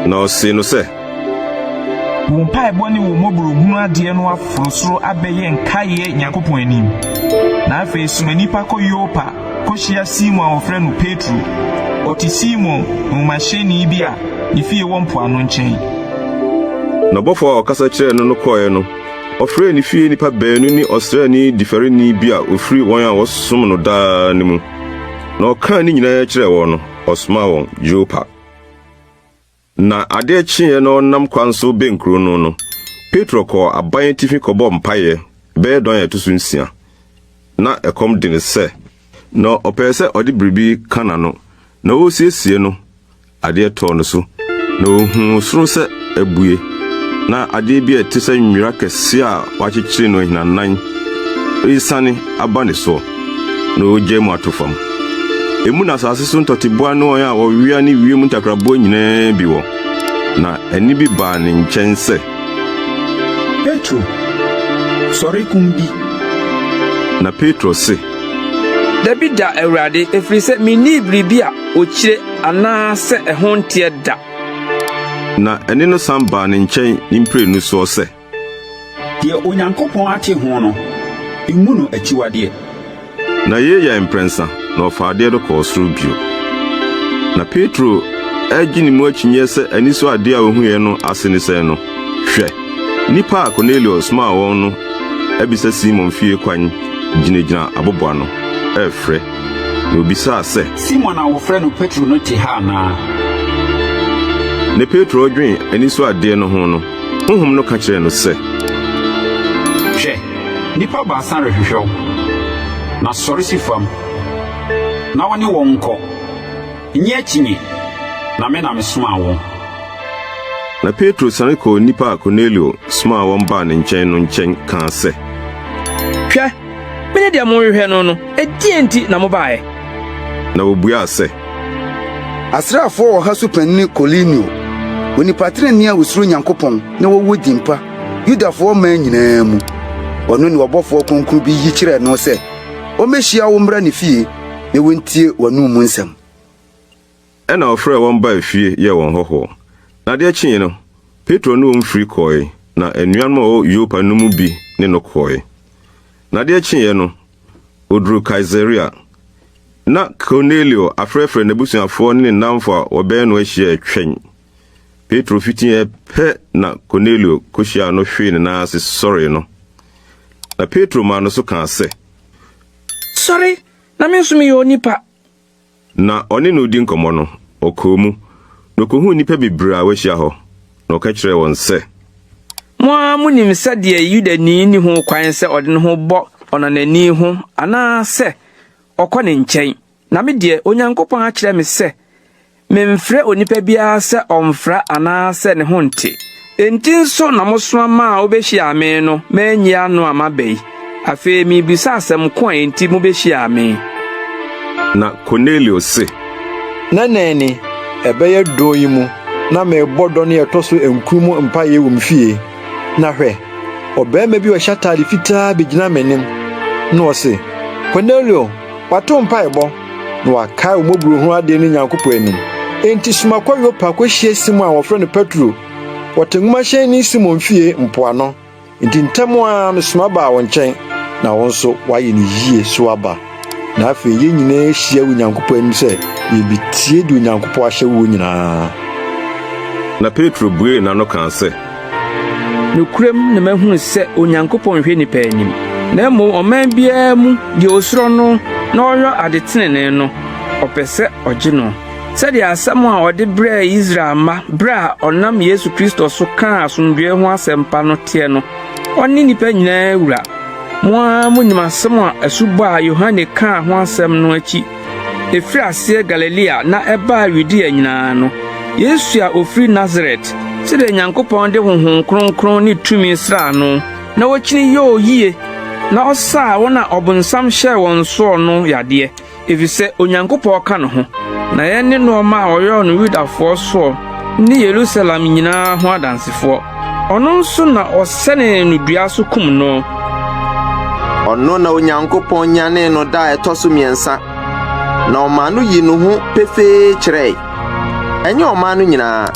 Na ɔsee no sɛ. Wo mpaebɔ ne wo mmɔborɔhunu adeɛ no aforo soro abɛyɛ nkaeɛ Nyankopɔn anim. Na afei soma nnipa kɔ Yopa kɔhyia Simon a wɔfrɛ no Petro. Ɔte Simon, nwomahyɛnni bi a ne fie wɔ mpoano nkyɛn. Na ɔbɔfoɔ a ɔkasa kyerɛɛ no no kɔeɛ no, ɔfrɛɛ ne fie nnipa baanu ne ɔsraani difɛreni bi a ɔfiri wɔn a wɔsom no daa no mu. Na ɔkaa ne nyinaa kyerɛɛ wɔn no, ɔsomaa wɔn Yopa. Na adeɛ kyeeɛ na ɔnam kwan so rebɛn kuro no no, Petro kɔɔ aban atifi kɔbɔɔ mpaeɛ bɛyɛ dɔn a ɛto so nsia. Ná ɛkɔm de no sɛ. Na ɔpɛɛ sɛ ɔde biribi ka n'ano, na ɔresiesie no, adeɛ tɔɔ no so. Na ohuu soro sɛ abue, na adeɛ bi a ɛte sɛ nwera kɛseɛ a wɔakyekyere no ahinanan resiane aba ne soɔ, na ɔregyae mu ato fam. Emu na asase so ntɔteboa ne wɔn a wɔwea ne wiem ntakraboa nyinaa bi wɔ. Na ɛnne bi baa ne nkyɛn sɛ. Petro, sɔre kum di! Na Petro se. Dabi da, Awurade, ɛfiri sɛ minnii biribi a wɔkyire anaasɛ ɛho nteɛ da. Na ɛnne no san baa ne nkyɛn ne mprenu soɔ sɛ. Deɛ Onyankopɔn ate ho no, mmu no akyiwadeɛ. Na yei yɛɛ mprɛnsa, na ɔfaa adeɛ no kɔɔ soro bio. Na Petro regye ne mu akyinnyeɛ sɛ ani so adeɛ a ɔhuiɛ no ase ne sɛn no, hwɛ, nnipa a Kornelio somaa wɔn no abisa Simon fie kwan gyinagyina aboboano refrɛ. Na obisaa sɛ. Simon a wɔfrɛ no Petro no te ha anaa? Na Petro redwen anisoadeɛ no ho no, Honhom no ka kyerɛɛ no sɛ. Hwɛ, nnipa baasa rehwehwɛ wo. Na sɔre si fam, na wo ne wɔn nkɔ. Nnye akyinnye, na me na mesomaa wɔn. Na Petro siane kɔɔ nnipa a Kornelio somaa wɔn baa ne nkyɛn no nkyɛn kaa sɛ. Hwɛ! Mene deɛ morehwehwɛ no no, ɛdeɛn nti na mobaeɛ? Na wɔbuaa sɛ. Asraafoɔ ɔha so panin Kornelio, onipa trenee a ɔsuro Nyankopɔn na ɔwɔ din pa Yudafoɔ man nyinaa mu. Ɔno ne ɔbɔfoɔ kronkron bi yi kyerɛɛ no sɛ ɔmmɛhyia wo mmra ne fie na wɔntie w'anom mu nsɛm. Ɛnna ɔfrɛɛ wɔn baa fie yɛɛ wɔn hɔhoɔ. Na adeɛ kyeeɛ no, Petro ne wɔn firi kɔe, na anuanom a wɔwɔ Yopa no mu bi ne no kɔe. Na adeɛ kyeeɛ no, ɔduruu Kaesarea. Ná Kornelio afrɛfrɛ n'abusuafoɔ ne ne nnamfo a wɔbɛn no ahyia retwɛn. Petro fitiiɛ pɛ na Kornelio kɔhyiaa no hwee ne nan ase sɔree no. Na Petro maa no so kaa sɛ. Sɔre, na me nso meyɛ onipa. Na ɔne no redi nkɔmmɔ no, ɔkɔɔ mu, na okohuu nnipa bebree a wɔahyia hɔ, na ɔka kyerɛɛ wɔn sɛ. Mo ara munim sɛdeɛ Yudani nni ho kwan sɛ ɔde ne ho bɔ ɔnanani ho anaasɛ ɔkɔ ne nkyɛn, na me deɛ, Onyankopɔn akyerɛ me sɛ Memfrɛ onipa biara sɛ ɔmfra anaasɛ ne ho nte. Enti nso na mosoma maa wobehyiaa me no manyi ano a maba yi. Afei merebisa asɛm ko a enti mubehyiaa me. Na Kornelio se. Nnɛnnɛn ni, ɛbɛyɛ dɔn yi mu na merebɔ dɔn a ɛtɔ so nkron mu mpae wɔ me fie, na hwɛ, ɔbarima bi a ɔhyɛ atade fitaa begyinaa m'anim, na ɔse, 'Kornelio, wɔate wo mpaebɔ, na wɔakae wo mmɔborɔhunu ade no Nyankopɔn anim. Enti soma kɔ Yopa kohyia Simon a wɔfrɛ no Petro. Ɔte nwomahyɛnni Simon fie mpoano. Enti ntɛm ara mesoma baa wo nkyɛn, na wo nso woayɛ no yiye so aba. Na afei yɛn nyinaa ahyia wɔ Nyankopɔn anim sɛ yɛrebetie deɛ Onyankopɔn ahyɛ woɔ nyinaa. Na Petro buee n'ano kaa sɛ. Nokorɛm na mahunu sɛ Onyankopɔn nhwɛ nnipa anim, na mmom ɔman biara mu, deɛ osuro no na ɔyɔ ade tenenee no, ɔpɛ sɛ ɔgye no. Sɛdeɛ asɛm a ɔde brɛɛ Israel mma berɛ a ɔnam Yesu Kristo so kaa asomdwoeɛ ho asɛmpa no teɛ no, ɔne nnipa nyinaa wura. Mo ara munim asɛm a asubɔ a Yohane kaa ho asɛm no akyi Ɛfirii aseɛ Galilea na ɛbaa Yudea nyinaa no, Yesu a ɔfiri Nasaret, sɛdeɛ Nyankopɔn de Honhom Kronkron ne tumi sraa no, na ɔkyini yɔɔ yie, na ɔsaa wɔn a ɔbonsam hyɛɛ wɔn soɔ no yadeɛ, ɛfiri sɛ Onyankopɔn ka ne ho. Na yɛne nnoɔma a ɔyɔɔ no Yudafoɔ soɔ ne Yerusalem nyinaa ho adansefoɔ. Ɔno nso na wɔsɛnee no dua so kum no. Ɔno na Onyankopɔn nyanee no da a ɛtɔ so mmiɛnsa, na ɔmaa no yii ne ho pefee kyerɛe, ɛnyɛ ɔman no nyinaa,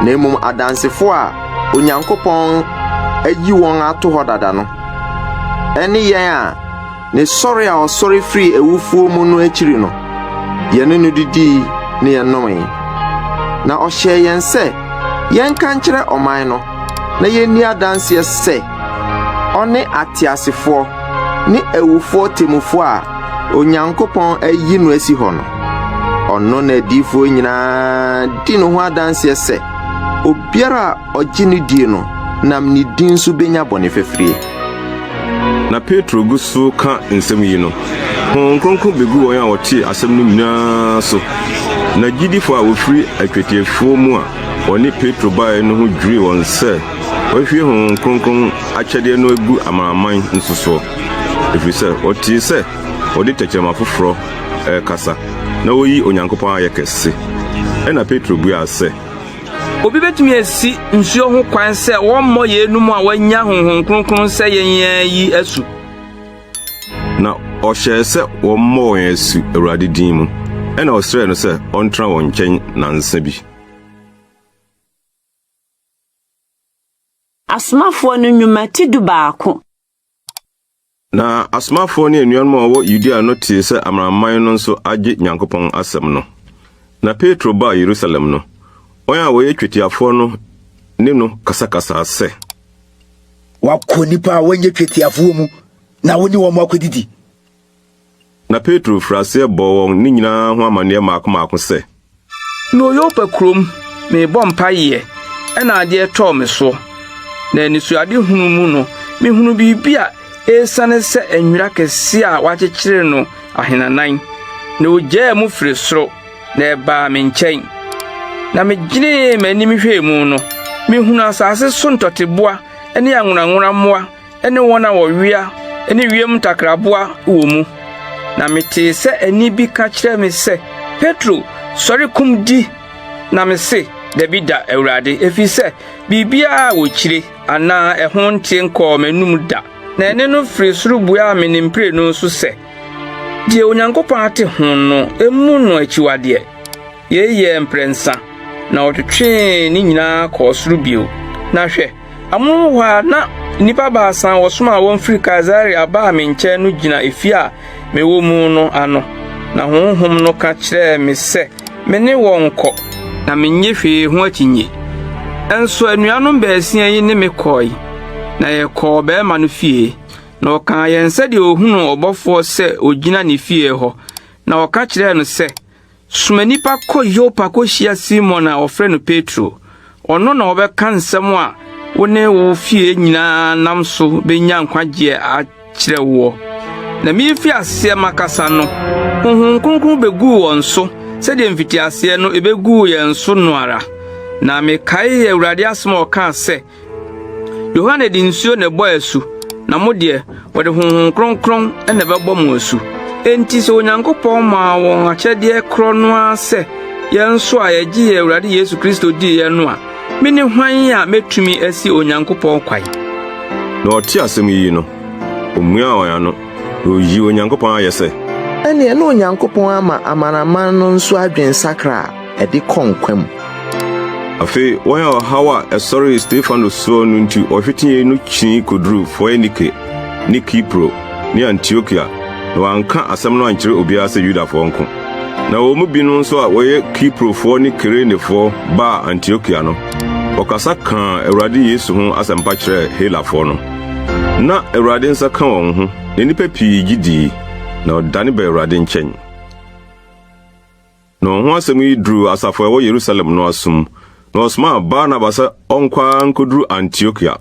na mmom adansefo a Onyankopɔn ayi wɔn ato hɔ dada no, ɛne yɛn a Ne sɔre a ɔsɔre firii awufoɔ mu no akyiri no, yɛne no didii ne yɛnomee. Na ɔhyɛɛ yɛn sɛ yɛnka nkyerɛ ɔman no na yɛnni adanseɛ sɛ ɔne ateasefoɔ ne awufoɔ temmufoɔ a Onyankopɔn ayi no asi hɔ no. Ɔno na adiyifoɔ nyinaa di ne ho adanseɛ sɛ obiara a ɔgye no die no nam ne din so bɛnya bɔne fafirie. Na Petro gu so reka nsɛm yi no, Honhom Kronkron beguu wɔn a wɔtee asɛm no nyinaa so. Na gyidifo a wofiri atwetiafoɔ mu a wɔne Petro bae no ho dwirii wɔn sɛ wɔahwie Honhom Kronkron akyɛdeɛ no agu amanaman nso soɔ, ɛfiri sɛ wɔtee sɛ wɔde tɛkyerɛma foforɔ rekasa na wɔreyi Onyankopɔn ayɛ kɛse. Ɛnna Petro buaa sɛ. Obi betumi asi nsuo ho kwan sɛ wɔmmɔ yeinom a wɔanya Honhom Kronkron sɛ yɛn ara yi asu? Na ɔhyɛɛ sɛ wɔmmɔ wɔn asu Awurade din mu. Ɛnna ɔsrɛɛ no sɛ ɔntena wɔn nkyɛn nnansa bi. Asomafoɔ no Nnwuma ti dubaako. Na asomafoɔ ne anuanom a wɔwɔ Yudea no tee sɛ amanaman no nso agye Nyankopɔn asɛm no. Na Petro baa Yerusalem no, wɔn a wɔyɛ twetiafoɔ no ne no kasakasaa sɛ. Woakɔ nnipa a wɔnyɛ twetiafoɔ mu na wo ne wɔn akɔdidi. Na Petro firii aseɛ bɔɔ wɔn ne nyinaa ho amanneɛ mmaako mmaako sɛ. Mewɔ Yopa kurom, merebɔ mpaeɛ, ɛnna adeɛ tɔɔ me soɔ, na anisoadehunu mu no, mehunuu biribi a ɛresiane sɛ nwera kɛseɛ a wɔakyekyere no ahinanan, na ogyaa mu firi soro, na ɛbaa me nkyɛn. Na megyenee m'anim hwɛɛ mu no, mehunuu asase so ntɔteboa ne anworanworammoa ne wɔn a wɔwea ne wiem ntakraboa wɔ mu. Na metee sɛ ɛnne bi ka kyerɛɛ me sɛ, 'Petro, sɔre kum di! Na mise, 'Dabi da, Awurade, efisɛ biribiara a wokyire anaa ɛho nteɛ nkɔɔ m'anom da. Na ɛnne no firi soro buaa me ne mprenu so sɛ, 'Deɛ Onyankopɔn ate ho no, mmu no akyiwadeɛ. Yei yɛɛ mprɛnsa, na wɔtwetwee ne nyinaa kɔɔ soro bio. Na hwɛ, amonom hɔ ara na nnipa baasa a wɔsomaa wɔn firi Kaesarea baa me nkyɛn no gyina efie a mewɔ mu no ano. Na Honhom no ka kyerɛɛ me sɛ me ne wɔn nkɔ, na minnye hwee ho akyinnye. Nso anuanom baasia yi ne me kɔe, na yɛkɔɔ barima no fie. Na ɔkaa yɛn sɛdeɛ ohunuu ɔbɔfoɔ sɛ ogyina ne fie hɔ, na ɔka kyerɛɛ no sɛ, Soma nnipa kɔ Yopa kohyia Simon a wɔfrɛ no Petro. Ɔno na ɔbɛka nsɛm a wo ne wo fie nyinaa nam so benya nkwagyeɛ akyerɛ woɔ. Na merefi aseɛ makasa no, Honhom Kronkron beguu wɔn so sɛdeɛ mfitiaseɛ no ebeguu yɛn so no ara. Na mekaee Awurade asɛm a ɔkaa sɛ, Yohane de nsuo na ɛbɔɔ asu, na mo deɛ, wɔde Honhom Kronkron na ɛbɛbɔ mo asu. Enti sɛ Onyankopɔn maa wɔn akyɛdeɛ korɔ no ara sɛ yɛn nso a yɛgyee Awurade Yesu Kristo diiɛ no a, mene hwan a mɛtumi asi Onyankopɔn kwan? Na ɔtee asɛm yi no, omuaa wɔn ano, na oyii Onyankopɔn ayɛ sɛ. Ɛnneɛ na Onyankopɔn ama amanaman no nso adwensakra a ɛde kɔ nkwa mu. Afei wɔn a ɔhaw a ɛsɔree Stefano soɔ no nti wɔhwetee no kyinii koduruu Foinike ne Kipro ne Antiokia, na wɔanka asɛm no ankyerɛ obiara sɛ Yudafoɔ nko. Na wɔn mu binom nso a wɔyɛ Kiprofoɔ ne Kirenefoɔ baa Antiokia no, wɔkasa kaa Awurade Yesu ho asɛmpa kyerɛɛ Helafoɔ no. Na Awurade nsa ka wɔn ho, na nnipa pii gye dii, na wɔdane baa Awurade nkyɛn. Na wɔn ho asɛm yi duruu asafo a ɛwɔ Yerusalem no asom, na wɔsomaa Barnaba sɛ ɔnkɔ ara nkoduru Antiokia.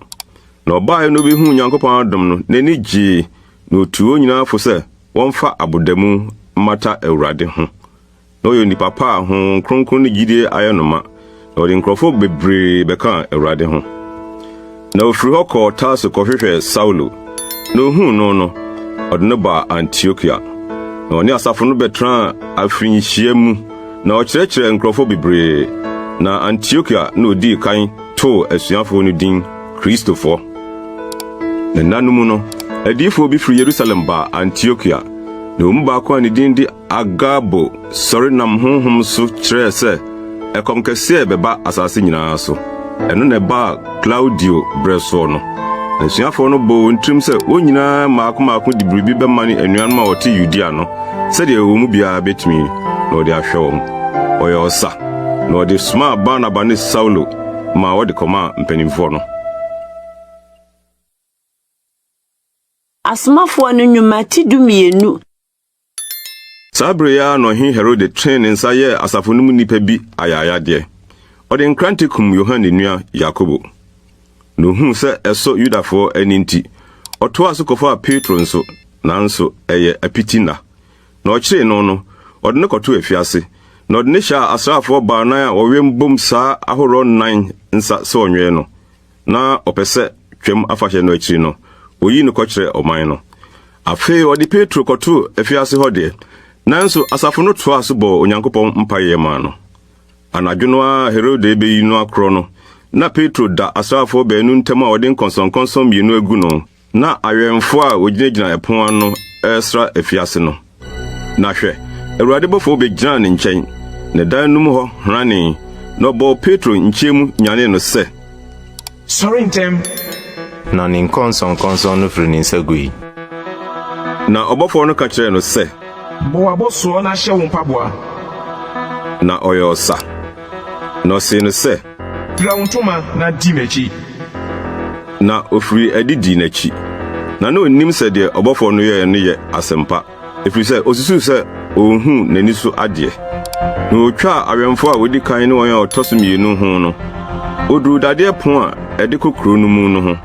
Na ɔbae no obehuu Nyankopɔn adom no, n'ani gyee, na otuu wɔn nyinaa fo sɛ wɔmfa abodamu mmata Awurade ho. Na ɔyɛ onipa pa a Honhom Kronkron ne gyidie ayɛ no ma, na ɔde nkurɔfo bebree bɛkaa Awurade ho. Na ofiri hɔ kɔɔ Tarso kɔhwehwɛɛ Saulo, na ohuu no no, ɔde no baa Antiokia. Na ɔne asafo no bɛtenaa afirihyia mu, na ɔkyerɛkyerɛɛ nkurɔfo bebree. Na Antiokia na odii kan too asuafo no din Kristofo. Na nna no mu no, adiyifo bi firi Yerusalem baa Antiokia, na wɔn mu baako a ne din de Agabo sɔre nam honhom so kyerɛɛ sɛ ɛkɔm kɛseɛ rebɛba asase nyinaa so. Ɛno na ɛbaa Klaudio berɛ soɔ no. Na asuafoɔ no bɔɔ wɔn tirim sɛ wɔn nyinaa mmaako mmaako de biribi bɛmane anuanom a wɔte Yudea no sɛdeɛ wɔn mu biara bɛtumi, na wɔde ahwɛ wɔn. Wɔyɛɛ ɔsa, na wɔde somaa Barnaba ne Saulo maa wɔde kɔmaa mpanimfoɔ no. Asomafoɔ no Nnwuma ti dumienu. Saa bere yi ara na Ɔhene Herode twee ne nsa yɛɛ asafo no mu nnipa bi ayaayadeɛ. Ɔde nkrante kum Yohane nua Yakobo. Na ohuu sɛ ɛsɔ Yudafoɔ ani nti, ɔtoaa so kɔfaa Petro nso, nanso ɛyɛ apiti nna. Na ɔkyeree no no, ɔde no kɔtoo afiase. Na ɔde no hyɛɛ asraafoɔ baanan a wɔwɛn bom saa ahoroɔ nnan nsa sɛ wɔnwɛn no. Na ɔpɛ sɛ Twam afahyɛ no akyiri no, oyi no kɔkyerɛ ɔman no. Afei ɔde Petro kɔtoo afiase hɔ deɛ, nanso asafo no toaa so bɔɔ Onyankopɔn mpaeɛ maa no. Anadwo no ara a Herode rebeyi no akorɔ no, na Petro da asraafoɔ baanu ntam a wɔde nkɔnsɔnkɔnsɔn mmienu agu no, na awɛmfoɔ a wɔgyinagyina ɛpon ano resra afiase no. Na hwɛ, Awurade bɔfoɔ bɛgyinaa ne nkyɛn, na dan no mu hɔ hranee, na ɔbɔɔ Petro nkyɛn mu nyanee no sɛ, Sɔre ntɛm! Na ne nkɔnsɔnkɔnsɔn no firii ne nsa gui. Na ɔbɔfoɔ no ka kyerɛɛ no sɛ. Bɔ w'abɔsoɔ na hyɛ wo mpaboa. Na ɔyɛɛ ɔsa. Na ɔsee no sɛ. Fira wo ntoma na di m'akyi. Na ɔfirii adi dii n'akyi. Na na ɔnnim sɛ deɛ ɔbɔfoɔ no yɛeɛ no yɛ asɛmpa, ɛfiri sɛ ɔsusuu sɛ ɔrehu n'ani so adeɛ. Na ɔtwaa awɛmfoɔ a wɔdi kan ne wɔn a wɔtɔ so mmienu ho no, ɔduruu dadeɛ pono a ɛde kɔ kuro no mu no ho,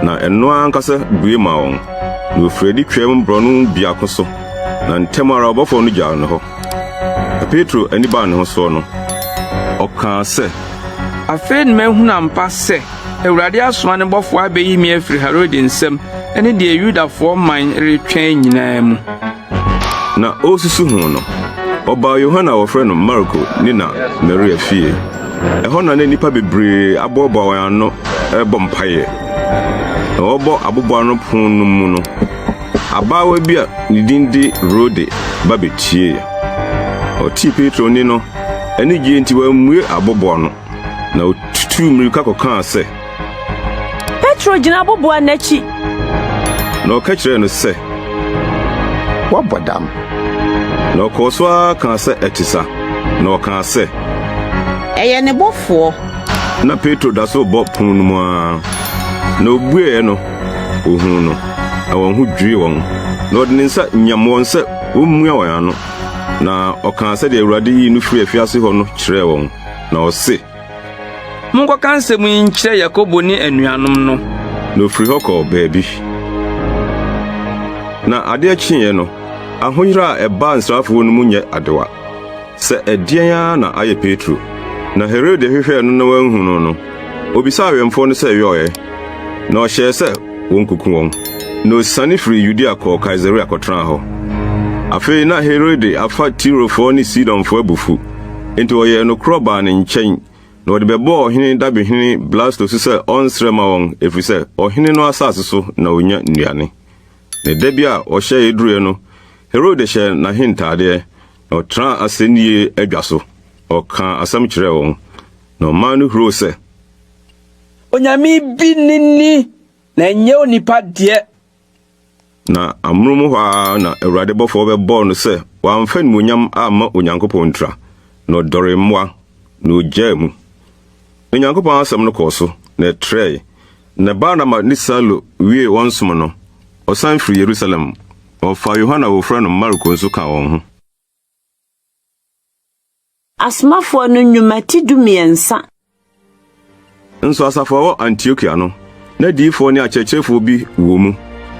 na ɛno ara ankasa bue maa wɔn. Na ɔfirii adi twaam borɔno biako so, na ntɛm ara ɔbɔfoɔ no gyaa no hɔ. Na Petro ani baa ne ho soɔ no, ɔkaa sɛ, Afei na mahunu ampa sɛ Awurade asoma ne bɔfoɔ abeyi me afiri Herode nsam ne deɛ Yudafoɔ man retwɛn nyinaa mu. Na ɔresusu ho no, ɔbaa Yohane a wɔfrɛ no Marko ne na Maria fie. Ɛhɔ na na nnipa bebree aboaboa wɔn ano rebɔ mpaeɛ. Na wɔrebɔ aboboano pon no mu no, abaawa bi a ne din de Rode ba betiee. Ɔtee Petro nne no, anigye nti wammue aboboano, na otutuu mmirika kɔkaa sɛ, Petro gyina aboboano no akyi. Na ɔka kyerɛɛ no sɛ, Woabɔ dam. Na ɔkɔɔ so ara kaa sɛ ɛte sa, na ɔkaa sɛ, Ɛyɛ ne bɔfoɔ. Na Petro da so rebɔ pon no mu ara. Na obueɛ no, wohuu no, na wɔn ho dwirii wɔn. Na ɔde ne nsa nyam wɔn sɛ wommua wɔn ano, na ɔkaa sɛdeɛ Awurade yii no firii afiase hɔ no kyerɛɛ wɔn, na ɔse, Monkɔka nsɛm yi nkyerɛ Yakobo ne anuanom no. Na ɔfirii hɔ kɔɔ baabi. Na adeɛ kyeeɛ no, ahoyera a ɛbaa nsrafoɔ no mu nyɛ adewa. Sɛ ɛdeɛn ara na ayɛ Petro. Na Herode hwehwɛɛ no na wanhu no no, obisaa awɛmfoɔ no sɛ ɛyɔeɛ, na ɔhyɛɛ sɛ wɔnkoku wɔn. Na osiane firii Yudea kɔɔ Kaesarea kɔtenaa hɔ. Afei na Herode afa Tirofoɔ ne Sidonfoɔ abufu, enti wɔyɛɛ nokorɔ baa ne nkyɛn, na wɔde bɛbɔɔ ɔhene dabehene Blasto so sɛ ɔnsrɛ mma wɔn, ɛfiri sɛ ɔhene no asase so na ɔnya nnuane. Na da bi a ɔhyɛeɛ duruiɛ no, Herode hyɛɛ n'ahentadeɛ, Na ɔtenaa asɛnnie adwa so, na ɔkaa asɛm kyerɛɛ wɔn. Na ɔman no huroo sɛ. Onyame bi ne ni, na ɛnyɛ onipa deɛ. Na amonom hɔ ara na Awurade bɔfoɔ bɛbɔɔ no sɛ wamfa animuonyam amma Onyankopɔn ntira, na ɔdɔree mmoa, na ogyaa mu. Na Onyankopɔn asɛm no kɔɔ so, na ɛtrɛe. Na Barnaba ne Saulo wiee wɔn som no, wɔsan firii Yerusalem, na wɔfaa Yohane a wɔfrɛ no Marko nso kaa wɔn ho. Asomafoɔ no Nnwuma ti 13. Nso asafo a ɛwɔ Antiokia no, na adiyifoɔ ne akyerɛkyerɛfoɔ bi wɔ mu,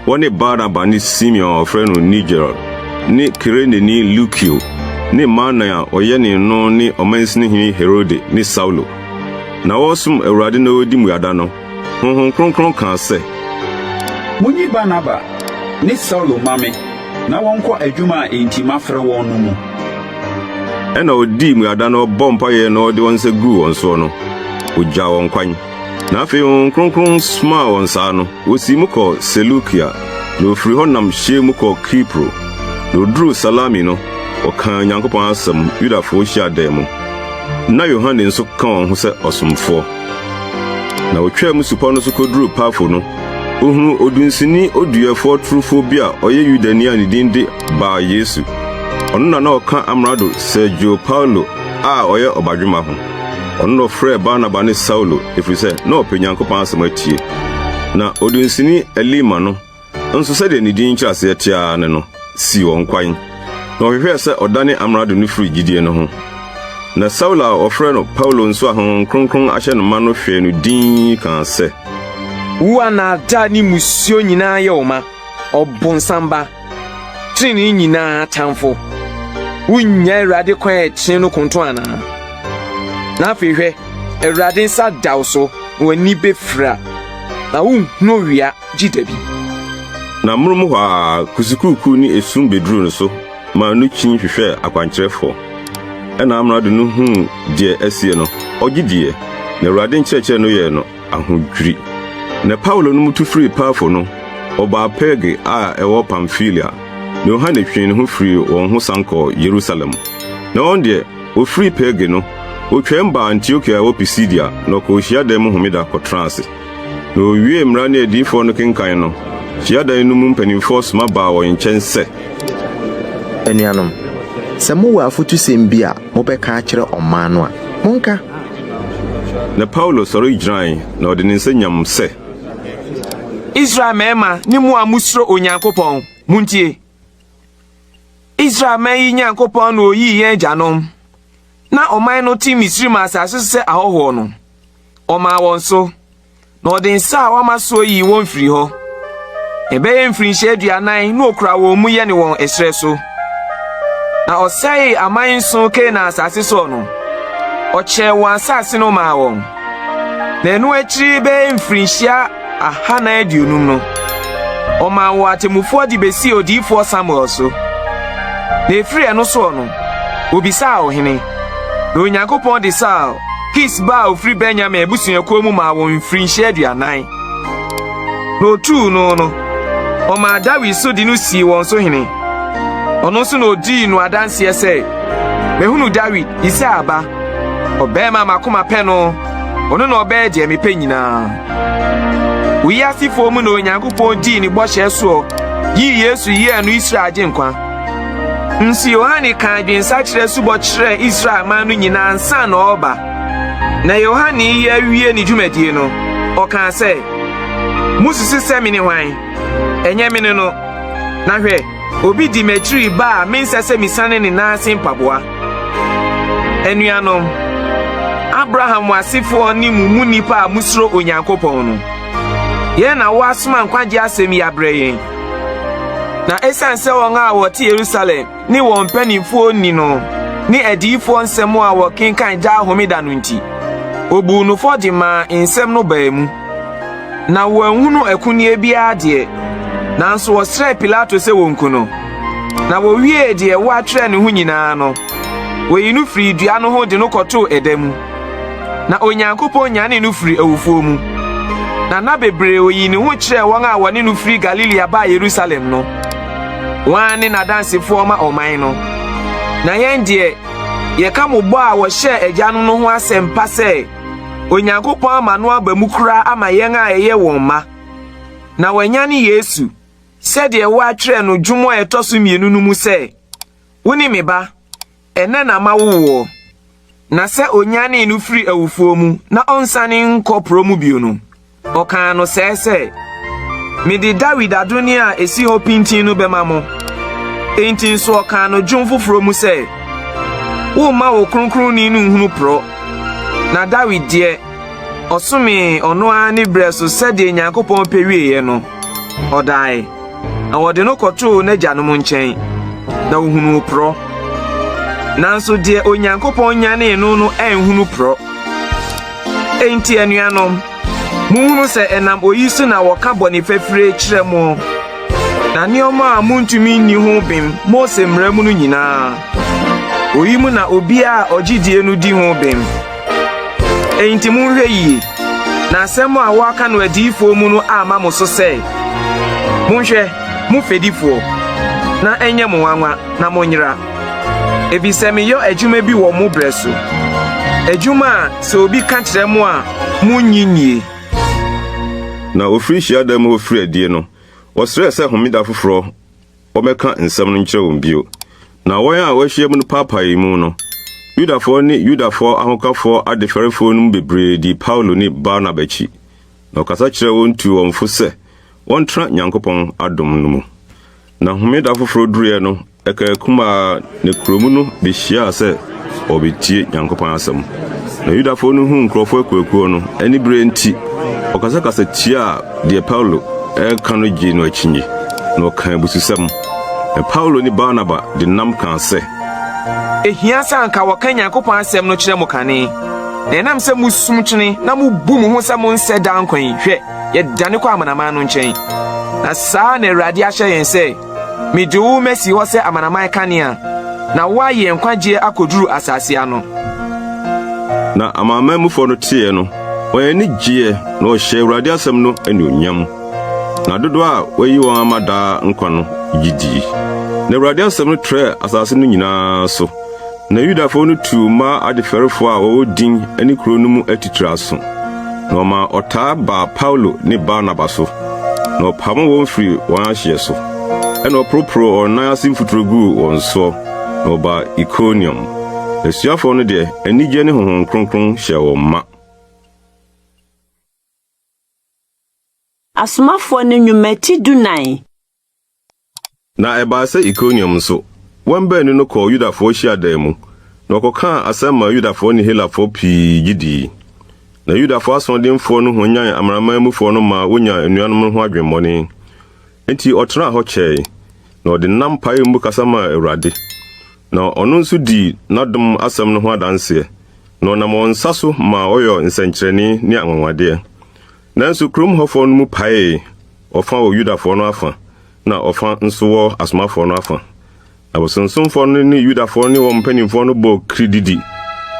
wɔne Barnaba ne Simeon a wɔfrɛ no Niger ne Kireneni Lukio ne Manaen a ɔyɛnee no ne ɔmansin hene Herode ne Saulo. Na wɔresom Awurade na wɔredi mmuada no, Honhom Kronkron kaa sɛ. Munyi Barnaba ne Saulo mma me na wɔnkɔ adwuma a enti mafrɛ wɔn no mu. Ɛnna wɔdii mmuada na wɔbɔɔ mpaeɛ na wɔde wɔn nsa guu wɔn soɔ no, wɔgyaa wɔn kwan. Na afei Honhom Kronkron somaa wɔn saa no, wosii mu kɔɔ Seleukia, na wɔfirii hɔ nam hyɛn mu kɔɔ Kipro. Na wɔduruu Salami no, wɔkaa Onyankopɔn asɛm Yudafoɔ hyiadan mu. Ná Yohane nso ka wɔn ho sɛ ɔsomfoɔ. Na otwaa mu supɔw no so koduruu Pafo no, ohunuu odunsini oduyɛfoɔ torofoɔ bi a ɔyɛ Yudani a ne din de Bar-Yesu. Ɔno na na ɔka amrado Sergio Paulo a ɔyɛ ɔbadwemma ho. Ɔno na ɔfrɛɛ Barnaba ne Saulo, ɛfiri sɛ na ɔpɛ Onyankopɔn asɛm atie. Na odunsini Elima no nso sɛdeɛ ne din nkyerɛaseɛ te ara ne no, sii wɔn kwan, na ɔhwehwɛɛ sɛ ɔdane amrado no firi gyidie no ho. Na Saulo a wɔfrɛ no Paulo nso a Honhom Kronkron ahyɛ no ma no hwɛɛ no dinn kaa sɛ. Wo a nnaadaa ne mmusuo nyinaa yɛ wo ma, ɔbonsam ba, trenee nyinaa tamfo. Wonnya Awurade kwan a ɛkyene no konton anaa? Na afei hwɛ, Awurade nsa da wo so, na w'ani bɛfira, na wonhunu owia gye da bi. Na amonom hɔ ara kusukuukuu ne esum beduruu no so maa no kyin hwehwɛɛ akwankyerɛfoɔ. Ɛnna amrado no huu deɛ asie no, ɔgye diiɛ, na Awurade nkyerɛkyerɛ no yɛɛ no ahodwiri. Na Paulo nom tu firii Pafo no, ɔbaa Perge a ɛwɔ Pamfilia, na Yohane twee ne ho firii wɔn ho san kɔɔ Yerusalem. Na wɔn deɛ, wɔfirii Perge no, wɔtwaam baa Antiokia a ɛwɔ Pisidia, na wɔkɔɔ hyiadan mu homeda kɔtenaa ase. Na wɔwiee Mmara ne Adiyifoɔ no kenkan no, hyiadan no mu mpanimfoɔ soma baa wɔn nkyɛn sɛ. Anuanom, sɛ mowɔ afotusɛm bi a mobɛka akyerɛ ɔman no a, monka. Na Paulo sɔre gyinae, na ɔde ne nsa nyam sɛ. Israel mmarima ne mo a musuro Onyankopɔn, muntie! Israel man yi Nyankopɔn na oyii yɛn agyanom, na ɔman no te Misraim asase so sɛ ahɔhoɔ no, ɔmaa wɔn so. Na ɔde nsa a wama soɔ yii wɔn firii hɔ. Ɛbɛyɛ mfirinhyia 40 na ɔkura wɔn mu yɛne wɔn ɛserɛ so. Na ɔsɛee aman nson Kanaan asase soɔ no, ɔkyɛɛ wɔn asase no maa wɔn. Na ɛno akyiri bɛyɛ mfirinhyia 450 no, ɔmaa wɔn atemmufoɔ de bɛsii odiyifoɔ Samuel so. Na ɛfiri ɛno soɔ no, wɔbisaa ɔhene. Na Onyankopɔn de Saul, Kis ba a ofiri Benyamin abusuakuo mu maa wɔn mfirinhyia 40. Na otuu no no, ɔmaa Dawid so de no sii wɔn so hene. Ɔno nso na odii no adanseɛ sɛ, Mahunu Dawid, Yisai ba, ɔbarima a m'akoma pɛ no, ɔno na ɔbɛyɛ deɛ mepɛ nyinaa. Oyi asefoɔ mu na Onyankopɔn dii ne bɔhyɛ soɔ yii Yesu yɛɛ no Israel agyenkwa. Nso Yohane kaa adwensakyera asubɔ kyerɛɛ Israel man no nyinaa ansa na ɔreba. Na Yohane reyɛ awie ne dwumadie no, ɔkaa sɛ, Mususu sɛ mene hwan? Ɛnyɛ mene no. Na hwɛ, obi di m'akyiri reba a mensɛ sɛ mesiane ne nan ase mpaboa. Anuanom, Abraham asefoɔ ne mo mu nnipa a musuro Onyankopɔn no, yɛn na wɔasoma nkwagye asɛm yi abrɛ yɛn. Na esiane sɛ wɔn a wɔte Yerusalem ne wɔn mpanimfoɔ nni no ne adiyifoɔ nsɛm a wɔkenkan daa homeda no nti, obuu no fɔ de maa nsɛm no baa mu. Na wɔanhunu akunneɛ biara deɛ, nanso wɔsrɛɛ Pilato sɛ wɔnku no. Na wɔwiee deɛ wɔatwerɛ ne ho nyinaa no, wɔyii no firii dua no ho de no kɔtoo ɛda mu. Na Onyankopɔn nyanee no firii awufoɔ mu. Na nna bebree oyii ne ho kyerɛɛ wɔn a wɔne no firi Galilea baa Yerusalem no. Wɔn ara ne n'adansefoɔ ma ɔman no. Na yɛn deɛ, yɛka mo bɔ a wɔhyɛɛ agyanom no ho asɛm pa sɛ, Onyankopɔn ama no aba mu koraa ama yɛn a yɛyɛ wɔn mma. Na wanyane Yesu, sɛdeɛ wɔatwerɛ no dwom a ɛtɔ so mmienu no mu sɛ, 'Wone me ba, Ɛnnɛ na mawo woɔ. Na sɛ ɔnyanee no firii awufoɔ mu na ɔnsane nkɔ porɔ mu bio no, ɔkaa no sɛɛ sɛ, Mede Dawid adonneɛ a ɛsi hɔ pintinn no bɛma mo. Enti nso ɔkaa no dwom foforɔ mu sɛ, Woremma wo Kronkronni no nhunu porɔ. Na Dawid deɛ, ɔsomee ɔno ara ne berɛ so sɛdeɛ Nyankopɔn pɛ wieeɛ no, ɔdae. Na wɔde no kɔtoo n'agyanom nkyɛn, na ohunuu porɔ. Nanso deɛ Onyankopɔn nyanee no no anhunu porɔ. Enti anuanom, monhunu sɛ ɛnam oyi so na wɔka bɔne fafire kyerɛ mo. Na nneɛma a muntumi nni ho bem Mose mmara mu no nyinaa, oyi mu na obiara a ɔgye die no di ho bem. Enti monhwɛ yie, na asɛm a wɔaka no adiyifoɔ mu no amma mo so sɛ, 'Monhwɛ, mo fɛdifoɔ, na ɛnyɛ mo nwanwa na monyera, efisɛ meyɔ adwuma bi wɔ mo berɛ so, adwuma a sɛ obi ka kyerɛ mo a munnye nnie. Na wɔfiri hyiadan mu hɔ firii adie no, wɔsrɛɛ sɛ homeda foforɔ wɔmmɛka nsɛm no nkyerɛ wɔn bio. Na wɔn a wɔahyiam no paapaee mu no, Yudafoɔ ne Yudafoɔ ahokafoɔ adefɛrefoɔ no mu bebree dii Paulo ne Barnaba akyi, na wɔkasa kyerɛɛ wɔn tuu wɔn fo sɛ wɔntra Nyankopɔn adom no mu. Na homeda foforɔ duruiɛ no, Ɛkaa kumaa na kurow mu no behyiaa sɛ wɔrebetie Nyankopɔn asɛm. Na Yudafo no huu nkurɔfo akuakuo no, anibere nti, wɔkasakasa tiaa deɛ Paulo reka no gyee no akyinnye, na wɔkaa abususɛm. Na Paulo ne Barnaba de nnam kaa sɛ. Ehia sɛ anka wɔka Nyankopɔn asɛm no kyerɛ mo kane. Na ɛnam sɛ musum kyene na mubu mo ho sɛ monsɛ daa nkwa yi, hwɛ, yɛdane kɔ amanaman no nkyɛn. Na saa na Awurade ahyɛ yɛn sɛ, Mede wo masi hɔ sɛ amanaman kanea, na woayɛ nkwagyeɛ akɔduru asase ano. Na amanaman mufoɔ no teeɛ no, wɔn ani gyeeɛ, na wɔhyɛɛ Awurade asɛm no anuonyam. Na dodoɔ a wɔayi wɔn ama daa nkwa no gye dii. Na Awurade asɛm no trɛɛ asase no nyinaa so. Na Yudafoɔ no tuu mmaa adefɛrefoɔ a wɔwɔ din ne kuro no mu atitire aso, na wɔmaa ɔtaa baa Paulo ne Barnaba so, na wɔpamoo wɔn firii wɔn ahyeɛ so. Ɛnna wɔporoporoo wɔn nan ase mfuturo guu wɔn soɔ, na wɔbaa Ikoniom. Asuafoɔ no deɛ, anigyeɛ ne Honhom Kronkron hyɛɛ wɔn ma. Asomafoɔ no Nnwuma ti 14. Na ɛbaa sɛ Ikoniom nso, wɔn baanu no kɔɔ Yudafoɔ hyiadan mu, na wɔkɔkaa asɛm maa Yudafoɔ ne Helafoɔ pii gye dii. Na Yudafoɔ asoɔdenfoɔ no hwanyan amanaman mufoɔ no maa wonyaa anuanom no ho adwemmɔne. Enti ɔtenaa hɔ kyɛe, na ɔde nnam paee mu kasa maa Awurade. Na ɔno nso dii n'adom asɛm no ho adanseɛ, na ɔnam wɔn nsa so maa wɔyɔɔ nsɛnkyerɛnne ne anwanwadeɛ. Nanso kurom hɔfoɔ no mu paee, ɔfã wɔ Yudafoɔ no afa, na ɔfã nso wɔ asomafoɔ no afa. Na abosonsomfoɔ no ne Yudafoɔ ne wɔn mpanimfoɔ no bɔɔ kirididi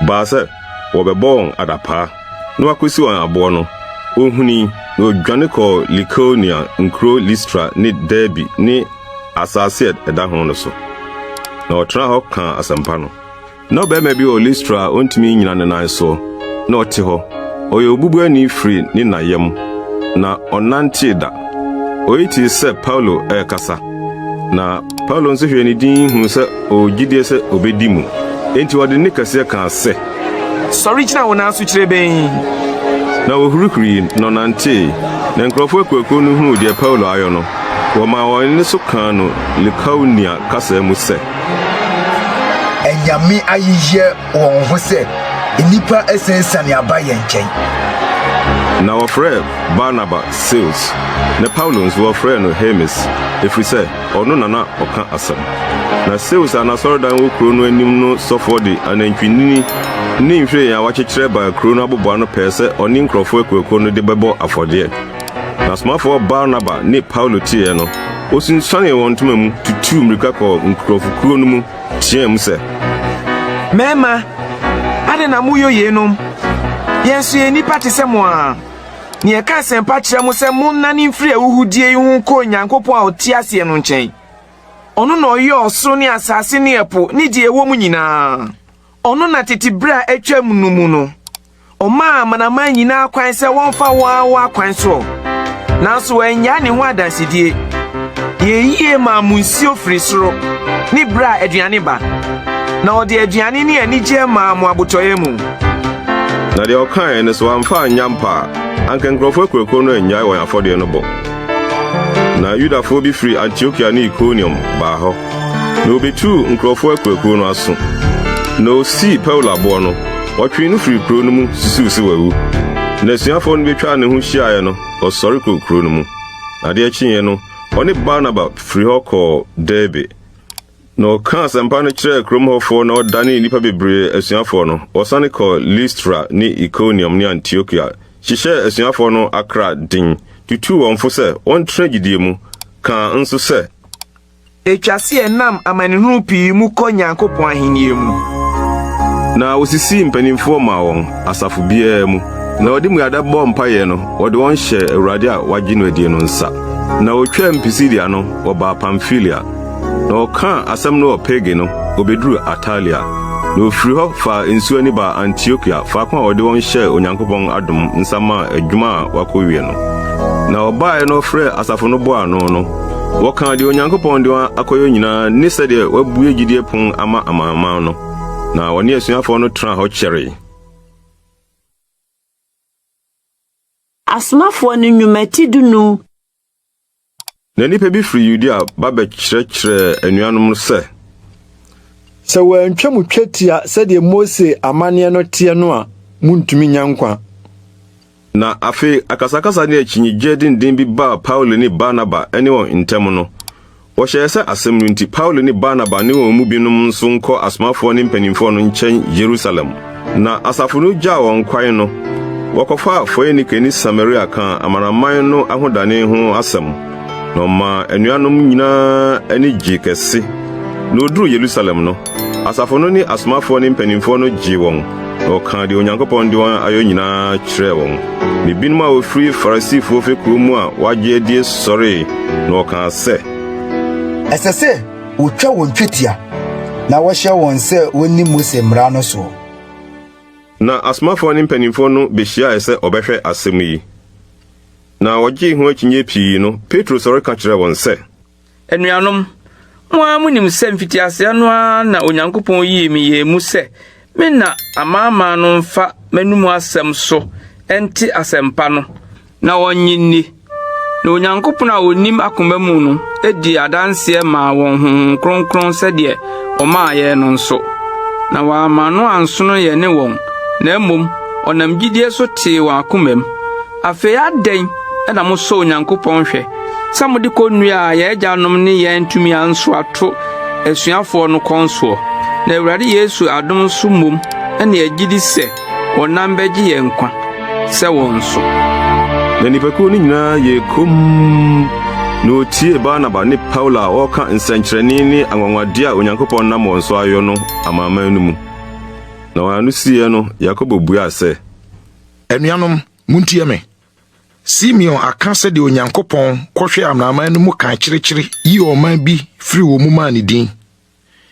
baa sɛ wɔbɛbɔ wɔn adapaa na wɔakɔsi wɔn aboɔ no, wɔhunui, na wɔdwane kɔɔ Likaonia nkuro Listra ne Derbe ne asase a ɛda ho no so, na wɔtenaa hɔ kaa asɛmpa no. Ná ɔbarima bi wɔ Listra a ontumi nnyina ne nan so, na ɔte hɔ. Ɔyɛ obubuani firi ne na yam, na ɔnnantee da. Oyi tee sɛ Paulo rekasa, na Paulo nso hwɛɛ ne dinn huu sɛ ɔwɔ gyidie sɛ obedi mu. Enti ɔde nne kɛseɛ kaa sɛ. Sɔre gyina wo nan so kyirebenn! Na ɔhurihurii, na ɔnantee. Na nkurɔfoɔ akuakuo no hunuu deɛ Paulo ayɔ no, wɔmaa wɔn nne so kaa no Likaonia kasa mu sɛ. Anyame ayeyɛ wɔn ho sɛ nnipa asiansiane aba yɛn nkyɛn. Na wɔfrɛɛ Barnaba Seus, na Paulo nso wɔfrɛɛ no Hermes, ɛfiri sɛ ɔno na na ɔka asɛm. Na Seus a n'asɔredan wɔ kuro no anim no sɔfoɔ de anantwinini ne nhwiren a wɔakyekyerɛ baa kuro no aboboano pɛɛ sɛ ɔne nkurɔfoɔ akuakuo no de bɛbɔ afɔdeɛ. Na asomafoɔ Barnaba ne Paulo teeɛ no, Wosunsuanee wɔn ntoma mu, tutuu mmirika kɔɔ nkurɔfokuo no mu teɛɛm sɛ. Mmarima, adɛn na moreyɔ yeinom? Yɛn nso yɛyɛ nnipa te sɛ mo ara. Na yɛka asɛmpa kyerɛ mo sɛ monnane mfiri ahuhudeɛ yi ho nkɔ Onyankopɔn a ɔte aseɛ no nkyɛn. Ɔno na ɔyɛɛ ɔsoro ne asase ne ɛpo ne deɛ ɛwɔ mu nyinaa. Ɔno na tete berɛ a atwam no mu no, Ɔmaa amanaman nyinaa kwan sɛ wɔmfa wɔn ara wɔn akwan soɔ, nanso wɔannyae ne ho adansedie. Yɛn yie maa mo nsuo firi soro ne berɛ a aduane ba, na ɔde aduane ne anigyeɛ maa mo abotɔyam mu. Na deɛ ɔkaeɛ no, sɛ wamfa annya mpa a, anka nkurɔfoɔ akuakuo no annyae wɔn afɔdeɛ no bɔ. Na Yudafoɔ bi firi Antiokia ne Ikoniom baa hɔ, na wɔbɛtuu nkurɔfoɔ akuakuo no aso, na wɔsii Paulo aboɔ no. Wɔtwee no firii kurow no mu susuw sɛ wawu. Na asuafoɔ no betwaa ne ho hyiaeɛ no, ɔsɔre kɔɔ kurow no mu. Na adeɛ kyeeɛ no, ɔne Barnaba firii hɔ kɔɔ Derbe. Na ɔkaa asɛmpa no kyerɛɛ kurom hɔfoɔ na ɔdanee nnipa bebree asuafoɔ no, wɔsane kɔɔ Listra ne Ikoniom ne Antiokia hyehyɛɛ asuafoɔ no akra den, tutuu wɔn fo sɛ wɔntena gyidie mu, kaa nso sɛ, Etwa sɛ yɛnam amanehunu pii mu kɔ Nyankopɔn ahenni mu. Na wosisii mpanimfoɔ maa wɔn, asafo biara mu, na wɔde mmuada bɔɔ mpaeɛ no, wɔde wɔn hyɛɛ Awurade a wɔagye no adie no nsa. Na wɔtwaam Pisidia no, wɔbaa Pamfilia. Na wɔkaa asɛm no wɔ Perge no, wɔbɛduruu Atalia. Na wɔfirii hɔ faa nsuo ani baa Antiokia, faako a wɔde wɔn hyɛɛ Onyankopɔn adom nsa maa adwuma a wɔakɔwie no. Na wɔbaeɛ na wɔfrɛɛ asafo no bɔɔ ano no, Wɔkaa deɛ Onyankopɔn de wɔn akɔyɛ nyinaa ne sɛdeɛ wabue gyidie pon ama amanaman no. Na wɔne asuafoɔ no tenaa hɔ kyɛree. Asomafoɔ no Nnwuma ti 15. Na nnipa bi firi Yudea ba bɛkyerɛkyerɛɛ anuanom no sɛ. Sɛ wɔantwa mo twetia sɛdeɛ Mose amanneɛ no teɛ no a, muntumi nnya nkwa. Na afei akasakasa ne akyinnyegyeɛ denden bi baa Paulo ne Barnaba ne wɔn ntam no, Wɔhyɛɛ sɛ asɛm no nti, Paulo ne Barnaba ne wɔn mu binom nso nkɔ asomafoɔ ne mpanimfoɔ no nkyɛn Yerusalem. Na asafo no gyaa wɔn kwan no, wɔkɔfaa Foinike ne Samaria kaa amanaman no ahodane ho asɛm, na ɔmaa anuanom nyinaa ani gyee kɛse. Na woduruu Yerusalem no, asafo no ne asomafoɔ ne mpanimfoɔ no gyee wɔn, na wɔkaa deɛ Onyankopɔn de wɔn ayɔ nyinaa kyerɛɛ wɔn. Na ebinom a wɔfiri Farisifoɔ fekuo mu a wɔagye adie sɔree, na wɔkaa sɛ, Ɛsɛ sɛ wotwa wɔn twetia na wɔhyɛ wɔn sɛ wonni Mose mmara no soɔ. Na asomafoɔ ne mpanimfoɔ no behyiae sɛ wɔbɛhwɛ asɛm yi. Na wɔgyee ho akyinnye pii no, Petro sɔre ka kyerɛɛ wɔn sɛ. Anuanom, mo ara munim sɛ mfitiaseɛ no ara na Onyankopɔn yii me yɛn mu sɛ me na amanaman no mfa m'anomu asɛm so nte asɛmpa no na wɔnnye nni. Na Onyankopɔn a onim akoma mu no dii adanseɛ maa wɔn Honhom Kronkron sɛdeɛ ɔmaa yɛn no nso. Na wamma no ansono yɛne wɔn, na mmom ɔnam gyidie so tee wɔn akomam. Afei adɛn na mosɔ Onyankopɔn hwɛ sɛ mode kɔnnua a yɛn agyanom ne yɛn antumi ansoa to asuafoɔ no kɔn soɔ? Na Awurade Yesu adom so mmom na yɛgye di sɛ wɔnam bɛgye yɛn nkwa sɛ wɔn nso. Na nnipakuw no nyinaa yɛɛ komm, na wotiee Barnaba ne Paulo a wɔreka nsɛnkyerɛnne ne anwanwade a Onyankopɔn nam wɔn so ayɔ no amanaman no mu. Na wɔn ano siiɛ no, Yakobo buaa sɛ. Anuanom, muntie me. Simeon aka sɛdeɛ Onyankopɔn kɔhwɛɛ amanaman no mu kan kyerekyere yii ɔman bi firii wɔn mu maa ne din.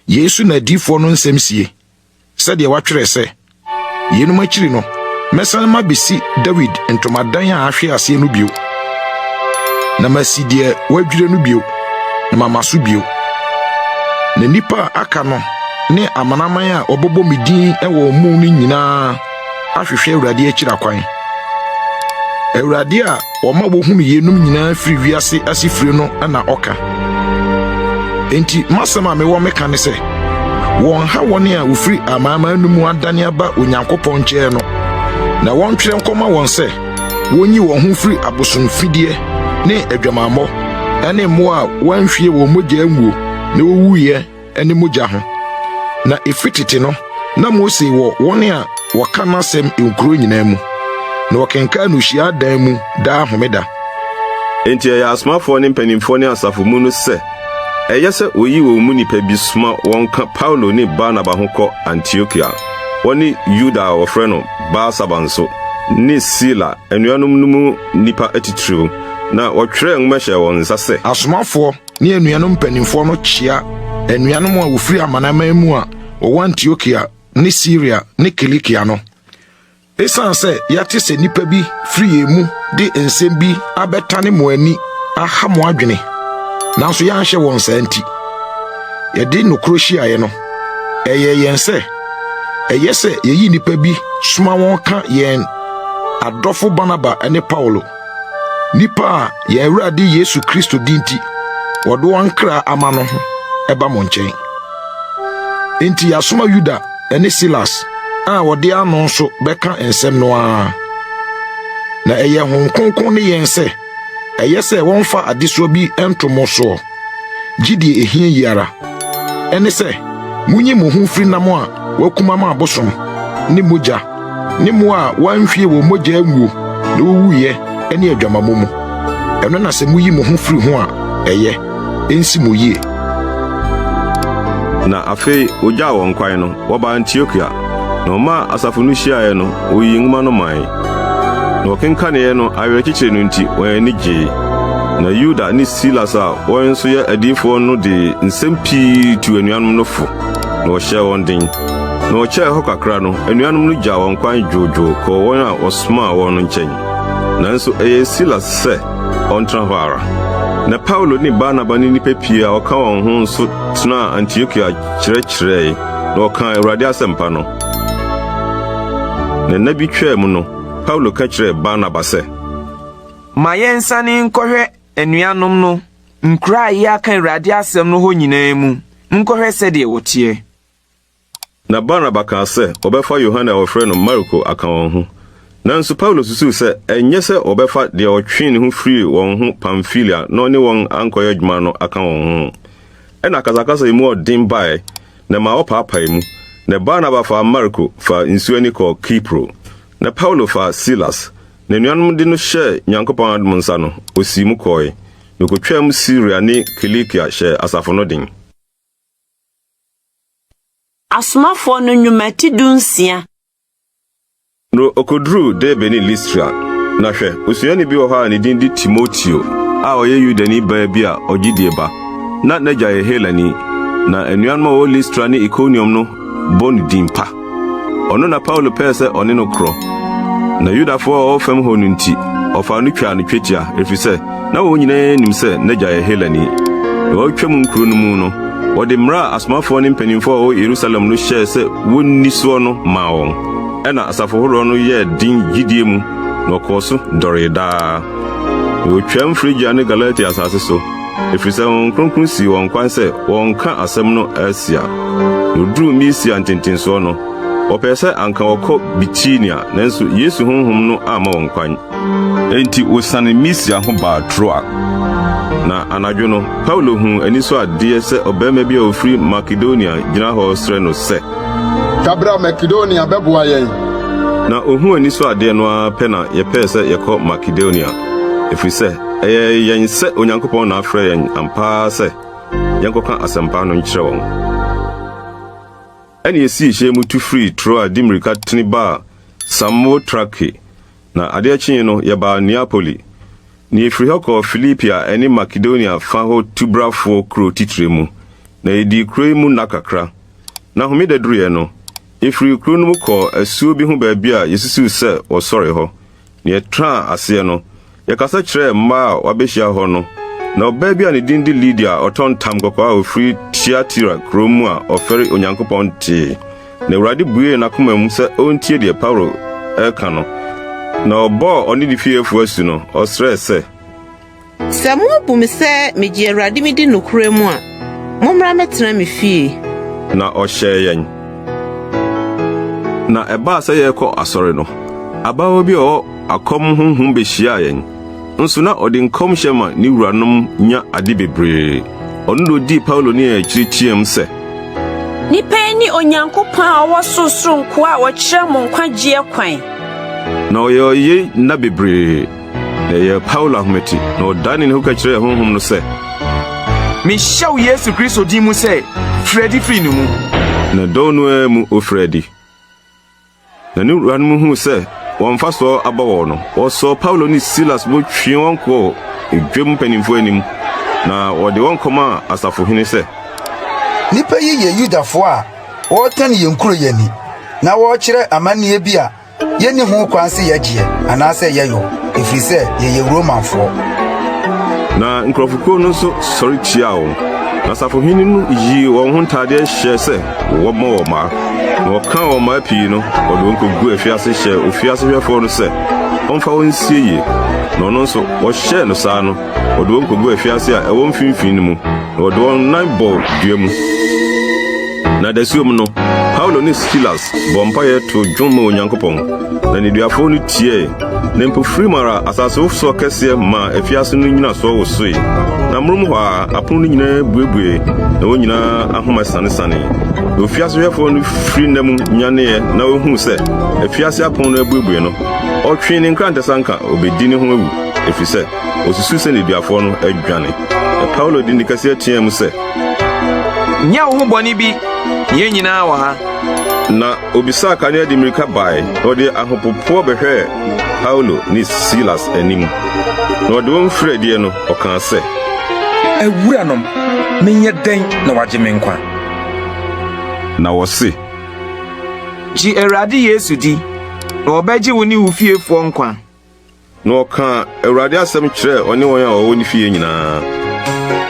Yei so na adiyifoɔ no nsɛm sie, sɛdeɛ wɔatwerɛ sɛ, 'Yeinom akyiri no, mɛsane mabɛsi Dawid ntomadan a ahwe aseɛ no bio, na masi deɛ wɔadwire no bio, na mama so bio. Na nnipa a aka no ne amanaman a wɔbɛbɔ me din wɔ wɔn mu no nyinaa ahwehwɛ Awurade akyiri akwan. Awurade a ɔma wohunu yeinom nyinaa firi wiase asefire no na ɔka. Enti m'asɛm a mewɔ meka ne sɛ, wɔnha wɔn a wɔfiri amanaman no mu adane aba Onyankopɔn nkyɛn no, na wɔntwerɛ nkɔma wɔn sɛ wonyi wɔn ho mfiri abosomfideɛ ne adwamammɔ ne mmoa a wɔanhwie wɔn mogya anguo na wɔwuiɛ ne mogya ho. Na efi tete no, na Mose wɔ wɔn a wɔka n'asɛm nkurow nyinaa mu, na wɔkenkan no hyiadan mu daa homeda. Enti ɛyɛɛ asomafoɔ ne mpanimfoɔ ne asafo mu no sɛ ɛyɛ sɛ woyi wɔn mu nnipa bi soma wɔn ka Paulo ne Barnaba ho kɔ Antiokia, wɔne Yuda a wɔfrɛ no Barsaba nso, ne Sila, anuanom no mu nnipa atitiriw, na wɔtwerɛɛ nwoma hyɛɛ wɔn nsa sɛ. Asomafoɔ ne anuanom mpanimfoɔ no kyea anuanom a wɔfiri amanaman mu a wɔwɔ Antiokia ne Siria ne Kilikia no. Esiane sɛ yɛate sɛ nnipa bi firi yɛn mu de nsɛm bi abɛtane mo ani aha mo adwene, nanso yɛanhyɛ wɔn saa nti, yɛde nokorɛ hyiaeɛ no, ɛyɛɛ yɛn sɛ ɛyɛ sɛ yɛyi nnipa bi soma wɔn ka yɛn adɔfo Barnaba ne Paulo, nnipa a yɛn Awurade Yesu Kristo din nti wɔde wɔn kra ama no ho ba mo nkyɛn. Enti yɛasoma Yuda ne Silas a wɔde ano nso bɛka nsɛm no ara. Na ɛyɛ Honhom Kronkron ne yɛn sɛ ɛyɛ sɛ wɔmfa adesoa bi nto mo soɔ, gye deɛ ɛhia yi ara, ɛne sɛ monyi mo ho mfiri nam a wɔakum ama abosom ne mogya ne mmoa a wɔanhwie wɔn mogya anguo na wɔwuiɛ ne adwamammɔ mu. Ɛno na sɛ moyi mo ho firi ho a, ɛyɛ. Ensi mo yie. Na afei ogyaa wɔn kwan no, wɔbaa Antiokia. Na ɔmaa asafo no hyiaeɛ no, woyii nwoma no mae. Na wɔkenkaneeɛ no, awerɛkyekyerɛ no nti, wɔn ani gyee. Na Yuda ne Silas a wɔn nso yɛ adiyifoɔ no de nsɛm pii tuu anuanom no fo, na wɔhyɛɛ wɔn den. Na wɔkyɛɛ hɔ kakra no, anuanom no gyaa wɔn kwan dwoodwoo kɔɔ wɔn a wɔsomaa wɔn no nkyɛn. Nanso ɛyɛɛ Silas sɛ ɔntena hɔ ara. Na Paulo ne Barnaba ne nnipa pii a wɔka wɔn ho nso tenaa Antiokia kyerɛkyerɛe, na wɔkaa Awurade asɛmpa no. Na nna bi twaam no, Paulo ka kyerɛɛ Barnaba sɛ, Ma yɛnsan nkɔhwɛ anuanom no nkuraa a yɛaka Awurade asɛm no hɔ nyinaa mu nkɔhwɛ sɛdeɛ wɔteɛ. Na Barnaba kaa sɛ wɔbɛfa Yohane a wɔfrɛ no Marko aka wɔn ho. Nanso Paulo susuw sɛ ɛnyɛ sɛ wɔbɛfa deɛ ɔtwee ne ho firii wɔn ho Pamfilia na ɔne wɔn ankɔyɛ adwuma no aka wɔn ho. Ɛnna akasakasa a emu yɛ den bae, na ɛmaa wɔpaapaee mu. Na Barnaba faa Marko faa nsu ani kɔɔ Kipro. Na Paulo faa Silas, na anuanom de no hyɛɛ Nyankopɔn adom nsa no, osii mu kɔe, na okotwaam Siria ne Kilikia hyɛɛ asafo no den. Asomafoɔ no Nnwuma ti dunsia. Na okoduruu Derbe ne Listra. Na hwɛ, osuani bi wɔ hɔ a ne din de Timoteo a ɔyɛ Yudani baa bi a ɔgye die ba. Na n'agya yɛ Helani. Na anuanom a wɔwɔ Listra ne Ikoniom no bɔ no din pa. Ɔno na Paulo pɛɛ sɛ ɔne no korɔ. Na Yudafo a wɔwɔ fam hɔ no nti, ɔfaa no twaa no twetia, efisɛ na wɔn nyinaa nim sɛ n'agya yɛ Helani. Na wɔretwam nkuro no mu no, wɔde mmara a asomafoɔ ne mpanimfoɔ a wɔwɔ Yerusalem no hyɛɛ sɛ wonni soɔ no maa wɔn. Ɛnna asafo horoɔ no yɛɛ den gyidie mu, na wɔkɔɔ so dɔree daa. Na wɔtwaam Frigia ne Galatia asase so, ɛfiri sɛ Honhom Kronkron sii wɔn kwan sɛ wɔnnka asɛm no Asia. Na wɔduruu Misia ntentensoɔ no, wɔpɛɛ sɛ anka wɔkɔ Bitinia, nanso Yesu Honhom no amma wɔn kwan. Enti wosianee Misia ho baa Troa. Na anadwo no, Paulo huu anisoadeɛ sɛ ɔbarima bi a ɔfiri Makedonia gyina hɔ resrɛ no sɛ. Twa bra Makedonia bɛboa yɛn. Na ohuu anisoadeɛ no ara pɛ na yɛpɛɛ sɛ yɛkɔ Makedonia, ɛfiri sɛ ɛyɛɛ yɛn sɛ Onyankopɔn na afrɛ yɛn ampa ara sɛ yɛnkɔka asɛmpa no nkyerɛ wɔn. Ɛnna yesii hyɛn mu tu firii Troa de mmirika tene baa Samotrake, na adeɛ kyee no, yɛbaa Neapoli. Na yɛfirii hɔ kɔɔ Filipi a ɛne Makedonia fa hɔ tubrafoɔ kuro titire mu, na yɛdii kuro yi mu nna kakra. Na homeda duruiɛ no, yɛfirii kuro no mu kɔɔ asuo bi ho baabi a yɛsusuu sɛ wɔsɔre hɔ. Na yɛtraa aseɛ no, yɛkasa kyerɛɛ mmaa a wɔabɛhyia hɔ no. Na ɔbaa bi a ne din de Lidia a ɔtɔn tam kɔkɔɔ a ɔfiri Tiatira kuro mu a ɔfɛre Onyankopɔn tee. Na Awurade buee n'akoma mu sɛ ɔntie deɛ Paulo reka no. Na ɔbɔɔ ɔne ne fiefoɔ asu no, ɔsrɛɛ sɛ. Sɛ moabu me sɛ megye Awurade midi nokorɛ mu a, mommra mmɛtena me fie. Na ɔhyɛɛ yɛn. Na ɛbaa sɛ yɛrekɔ asɔre no, abaawa bi a ɔwɔ akɔm honhom behyiaa yɛn. Nso na ɔde nkɔmhyɛ ma ne wuranom nya ade bebree. Ɔno na odii Paulo ne yɛn akyiri teɛɛm sɛ. Nnipa yi ne Onyankopɔn a ɔwɔ sorosoro nkoa a wɔkyerɛ mo nkwagyeɛ kwan. Na ɔyɛɛ yei nna bebree. Na ɛyɛɛ Paulo ahomete, na ɔdanee ne ho ka kyerɛɛ honhom no sɛ. Mehyɛ wo Yesu Kristo din mu sɛ, firi adi firi ne mu! Na dɔn no ara mu ofirii adi. Na ne wuranom huu sɛ wɔn mfasoɔ abɔ wɔn no, wɔsɔɔ Paulo ne Silas mu twee wɔn kɔɔ dwam mpanimfoɔ anim, na wɔde wɔn kɔmaa asafohene sɛ. Nnipa yi yɛ Yudafo a wɔretan yɛn kuro yi ani, na wɔrekyerɛ amanneɛ bi a Yenni ho kwan sɛ yɛgyeɛ anaasɛ yɛyɔ, ɛfiri sɛ yɛyɛ Romanfoɔ. Na nkurɔfokuo no nso sɔre tiaa wɔn, na asafohene no yii wɔn ho ntadeɛ hyɛɛ sɛ wɔmmɔ wɔn mmaa. Na wɔkaa wɔn mmaa pii no, wɔde wɔn kɔguu afiase hyɛɛ ofiasehwɛfoɔ no sɛ ɔmfa wɔn nsie yie. Na ɔno nso, wɔhyɛɛ no saa no, wɔde wɔn kɔguu afiase a ɛwɔ mfimfini no mu, na wɔde wɔn nan bɔɔ dua mu. Na dasuom no, Paulo ne Silas bɔɔ mpaeɛ too dwom maa Onyankopɔn, na nneduafoɔ no tiee. Na mpofirim ara asasewosoɔ kɛseɛ maa afiase no nnyinasoɔ wosoe, na amonom hɔ ara apono no nyinaa buebuee, na wɔn nyinaa ahoma sanesanee. Na ofiasehwɛfoɔ no firi nna mu nyaneeɛ na ɔhuu sɛ afiase apono no abuebue no, ɔtwee ne nkrantɛ sɛ anka ɔbɛdi ne ho awu, ɛfiri sɛ ɔsusuu sɛ nneduafoɔ no adwane. Na Paulo de nne kɛseɛ teaa mu sɛ. Nyɛ wo ho bɔne bi, yɛn nyinaa wɔ ha. Na obisaa kanea de mmirika bae, na ɔde ahopopoɔ bɛhwɛɛ Paulo ne Silas anim. Na ɔde wɔn firii adie no, ɔkaa sɛ. Awuranom, menyɛ dɛn na wɔagye me nkwa? Na wɔse. Gye Awurade Yesu di, na wɔbɛgye wo ne wo fiefoɔ nkwa. Na ɔkaa Awurade asɛm kyerɛɛ ɔne wɔn a wɔwɔ ne fie nyinaa.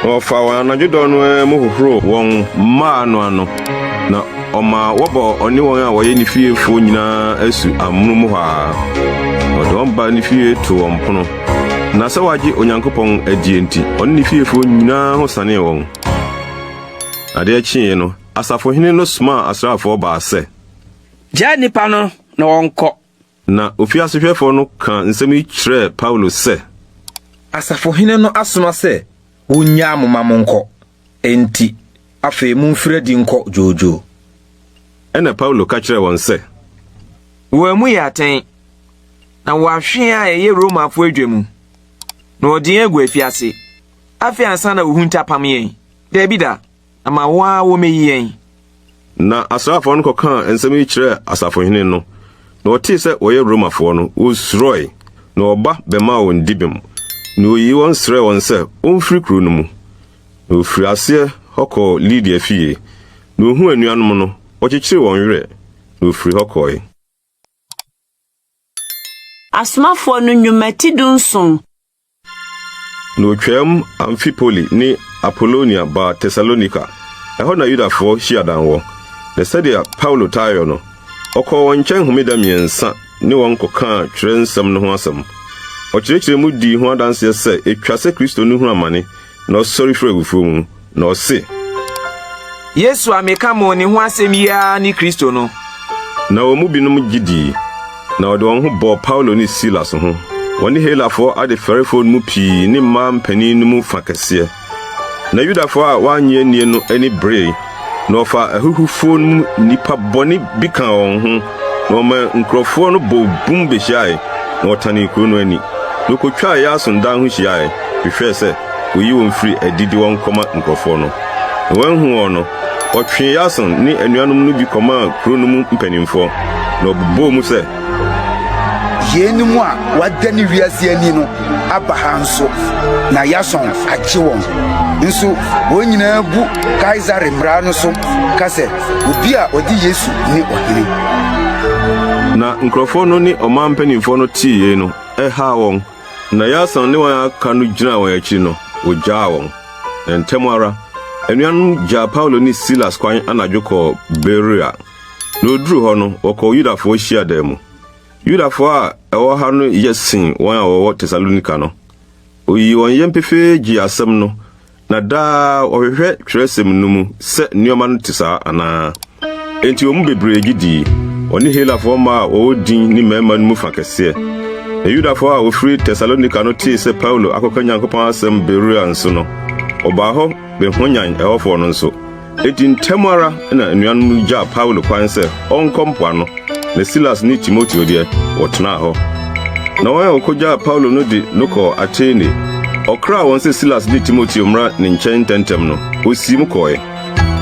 Na ɔfaa wɔn anadwo dɔn no ara mu hohoroo wɔn mmaa no ano, na ɔmaa wɔbɔɔ ɔne wɔn a wɔyɛ ne fiefoɔ nyinaa asu amono mu hɔ ara. Na ɔde wɔn baa ne fie too wɔn pono. Na sɛ wɔagye Onyankopɔn adie nti, ɔne ne fiefoɔ nyinaa ho sanee wɔn. Adeɛ kyeeɛ no, asafohene no somaa asraafoɔ baa sɛ. Gyaa nnipa no na wɔnkɔ. Na ofiasehwɛfoɔ no kaa nsɛm yi kyerɛɛ Paulo sɛ. Asafohene no asoma sɛ wonnyaa mo ma monkɔ, enti afei mumfiri adi nkɔ dwoodwoo. Ɛnna Paulo ka kyerɛɛ wɔn sɛ. Wɔammu yɛn atɛn, na wɔahwe yɛn a yɛyɛ Romafo adwa mu, na wɔde yɛn agu afiase. Afei ansa na wohunta pam yɛn? Dabi da, na ma wɔn ara wɔmmɛyi yɛn. Na asraafoɔ no kɔkaa nsɛm yi kyerɛɛ asafohene no, na wɔtee sɛ wɔyɛ Romafoɔ no, wɔsuroe, na wɔba bɛmaa wɔn dibem, na wɔyii wɔn srɛɛ wɔn sɛ wɔmfiri kuro no mu. Na wɔfirii aseɛ hɔ kɔɔ Lidia fie, na wɔhuu anuanom no, wɔkyekyeree wɔn werɛ, na wɔfirii hɔ kɔe. Asomafoɔ no Nnwuma ti dunson. Na otwaam Amfipoli ne Apolonia baa Tesalonika. Ɛhɔ na Yudafoɔ hyiadan wɔ. Na sɛdeɛ Paulo taa yɔ no, ɔkɔɔ wɔn nkyɛn homeda mmiɛnsa ne wɔn kɔkaa Twerɛnsɛm no ho asɛm. Ɔkyerɛkyerɛɛ mu dii ho adanseɛ sɛ ɛtwa sɛ Kristo no hunu amane na ɔsɔre firi awufoɔ mu, na ɔse. Yesu a meka mo ne ho asɛm yi ara ne Kristo no. Na wɔn mu binom gye dii, na wɔde wɔn ho bɔɔ Paulo ne Silas ho, wɔne Helafoɔ adefɛrefoɔ no mu pii ne mmaa mpanin no mu fa kɛseɛ. Na Yudafoɔ a wɔannye annie no ani beree, na wɔfaa ahuhufoɔ no mu nnipa bɔne bi kaa wɔn ho, na wɔmaa nkurɔfoɔ no bɔɔ bum behyiae, na wɔtanee kuro no ani, na wɔkotwaa Yason dan ho hyiae, hwehwɛɛ sɛ woyi wɔn firi adi de wɔn kɔma nkurɔfoɔ no. Na wɔanhu wɔn no, wɔtwee Yason ne anuanom no bi kɔmaa kuro no mu mpanimfoɔ, na wɔbobɔɔ mu sɛ. Yeinom a wɔadane wiase ani no aba ha nso, na Yason agye wɔn. Nso wɔn nyinaa bu Kaesare mmara no so ka sɛ obi a ɔde Yesu ne ɔhene. Na nkurɔfoɔ no ne ɔman mpanimfoɔ no tee yei no, ɛhaa wɔn. Na Yason ne wɔn a aka no gyinaa wɔn akyi no, wogyaa wɔn. Na ntɛm ara, anuanom gyaa Paulo ne Silas kwan anadwo kɔɔ Beroia. Na woduruu hɔ no, wɔkɔɔ Yudafo hyiadan mu. Yudafo a ɛwɔ ha no ye sen wɔn a wɔwɔ Tesalonika no. Woyii wɔn yam pefee gyee asɛm no, Na daa wɔhwehwɛ Kyerɛwsɛm no mu sɛ nneɛma no te saa anaa. Enti wɔn mu bebree gye dii, wɔne Helafoɔ mmaa a wɔwɔ din ne mmarima no mu fa kɛseɛ. Na Yudafoɔ a wɔfiri Tesalonika no tee sɛ Paulo akɔka Nyankopɔn asɛm Beroia nso no, wɔbaa hɔ bɛhwanyan ɛhɔfoɔ no nso. Enti ntɛm ara na anuanom no gyaa Paulo kwan sɛ ɔnkɔ mpoano, na Silas ne Timoteo deɛ, wɔtenaa hɔ. Na wɔn a wɔkogyaa Paulo no de no kɔɔ Atene. Ɔkraa wɔn sɛ Silas ne Timoteo mmra ne nkyɛn ntɛmntɛm no, osiim kɔe.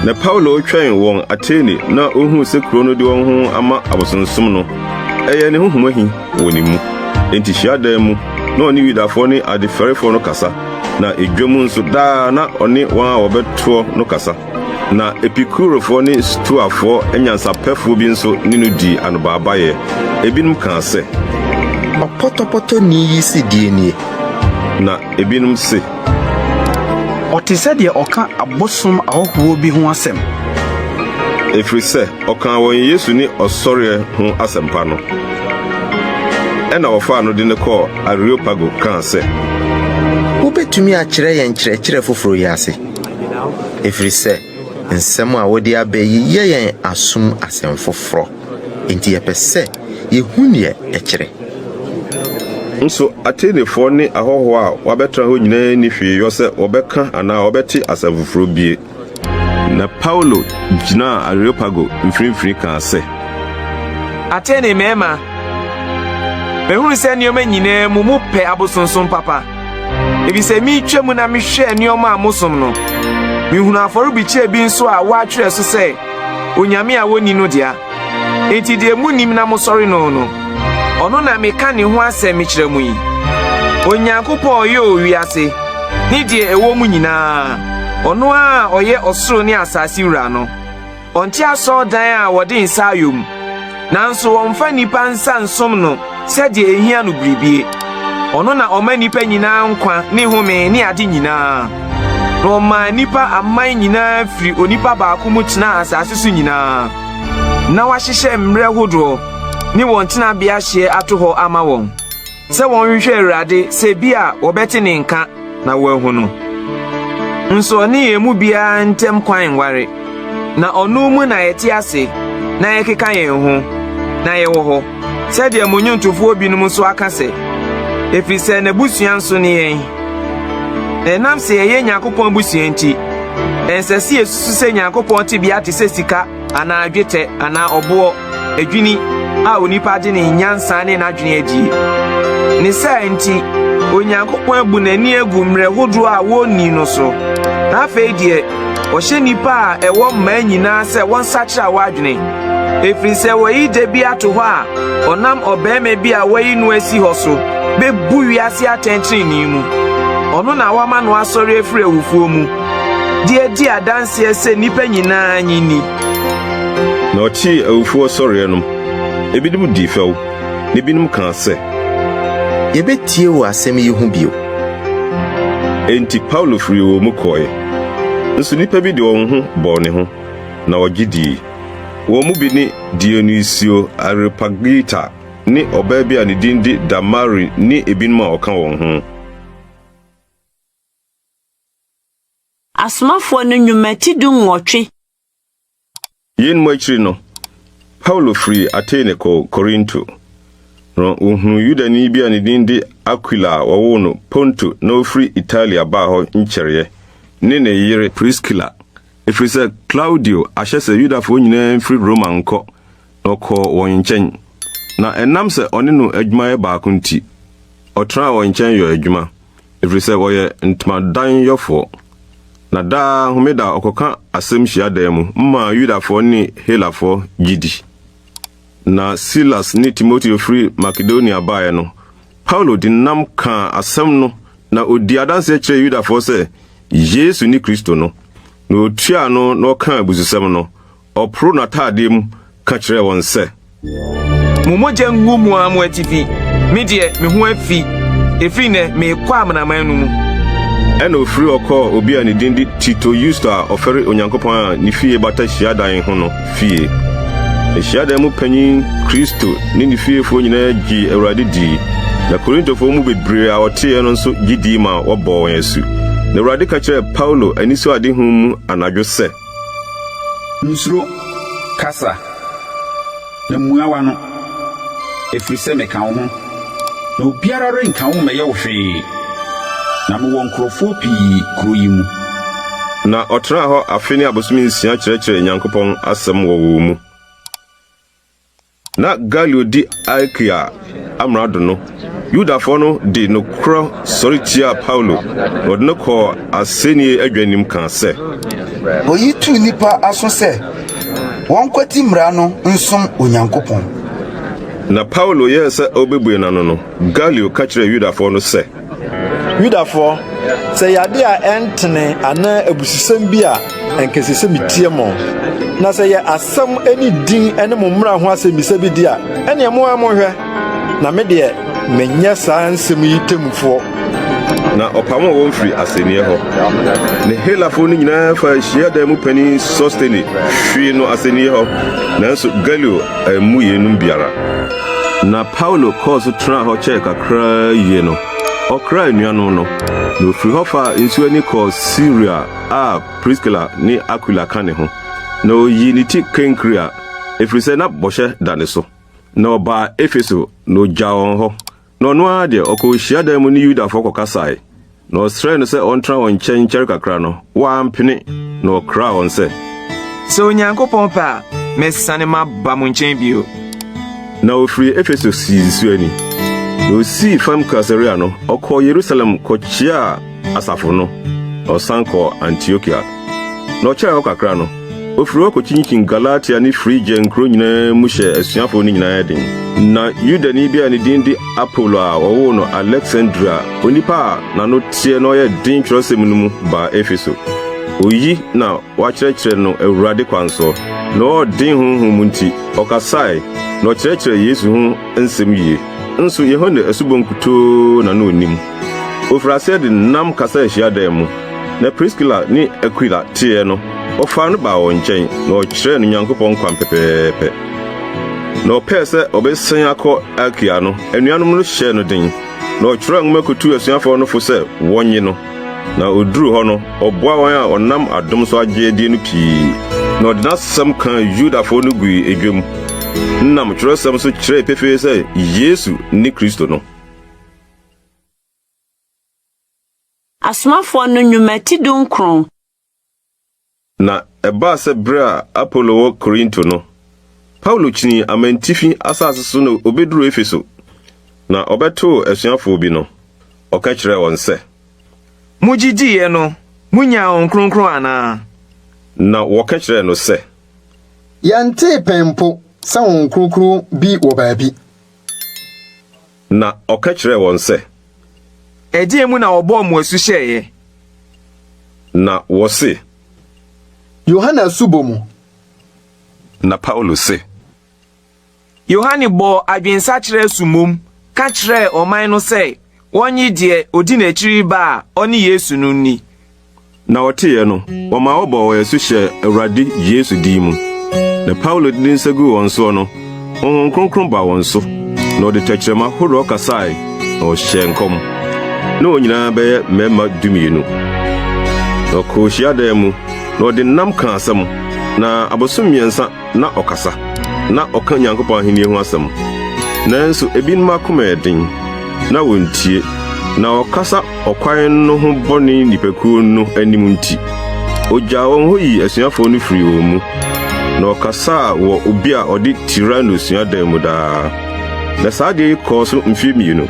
Na Paulo retwɛn wɔn Atene na ohuu sɛ kurow no de wɔn ho ama abosonsom no, ɛyɛɛ ne honhom ahi wɔ ne mu. Enti hyiadan mu, na ɔne Yudafo ne adefɛrefo no kasa. Na edwa mu nso, daa na ɔne wɔn a wɔbɛtoɔ no kasa. Na Epikurofoɔ ne Stoafoɔ anyansapɛfoɔ bi nso ne no dii anobaabaeɛ. Ebinom kaa sɛ. Ɔpɔtɔpɔtɔni yi se deɛn nie? Na ebinom se. Ɔte sɛ deɛ ɔka abosom ahɔhoɔ bi ho asɛm. Ɛfiri sɛ ɔkaa wɔn Yesu ne ɔsɔreɛ ho asɛmpa no. Ɛnna wɔfaa no de no kɔɔ Areopago kaa sɛ. Wobɛtumi akyerɛ yɛn nkyerɛkyerɛ foforɔ yi ase? Ɛfiri sɛ nsɛm a wode aba yi yɛ yɛn asom asɛm foforɔ, enti yɛpɛ sɛ yɛhu deɛ ɛkyerɛ. Nso Atenefoɔ ne ahɔhoɔ a wɔabɛtena hɔ nyinaa nni hwee yɔ sɛ wɔbɛka anaa wɔbɛte asɛm foforɔ bie. Na Paulo gyinaa Areopago mfinimfini kaa sɛ. Atene mmarima, mahunu sɛ nneɛma nyinaa mu mopɛ abosonsom papa, efisɛ meretwa mu na mehwɛɛ nneɛma a mosom no, mihunuu afɔrebukyia bi nso a wɔatwerɛ so sɛ, Onyame a Wonni No Dea. Enti deɛ munnim na mosɔre no no, ɔno na meka ne ho asɛm mekyerɛ mo yi. Onyankopɔn a ɔyɛɛ wiase ne deɛ ɛwɔ mu nyinaa, ɔno ara a ɔyɛ ɔsoro ne asase wura no, ɔnte asɔredan a wɔde nsa ayɔ mu, nanso wɔmfa nnipa nsa nsom no sɛdeɛ ehia no biribie. Ɔno na ɔma nnipa nyinaa nkwa ne home ne ade nyinaa. Na ɔmaa nnipa aman nyinaa firi onipa baako mu tenaa asase so nyinaa, na wahyehyɛ mmerɛ hodoɔ ne wɔn tenabea hyeɛ ato hɔ ama wɔn, sɛ wɔnhwehwɛ Awurade sɛ bi a wɔbɛte ne nka na wɔahu no. Nso ɔne yɛn mu biara ntam kwan nware, na ɔno mu na yɛte ase na yɛkeka yɛn ho, na yɛwɔ hɔ. Sɛdeɛ mo nnwontofoɔ binom nso aka sɛ, 'Ɛfiri sɛ n'abusua nso ne yɛn. Na ɛnam sɛ yɛyɛ Nyankopɔn abusua nti, ɛnsɛ sɛ yɛsusu sɛ Nyankopɔn tebea te sɛ sika anaa dwetɛ anaa ɔboɔ, adwini a onipa de ne nyansa ne n'adwene adie. Ne saa nti, Onyankopɔn abu n'ani agu mmerɛ hodoɔ a wɔnni no so, na afei deɛ ɔhyɛ nnipa a ɛwɔ mmaa nyinaa sɛ wɔnsakyera wɔn adwene, ɛfiri sɛ wayi da bi ato hɔ a ɔnam ɔbarima bi a wayi no asi hɔ so bɛbu wiase atɛn tenenee mu. Ɔno na wama no asɔre afiri awufoɔ mu de adi adanseɛ sɛ nnipa nyinaa nnye nni. Na ɔtee awufoɔ sɔreɛ no, ebinom dii fɛw, na ebinom kaa sɛ. Yɛbɛtie wo asɛm yi ho bio. Enti Paulo firii wɔn mu kɔe. Nso nnipa bi de wɔn ho bɔɔ ne ho, na wɔgye dii. Wɔn mu bi ne Dionisio Areopagita ne ɔbaa bi a ne din de Damari ne ebinom a wɔka wɔn ho. Asomafoɔ no Nnwuma ti dunwɔtwe. Yeinom akyiri no, Paulo firii Atene kɔɔ Korinto. Na ɔhunuu Yudani bi a ne din de Akwila a wɔwoo no Ponto na ɔfiri Italia baa hɔ nkyɛreɛ, ne ne yere Priskila, ɛfiri sɛ Klaudio ahyɛ sɛ Yudafoɔ nyinaa mfiri Roma nkɔ, na ɔkɔɔ wɔn nkyɛn. Na ɛnam sɛ ɔne no adwumayɛ baako nti, ɔtenaa wɔn nkyɛn yɔɔ adwuma. Ɛfiri sɛ wɔyɛ ntomadanyɔfoɔ. Na daa homeda ɔkɔka asɛm hyiadan mu ma Yudafoɔ ne Helafoɔ gye di. Na Silas ne Timoteo firi Makedonia baeɛ no, Paulo de nnam kaa asɛm no na ɔdii adanseɛ kyerɛɛ Yudafoɔ sɛ Yesu ne Kristo no. Na ɔtuaa ano na ɔkaa abususɛm no, Ɔporoo n'ataadeɛ mu ka kyerɛɛ wɔn sɛ. Mo mogya ngu mo ara mo atifi. Me deɛ, me ho afi. Ɛfiri nnɛ, merekɔ amanaman no mu. Ɛnna ɔfirii hɔ kɔɔ obi a ne din de Tito Yusto a ɔfɛre Onyankopɔn a ne fie bata hyiadan ho no fie. Na hyiadan mu panyin Kristo ne ne fiefoɔ nyinaa gyee Awurade dii, na Korintofoɔ mu bebree a wɔteeɛ no nso gye dii maa wɔbɔɔ wɔn asu. Na Awurade ka kyerɛɛ Paulo anisoadehu mu anadwo sɛ. Nsuro, kasa, na mua w'ano, ɛfiri sɛ meka wo ho, na obiara renka wo mmɛyɛ wo hwee, na mewɔ nkurɔfoɔ pii kuro yi mu. Na ɔtenaa hɔ afe ne abosome nsia kyerɛkyerɛɛ Nyankopɔn asɛm wɔ wɔn mu. Na Galio di Akaia amrado no, Yudafoɔ no de nokorɛ sɔre tiaa Paulo, na wɔde no kɔɔ asɛnnie adwa anim kaa sɛ. Oyi tuu nnipa aso sɛ wɔnkwati mmara no nsom Onyankopɔn. Na Paulo yɛɛ sɛ ɔrebɛbue n'ano no, Galio ka kyerɛɛ Yudafoɔ no sɛ. Yudafoɔ, sɛ ɛyɛ ade a ɛntene anaa abususɛm bi a, anka ɛsɛ sɛ metie mo. Na sɛ ɛyɛ asɛm ne din ne mo mmara ho asɛmmisa bi de a, ɛnneɛ mo ara monhwɛ. Na me deɛ, menyɛ saa nsɛm yi temmufoɔ. Na ɔpamoo wɔn firii asɛnniiɛ hɔ. Ne Helafoɔ no nyinaa faa hyiadan mu panin Sostene hwee no asɛnniiɛ hɔ, nanso Galio ammu yeinom biara. Na Paulo kɔɔ so tenaa hɔ kyɛɛ kakraa yie no, ɔkraa anuanom no, na ɔfirii hɔ faa nsuo ani kɔɔ Siria a Priskila ne Akwila ka ne ho. Na ɔyii ne ti Kenkrea, ɛfiri sɛ na bɔhyɛ da ne so. Na ɔbaa Efeso, na ɔgyaa wɔn hɔ. Na ɔno ara deɛ, ɔkɔɔ hyiadan mu ne Yudafoɔ kɔkasae, na ɔsrɛɛ no sɛ ɔntena wɔn nkyɛn nkyɛre kakra no, wampene, na ɔkraa wɔn sɛ. Sɛ Onyankopɔn pɛ a, mɛsane maba mo nkyɛn bio. Na ɔfirii Efeso sii nsuo ani. Na ɔsii fam Kaesarea no, ɔkɔɔ Yerusalem kɔkyeaa asafo no, na ɔsan kɔɔ Antiokia. Na ɔkyɛɛ hɔ kakra no, ofii hɔ kokyinkyin Galatia ne Frigia nkurow nyinaa mu hyɛɛ asuafo no nyinaa den. Na Yudani bi a ne din de Apolo a wɔwoo no Aleksandria, onipa a n'ano teɛ na ɔyɛ den Kyerɛwsɛm no mu baa Efeso. Oyi na wɔakyerɛkyerɛ no Awurade kwan so, na ɔwɔ den honhom mu nti, ɔkasae, na ɔkyerɛkyerɛɛ Yesu ho nsɛm yiye. Nso Yohane asubɔ nkutoo na na onim. Ofii ase de nnam kasaa hyiadan mu. Na Priskila ne Akwila teeɛ no, wɔfaa no baa wɔn nkyɛn, na wɔkyerɛɛ no Nyankopɔn kwan pɛpɛɛpɛ. Na ɔpɛɛ sɛ ɔbɛsian akɔ Akaia no, anuanom no hyɛɛ no den, na ɔtwerɛɛ nwoma kɔtuu asuafoɔ no fo sɛ wɔnnye no. Na ɔduruu hɔ no, ɔboaa wɔn a ɔnam adom so agye adie no pii, na ɔde n'asɛm kaa Yudafoɔ no gui edwa mu. Nam Kyerɛwsɛm so kyerɛe pefee sɛ Yesu ne Kristo no. Asomafoɔ no Nnwuma ti dunkron. Na ɛbaa sɛ bere a Apolo wɔ Korinto no, Paulo kyinii amantifi asase so na obeduruu Efeso. Na ɔbɛtoo asuafoɔ bi no, ɔka kyerɛɛ wɔn sɛ. Mogye diiɛ no, monyaa Honhom Kronkron anaa? Na wɔka kyerɛɛ no sɛ. Yɛntee pɛn mpo sɛ Honhom Kronkron bi wɔ baabi. Na ɔka kyerɛɛ wɔn sɛ. Ɛdeɛn mu na wɔbɔɔ mo asu hyɛeɛ? Na wɔse. Yohane asubɔ mu. Na Paulo se. Yohane bɔɔ adwensakyera asu mmom ka kyerɛɛ ɔman no sɛ wɔnnye deɛ ɔdi n'akyiri reba a ɔne Yesu no nni. Na wɔteeɛ no, wɔmaa wɔbɔɔ wɔn asu hyɛɛ Awurade Yesu din mu. Na Paulo de ne nsa guu wɔn soɔ no, Honhom Kronkron baa wɔn so, na wɔde tɛkyerɛma horoɔ kasae, na wɔhyɛɛ nkɔm. Na wɔn nyinaa bɛyɛ mmarima dumienu. Na ɔkɔɔ hyiadan mu, na ɔde nnam kaa asɛm, na abosom mmiɛnsa na ɔkasa, na ɔka Onyankopɔn ahenni ho asɛm. Nanso ebinom akoma yɛ den, na wontie, na ɔkasa ɔkwan no ho bɔne nnipakuo no anim nti, ogyaa wɔn hɔ yii asuafoɔ no firii wɔn mu, na ɔkasaa wɔ obi a ɔde Tirano suadan mu daa. Na saa adeɛ yi kɔɔ so mfeɛ mmienu,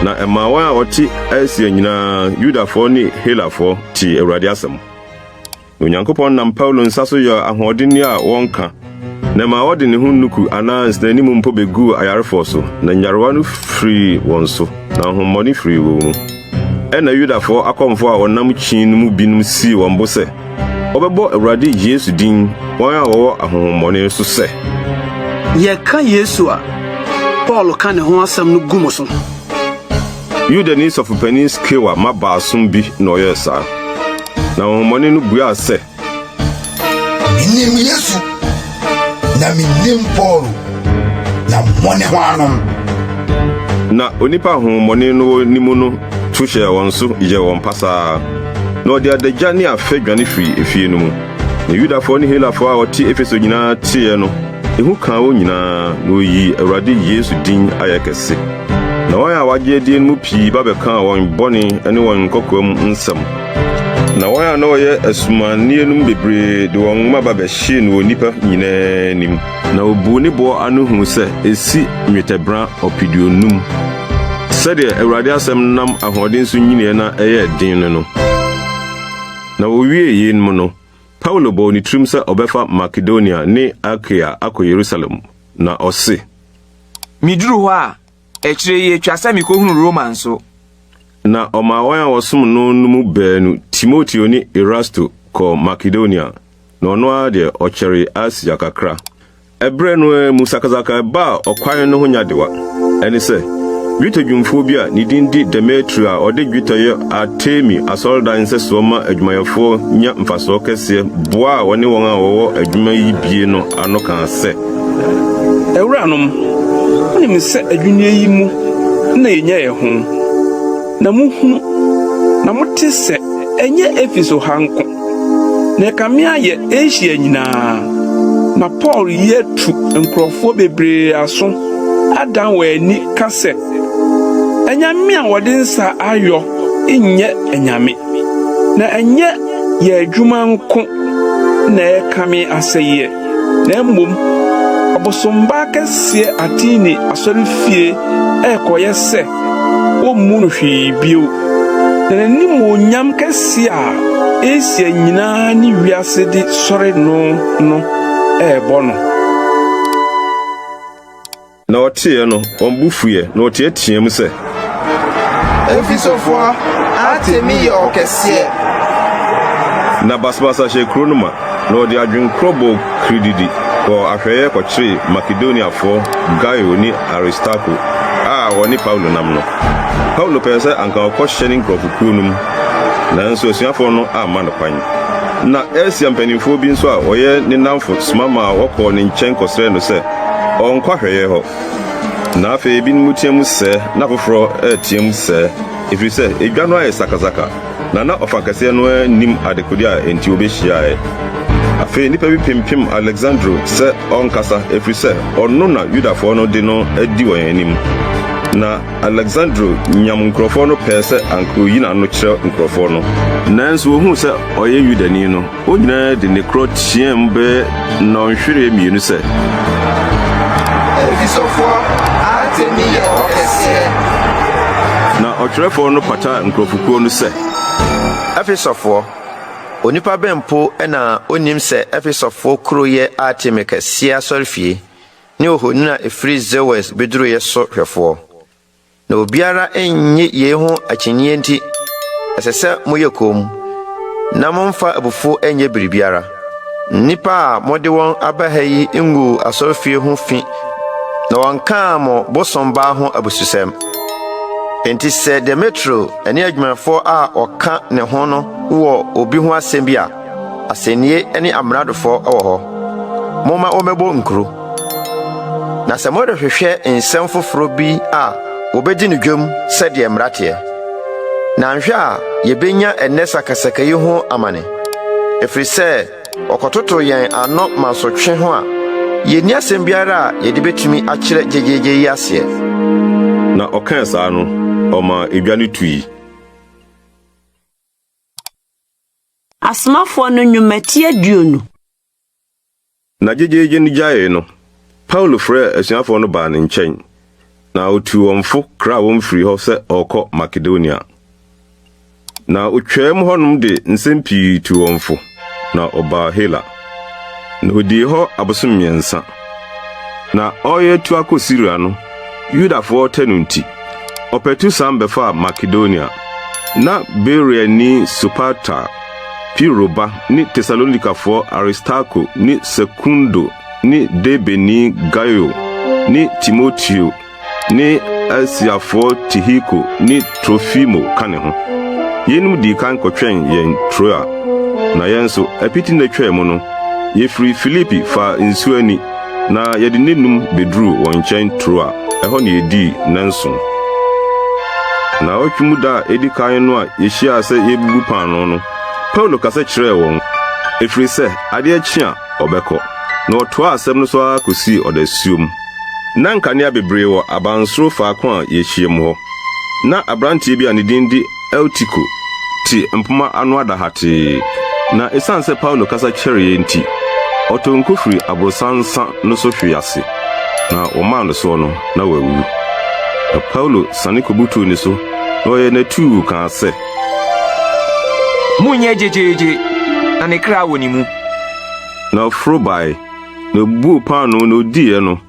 na ɛmaa wɔn a wɔte Asia nyinaa, Yudafoɔ ne Helafoɔ, tee Awurade asɛm. Na Onyankopɔn nam Paulo nsa so yɛɛ ahoɔdenne a wɔnka, na ɛmaa wɔde ne ho nnuku anaa nsɛnanim mpo beguu ayarefoɔ so, na nyarewa no firii wɔn so, na ahonhommɔne firii wɔn mu. Ɛnna Yudafoɔ akɔmfoɔ a wɔnam kyin no mu binom sii wɔn bo sɛ wɔbɛbɔ Awurade Yesu din wɔn a wɔwɔ ahonhommɔne so sɛ. Yɛka Yesu a Paulo ka ne ho asɛm no gu mo so. Yudani sɔfopanyin Skewa mma baason bi na ɔyɛɛ saa. Na honhommɔne no buaa sɛ. Minim Yesu, na minim Paulo, na mo ne hwannom? Na onipa a honhommɔne no wɔ ne mu no to hyɛɛ wɔn so yɛɛ wɔn pasaa, na ɔde adagya ne afɛ dwane firii efie no mu. Na Yudafoɔ ne Helafoɔ a wɔte Efeso nyinaa teeɛ no, ehu kaa wɔn nyinaa, na wɔyii Awurade Yesu din ayɛ kɛse. Na wɔn a wɔagye adie no mu pii ba bɛkaa wɔn bɔne ne wɔn nkɔkoam nsɛm. Na wɔn a na wɔyɛ asumanneɛ no mu bebree de wɔn nwoma ba bɛhyee no wɔ nnipa nyinaa anim. Na wɔbuu ne boɔ ano huu sɛ ɛsi nnwetɛbena ɔpeduonum. Sɛdeɛ Awurade asɛm nam ahoɔden so nyiniiɛ na ɛyɛɛ den ne no. Na wɔwiee yeinom no, Paulo bɔɔ ne tirim sɛ ɔbɛfa Makedonia ne Akaia akɔ Yerusalem, na ɔse. Miduru hɔ a, akyire yi etwa sɛ mikohunu Roma nso. Na ɔmaa wɔn a wɔsom no no mu baanu, Timoteo ne Erasto, kɔɔ Makedonia, na ɔno ara deɛ, ɔkyɛree Asia kakra. Ɛberɛ no ara mu sakasaka baa ɔkwan no ho nyadewa. Ɛne sɛ, dwetɛ dwumfoɔ bi a ne din de Demetrio a ɔde dwetɛ yɛ Artemi asɔredan nsɛsoɔ ma adwumayɛfoɔ nya mfasoɔ kɛseɛ boaa wɔne wɔn a wɔwɔ adwuma yi bie no ano kaa sɛ. Awuranom, monim sɛ adwinnie yi mu na yenya yɛn ho, na muhunu na mote sɛ ɛnyɛ Efeso ha nko, na ɛkame ayɛ Asia nyinaa, na Paul yi atu nkurɔfoɔ bebree aso adan wɔn ani ka sɛ, anyame a wɔde nsa ayɔ nyɛ anyame, na ɛnyɛ yɛn adwuma nko na ɛrekame asɛeɛ. Na mmom ɔbosombaa kɛseɛ Atene asɔrefie rekɔyɛ sɛ wommu no hwee bio, na n'animuonyam kɛseɛ a Asia nyinaa ne wiase de sɔre no no rebɔ no. Na wɔteeɛ no, wɔn bo fuiɛ, na wɔteateaam sɛ. Efesofoɔ, Artemi yɛ ɔkɛseɛ! Na basabasa hyɛɛ kuro no ma, na wɔde adwenkorɔ bɔɔ kirididi kɔɔ ahwɛeɛ kɔkyeree Makedoniafoɔ Gaio ne Aristarko a wɔne Paulo nam no. Paulo pɛɛ sɛ anka ɔkɔhyɛne nkurɔfokuo no mu, nanso asuafoɔ no amma no kwan. Na Asia mpanimfoɔ bi nso a wɔyɛ ne nnamfo soma maa wɔkɔɔ ne nkyɛn kɔsrɛɛ no sɛ ɔnkɔ ahwɛeɛ hɔ. Na afei ebinom teɛ mu sɛɛ na afoforɔ reteɛ mu sɛɛ, ɛfiri sɛ edwa no ayɛ sakasaka, na na ɔfa kɛseɛ no ara nnim adekodeɛ a enti wɔbɛhyiaeɛ. Afei nnipa bi pempem Aleksandro sɛ ɔnkasa, ɛfiri sɛ ɔno na Yudafoɔ no de no adi wɔn anim. Na Aleksandro nyam nkurɔfoɔ no pɛɛ sɛ anka oyi n'ano kyerɛ nkurɔfoɔ no. Nanso wɔhuu sɛ ɔyɛ Yudani no, wɔn nyinaa de nne korɔ teaam bɛyɛ nnɔnhwereɛ mmienu sɛ. Efesofoɔ Artemi yɛ ɔkɛseɛ! Na ɔtwerɛfoɔ no pataa nkurɔfokuo no sɛ. Efesofoɔ, onipa bɛn mpo na ɔnnim sɛ Efesofoɔ kuro yɛ Artemi kɛseɛ asɔrefie ne ohoni a ɛfiri Zeus bɛduruiɛ so hwɛfoɔ? Na obiara nnye yei ho akyinnyeɛ nti, ɛsɛ sɛ moyɛ komm, na momfa abufuo nyɛ biribiara. Nnipa a mode wɔn aba ha yi nguu asɔrefie ho fi na wɔnkaa mo bosombaa ho abususɛm. Enti sɛ Demetrio ne adwumayɛfoɔ a wɔka ne ho no wɔ obi ho asɛm bi a, asɛnnie ne amradofoɔ wɔ hɔ. Momma wɔmmɛbɔ nkuro. Na sɛ morehwehwɛ nsɛm foforɔ bi a, wɔbɛdi no dwam sɛdeɛ mmara teɛ. Na anhwɛ a yɛbɛnya ɛnnɛ sakasaka yi ho amane, ɛfiri sɛ wɔkɔtoto yɛn ano mansotwe ho a, yɛnni asɛm biara a yɛde bɛtumi akyerɛ gyegyeegye yi aseɛ. Na ɔkaa saa no, ɔmaa edwa no tui. Asomafoɔ no Nnwuma ti 20. Na gyegyeegye no gyaee no, Paulo frɛɛ asuafoɔ no baa ne nkyɛn, na ɔtuu wɔn fo kraa wɔn firii hɔ sɛ ɔrekɔ Makedonia. Na ɔtwaam hɔnom de nsɛm pii tuu wɔn fo, na ɔbaa Hela. Na ɔdii hɔ abosom mmiɛnsa. Na ɔreyɛ atu akɔ Siria no, Yudafoɔ tɛ no nti, ɔpatu san bɛfaa Makedonia. Ná Beroiani Sopater, Piro ba, ne Tesalonikafoɔ Aristarko ne Sekundo ne Derbeni Gaio ne Timoteo ne Asiafoɔ Tihiko ne Trofimo ka ne ho. Yeinom dii kan kɔtwɛn yɛn Troa. Na yɛn nso, apiti nna twaa mu no, yɛfirii Filipi faa nsuo ani, Na yɛde nnanum beduruu wɔn nkyɛn Troa, ɛhɔ na yedii nnanson. Nnaawɔtwe mu da a edi kan no a yehyiaa sɛ yɛrebubu paanoo no, Paulo kasa kyerɛɛ wɔn, ɛfiri sɛ adeɛ kye a, ɔbɛkɔ. Na ɔtoaa asɛm no so ara kosii ɔdasuom. Ná nkanea bebree wɔ abansoro faako a yehyiam hɔ. Ná aberanteɛ bi a ne din de Eutiko te mpomma ano ada hatee, na esiane sɛ Paulo kasa kyɛreeɛ nti, ɔtɔɔ nko firii aborosan nsa no so hwee ase, na wɔmaa no soɔ no, na wawu. Na Paulo siane kɔbutuu ne so, na ɔyɛɛ no atuu kaa sɛ. Monnyɛ gyegyeegye, na ne kra wɔ ne mu. Na ɔforo bae, na obubuu paanoo na odiiɛ no,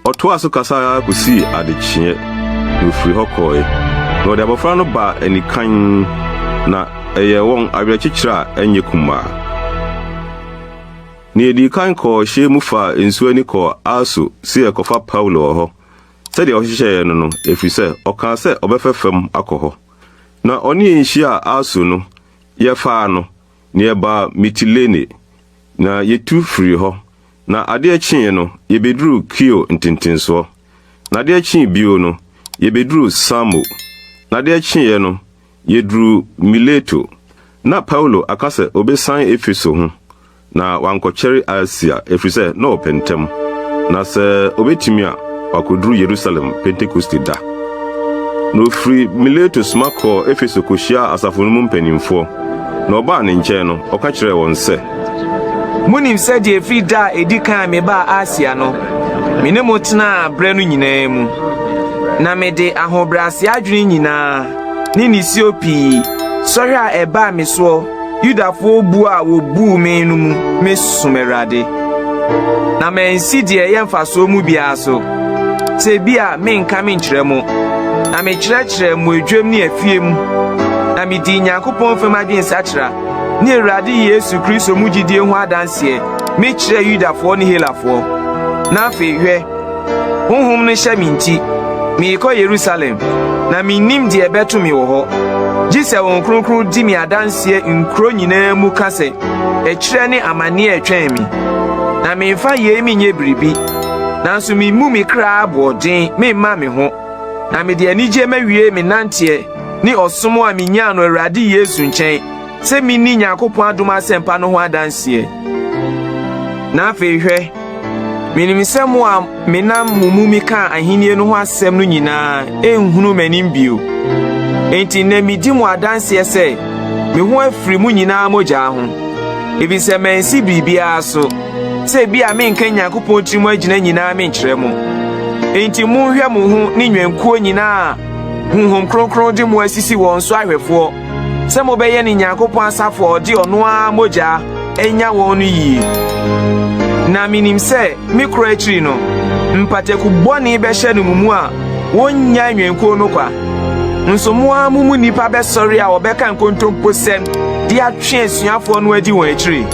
Ɔtoaa so kasae ara kosii adekyeeɛ, na ɔfirii hɔ kɔeɛ. Na wɔde abɔfra no baa anikann, na ɛyɛɛ wɔn awerɛkyekyerɛ a ɛnyɛ kumaa. Na yɛdii kan kɔɔ hyɛn mu faa nsuo ani kɔɔ Aso sɛ yɛrekɔfa Paulo wɔ hɔ, sɛdeɛ ɔhyehyɛeɛ no no, ɛfiri sɛ ɔkaa sɛ ɔbɛfa fam akɔ hɔ. Na ɔne yɛn hyiaa Aso no, yɛfaa no, na yɛbaa Mitilene, na yɛtu firii hɔ. Na adeɛ kyeeɛ no, yɛbɛduruu Kio ntentensoɔ. Na adeɛ kyee bio no, yɛbɛduruu Samo. Na adeɛ kyeeɛ no, yɛduruu Mileto. Na Paulo aka sɛ ɔbɛsiane Efeso ho, na wankɔkyɛre Asia, ɛfiri sɛ na ɔpɛ ntɛm, na sɛ ɔbɛtumi a, wakɔduru Yerusalem Pentekoste da. Na ɔfiri Mileto soma kɔɔ Efeso kɔhyiaa asafo no mu mpanimfoɔ. Na ɔbaa ne nkyɛn no, ɔka kyerɛɛ wɔn sɛ. Munim sɛdeɛ ɛfiri da a ɛdi kan a mebaa Asia no, me ne mo tenaa berɛ no nyinaa mu, na mede ahobrɛaseɛ adwene nyinaa ne nisuo pii, sɔhwɛ a ɛbaa me soɔ Yudafoɔ buo a wɔbuu me no mu mesom Awurade. Na mansi deɛ ɛyɛ mfasoɔ mu biara so, sɛ ebia menka menkyerɛ mo, na mekyerɛkyerɛɛ mo adwam ne afie mu, na medii Nyankopɔn fam adwensakyera ne Awurade Yesu Kristo mu gyidie ho adanseɛ mekyerɛɛ Yudafoɔ ne Helafoɔ. Na afei hwɛ, Honhom no hyɛ me nti, merekɔ Yerusalem, na minnim deɛ ɛbɛto me wɔ hɔ, gye sɛ Honhom Kronkron di me adanseɛ nkuro nyinaa mu ka sɛ ɛkyerɛ ne amanneɛ retwɛn me. Na memfa yei menyɛ biribi, nanso memmu me kra aboɔden memma me ho, na mede anigyeɛ mawie me nanteɛ ne ɔsom a minyaa no Awurade Yesu nkyɛn sɛ minni Nyankopɔn adom asɛmpa no ho adanseɛ. Na afei hwɛ, minim sɛ mo a menam mo mu mekaa ahenni no ho asɛm no nyinaa nhunu m'anim bio. Enti nnɛ midi mo adanseɛ sɛ me ho afiri mo nyinaa mogya ho, efisɛ mansi biribiara so, sɛ ebia menka Nyankopɔn tirim agyina nyinaa menkyerɛ mo. Enti monhwɛ mo ho ne nnwankuo nyinaa a Honhom Kronkron de mo asisi wɔn so ahwɛfoɔ, sɛ mobɛyɛ ne Nyankopɔn asafo a ɔde ɔno ara mogya anya wɔn no yie. Na menim sɛ me korɔ akyiri no, mpataku bɔne bɛhyɛ no mo mu a wɔnnya nnwankuo no kwa. Nso mo ara mo mu nnipa bɛsɔre a wɔbɛka nkontomposɛm de atwe asuafoɔ no adi wɔn akyiri.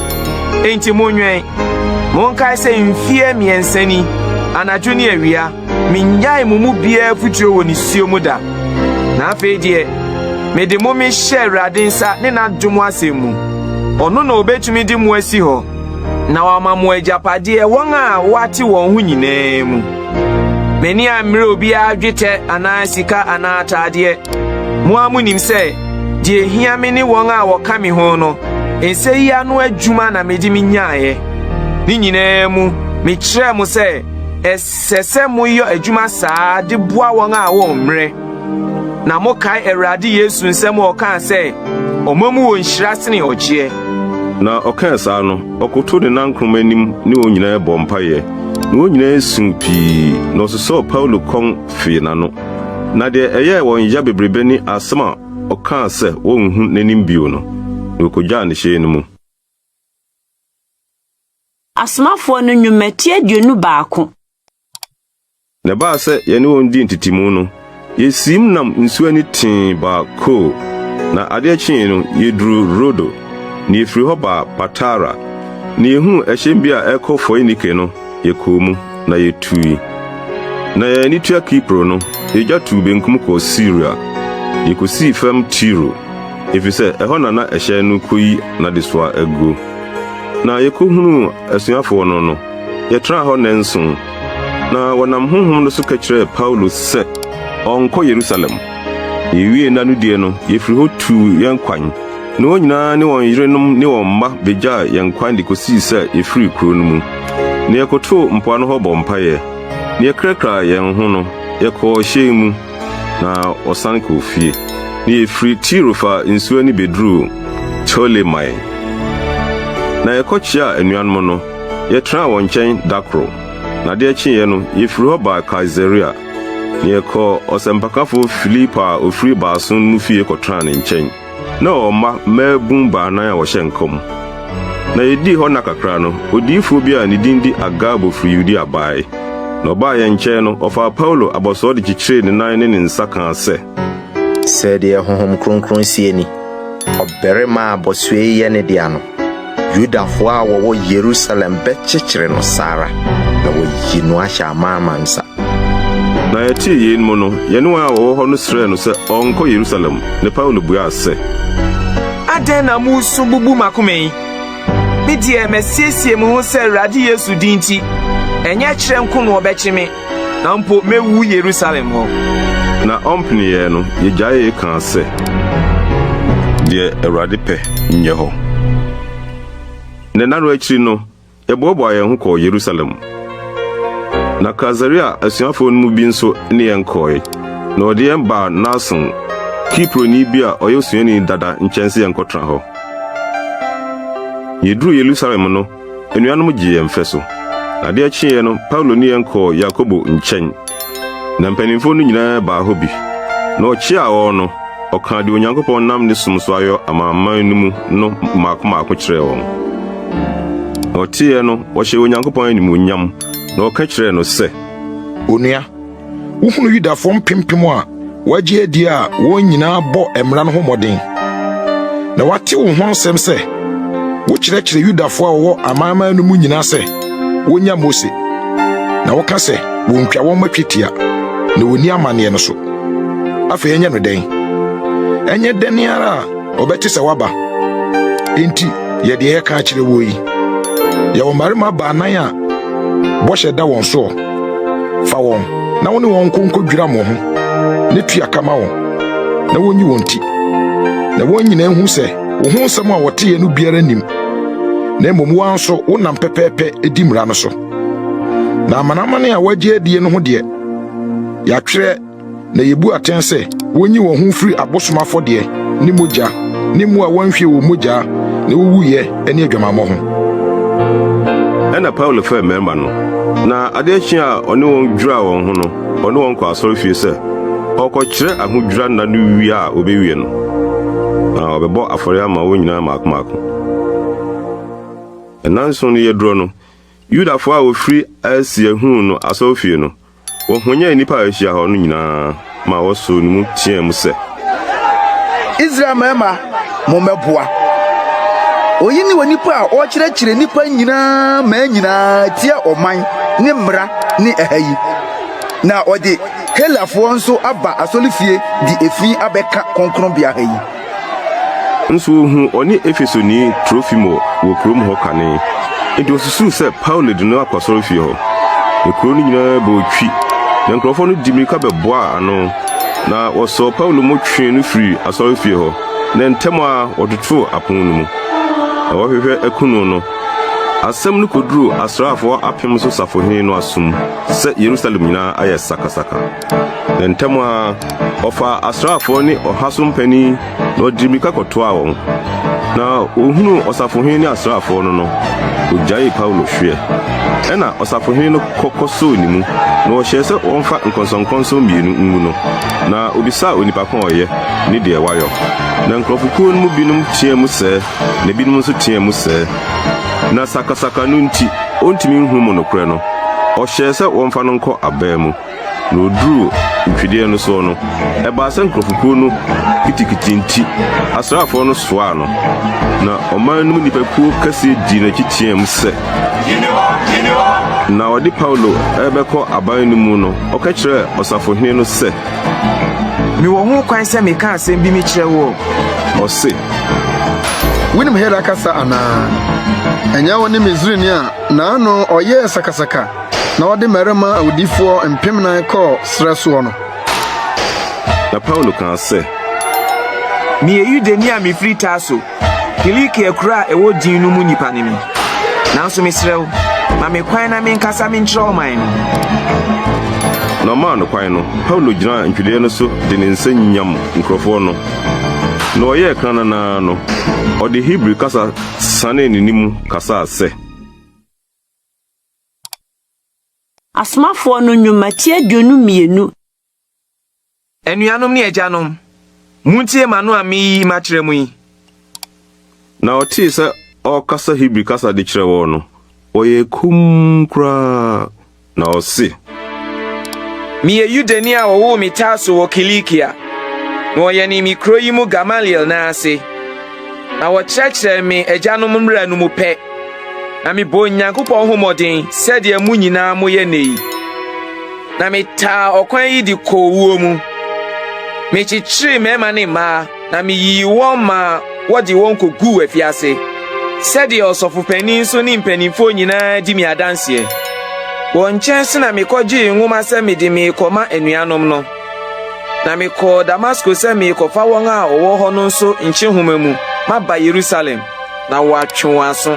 Enti monwɛn. Monkae sɛ mfeɛ mmiɛnsa ni, anadwo ne awia, Minnyae mo mu biara afotuo wɔ nisuo mu da. Na afei deɛ, mede mo mehyɛ Awurade nsa ne n'adom asɛm mu. Ɔno na obetumi de mo asi hɔ, na wama mo agyapadeɛ wɔn a wɔate wɔn ho nyinaa mu. M'ani ammere obiara dwetɛ anaa sika anaa ataadeɛ. Mo ara munim sɛ, deɛ ehia me ne wɔn a wɔka me ho no, nsa yi ano adwuma na mede minyaeɛ. Ne nyinaa mu, mekyerɛɛ mo sɛ, Ɛsɛ sɛ moyɔ adwuma saa de boa wɔn a wɔmmrɛ, na mokae Awurade Yesu nsɛm a ɔkaa sɛ, 'Ɔma mu wɔ nhyira sene ɔgyeɛ. Na ɔkaa saa no, ɔkotow ne nankoroma anim ne wɔn nyinaa bɔɔ mpae, na wɔn nyinaa suu pii, na ɔsosɔɔ Paulo kɔn fee n'ano. Na deɛ ɛyɛɛ wɔn ya bebrebe ne asɛm a ɔkaa sɛ wɔrenhu n'anim bio no, na wokogyaa no hyɛn no mu. Asomafoɔ no Nnwuma ti 21. Na ɛbaa sɛ yɛne wɔn dii ntetemu no, yesiim nam nsu ani tee baa Ko, na adeɛ kyee no, yeduruu Rodo, na yefiri hɔ baa Patara. Na yehuu ɛhyɛn bi a ɛrekɔ Foinike no, yɛkɔɔ mu, na yetui. Na yɛn ani tua Kipro no, yegya tuu benkum kɔɔ Siria, na yekosii fam Tiro, efisɛ ɛhɔ na na ɛhyɛn no rekoyi n'adesoa aguo. Na yekohunuu asuafoɔ no no, yɛtraa hɔ nnanson. Na wɔnam Honhom no so ka kyerɛɛ Paulo sɛ ɔnnkɔ Yerusalem. Na yewiee nna no die no, yefiri hɔ tuu yɛn kwan, na wɔn nyinaa ne wɔn yerenom ne wɔn mma begyaa yɛn kwan de kosii sɛ yefirii kurow no mu. Na yɛkotoo mpoano hɔ bɔɔ mpaeɛ. Na yɛkrakraa yɛn ho no, yɛkɔɔ hyɛn mu. Na wɔsan kɔɔ fie. Na yɛfiri Tiro faa nsuo ani bɛduruu Ptolemai. Na yɛkɔkyeaa anuanom no, yɛtenaa wɔn nkyɛn da koro. Na adeɛ kyeeɛ no, yɛfiri hɔ baa Kaesarea. Na yɛkɔɔ ɔsɛmpakafoɔ Filipo a ɔfiri Baason no fie kɔtenaa ne nkyɛn. Na ɔwɔ mma mmaabun baanan a wɔhyɛ nkɔm. Na yedii hɔ nna kakra no, odiyifo bi a ne din de Agabo firi Yudea bae. Na ɔbaa yɛn nkyɛn no, ɔfaa Paulo abɔsoɔ de kyekyeree ne nan ne ne nsa kaa sɛ. Sɛdeɛ Honhom Kronkron seɛ ni, Ɔbarima a abɔsoɔ yi yɛ ne dea no, Yudafoɔ a wɔwɔ Yerusalem bɛkyekyere no saa ara, na wɔayi no ahyɛ amanaman nsa. Na yɛtee yeinom no, yɛne wɔn a wɔwɔ hɔ no srɛɛ no sɛ ɔnnkɔ Yerusalem. Na Paulo buaa sɛ. Adɛn na moresu bubu m'akoma yi? Me deɛ, masiesie me ho sɛ Awurade Yesu din nti, ɛnyɛ kyerɛ nko na wɔbɛkye me, na mpo mɛwu Yerusalem hɔ. Na ɔmpeneeɛ no, yɛgyaee kaa sɛ. Deɛ Awurade pɛ nyɛ hɔ. Na nna no akyiri no, yɛboaboaa yɛn ho kɔɔ Yerusalem. Na Kaesarea asuafoɔ no mu bi nso ne yɛn kɔe, na wɔde yɛn baa Mnason, Kiproni bi a ɔyɛ osuani dada nkyɛn sɛ yɛnkɔtena hɔ. Yeduruu Yerusalem no, anuanom gyee yɛn fɛ so. Na adeɛ kyeeɛ no, Paulo ne yɛn kɔɔ Yakobo nkyɛn, na mpanimfoɔ no nyinaa baa hɔ bi. Na ɔkyeaa wɔn no, ɔkaa deɛ Onyankopɔn nam ne som so ayɔ amanaman no mu no mmaako mmaako kyerɛɛ wɔn. Na ɔteeɛ no, ɔhyɛɛ Onyankopɔn animuonyam, na ɔka kyerɛɛ no sɛ, Onua, Wohunu Yudafo mpempem a wɔagye adi a wɔn nyinaa bɔ mmara no ho mmɔden. Na wɔate wo ho asɛm sɛ wokyerɛkyerɛ Yudafo a wɔwɔ amanaman no mu nyinaa sɛ wonnya Mose, na woka sɛ wontwa wɔn mma twetia na wonni amanneɛ no so. Afei ɛnyɛ no dɛn? Ɛnyɛ dɛn ara a ɔbɛte sɛ woaba. Enti yɛ deɛ yɛka akyerɛ woɔ yi. Yɛwɔ mmarima baanan a bɔhyɛ da wɔn soɔ. Fa wɔn na wo ne wɔn nkɔ nkɔdwira mo ho ne tua ka ma wɔn, na wɔnyi wɔn ti, na wɔn nyinaa nhu sɛ wo ho nsɛm a wɔteeɛ no biara nnim. na mmom wo ara nso wonam pɛpɛɛpɛ di mmara no so. Na amanaman a wɔagye adie no ho deɛ, yɛatwerɛ na yebu atɛn sɛ wonyi wɔn ho mfiri abosom afɔdeɛ ne mogya ne mmoa a wɔanhwie wɔn mogya na wowuiɛ ne adwamammɔ ho. Ɛnna Paulo frɛɛ mmarima no, na adeɛ kyee a ɔne wɔn dwiraa wɔn ho no, ɔne wɔn kɔɔ asɔrefie sɛ ɔrekɔkyerɛ ahodwira nna no wie a obewie no, na ɔbɛbɔ afɔre ama wɔn nyinaa mmaako mmaako. Nnanson no yɛ duro no, Yudafo a wɔfiri Asia huu no asɔrefie no, Wɔhwanyan nnipa a ahyia hɔ no nyinaa ma wɔsoo ne mu teɛɛ mu sɛ. Israel mmarima, mommɛboa! Oyi ne onipa a ɔrekyerɛkyerɛ nnipa nyinaa mmaa nyinaa tia ɔman ne mmara ne ɛha yi, na ɔde Helafoɔ nso aba asɔrefie de efi abɛka kronkronbea ha yi. Nso wohuu ɔne Efesoni Trofimo wɔ kurom hɔ kane, enti wosusuw sɛ Paulo de no akɔ asɔrefie hɔ. Na kurow no nyinaa bɔɔ twi, na nkurɔfo no de mmirika bɛboaa ano, na wɔsɔɔ Paulo mu twee no firii asɔrefie hɔ, na ntɛm ara wɔtotoo apon no mu. Na wɔrehwehwɛ aku no no, asɛm no koduruu asraafo apem so safohene no asom sɛ Yerusalem nyinaa ayɛ sakasaka. Na ntɛm ara ɔfaa asraafoɔ ne ɔha so mpanin na ɔde mmirika kɔtoaa wɔn. Na ohunuu ɔsafohene ne asraafoɔ no no, ogyaee Paulo hweɛ. Ɛnna ɔsafohene no kɔ kɔsoo ne mu, na ɔhyɛɛ sɛ wɔmfa nkɔnsɔnkɔnsɔn mmienu ngu no. Na obisaa onipa ko a ɔyɛ ne deɛ wayɔ. Na nkurɔfokuo no mu binom teaa mu sɛɛ, na ebinom nso teaa mu sɛɛ. Na sakasaka no nti, ɔntumi nhu mu nokorɛ no, ɔhyɛɛ sɛ wɔmfa no nkɔ abaa mu. Na oduruu ntwedeɛ no soɔ no, ɛbaa sɛ nkurɔfokuo no kitikiti nti, asraafoɔ no soaa no. Na ɔman no mu nnipakuo kɛseɛ dii n'akyi teaam sɛ. Na ɔde Paulo rebɛkɔ aban no mu no, ɔka kyerɛɛ ɔsafohene no sɛ. Mewɔ ho kwan sɛ meka asɛm bi mekyerɛ woɔ? Ɔse. Wonim Hela kasa anaa? Ɛnyɛ wo ne Misrini a n'ano ɔyɛɛ sakasaka na ɔde mmarima awudifoɔ mpemnan kɔɔ serɛ soɔ no. Na Paulo kaa sɛ. Meyɛ Yudani a mefiri Tarso, Kilikia kuro a ɛwɔ din no mu nipa ne me. Nanso mesrɛ wo, ma me kwan na menkasa menkyerɛ ɔman no. Na ɔmaa no kwan no, Paulo gyinaa ntwedeɛ no so de ne nsa nyam nkurɔfoɔ no. Na ɔyɛɛ kranan ara no, ɔde Hebri kasa sanee ne nne mu kasaa sɛ. Asomafoɔ no Nnwuma ti 22. Anuanom ne agyanom, muntie m'ano a mereyi makyerɛ mo yi. Na ɔtee sɛ ɔrekasa Hebri kasa de kyerɛ wɔn no, wɔyɛɛ komm koraa, na ɔse. Meyɛ Yudani a wɔwoo me Tarso wɔ Kilikia, na wɔyɛnee me kuro yi mu Gamaliel nan ase, na wɔkyerɛkyerɛɛ me agyanom mmara no mu pɛ. Na mebɔɔ Onyankopɔn ho mmɔden sɛdeɛ mo nyinaa moyɛ nnɛ yi. Na metaa ɔkwan yi de kɔɔ owuo mu. Mekyekyeree mmarima ne mmaa, na meyii wɔn maa wɔde wɔn koguu afiase, sɛdeɛ ɔsɔfopanin nso ne mpanimfoɔ nyinaa di me adanseɛ. Wɔn nkyɛn nso na mekɔgyee nwoma sɛ mede merekɔma anuanom no. Na mekɔɔ Damasko sɛ merekɔfa wɔn a wɔwɔ hɔ no nso nkyehoma mu maba Yerusalem. na wɔatwe wɔn aso.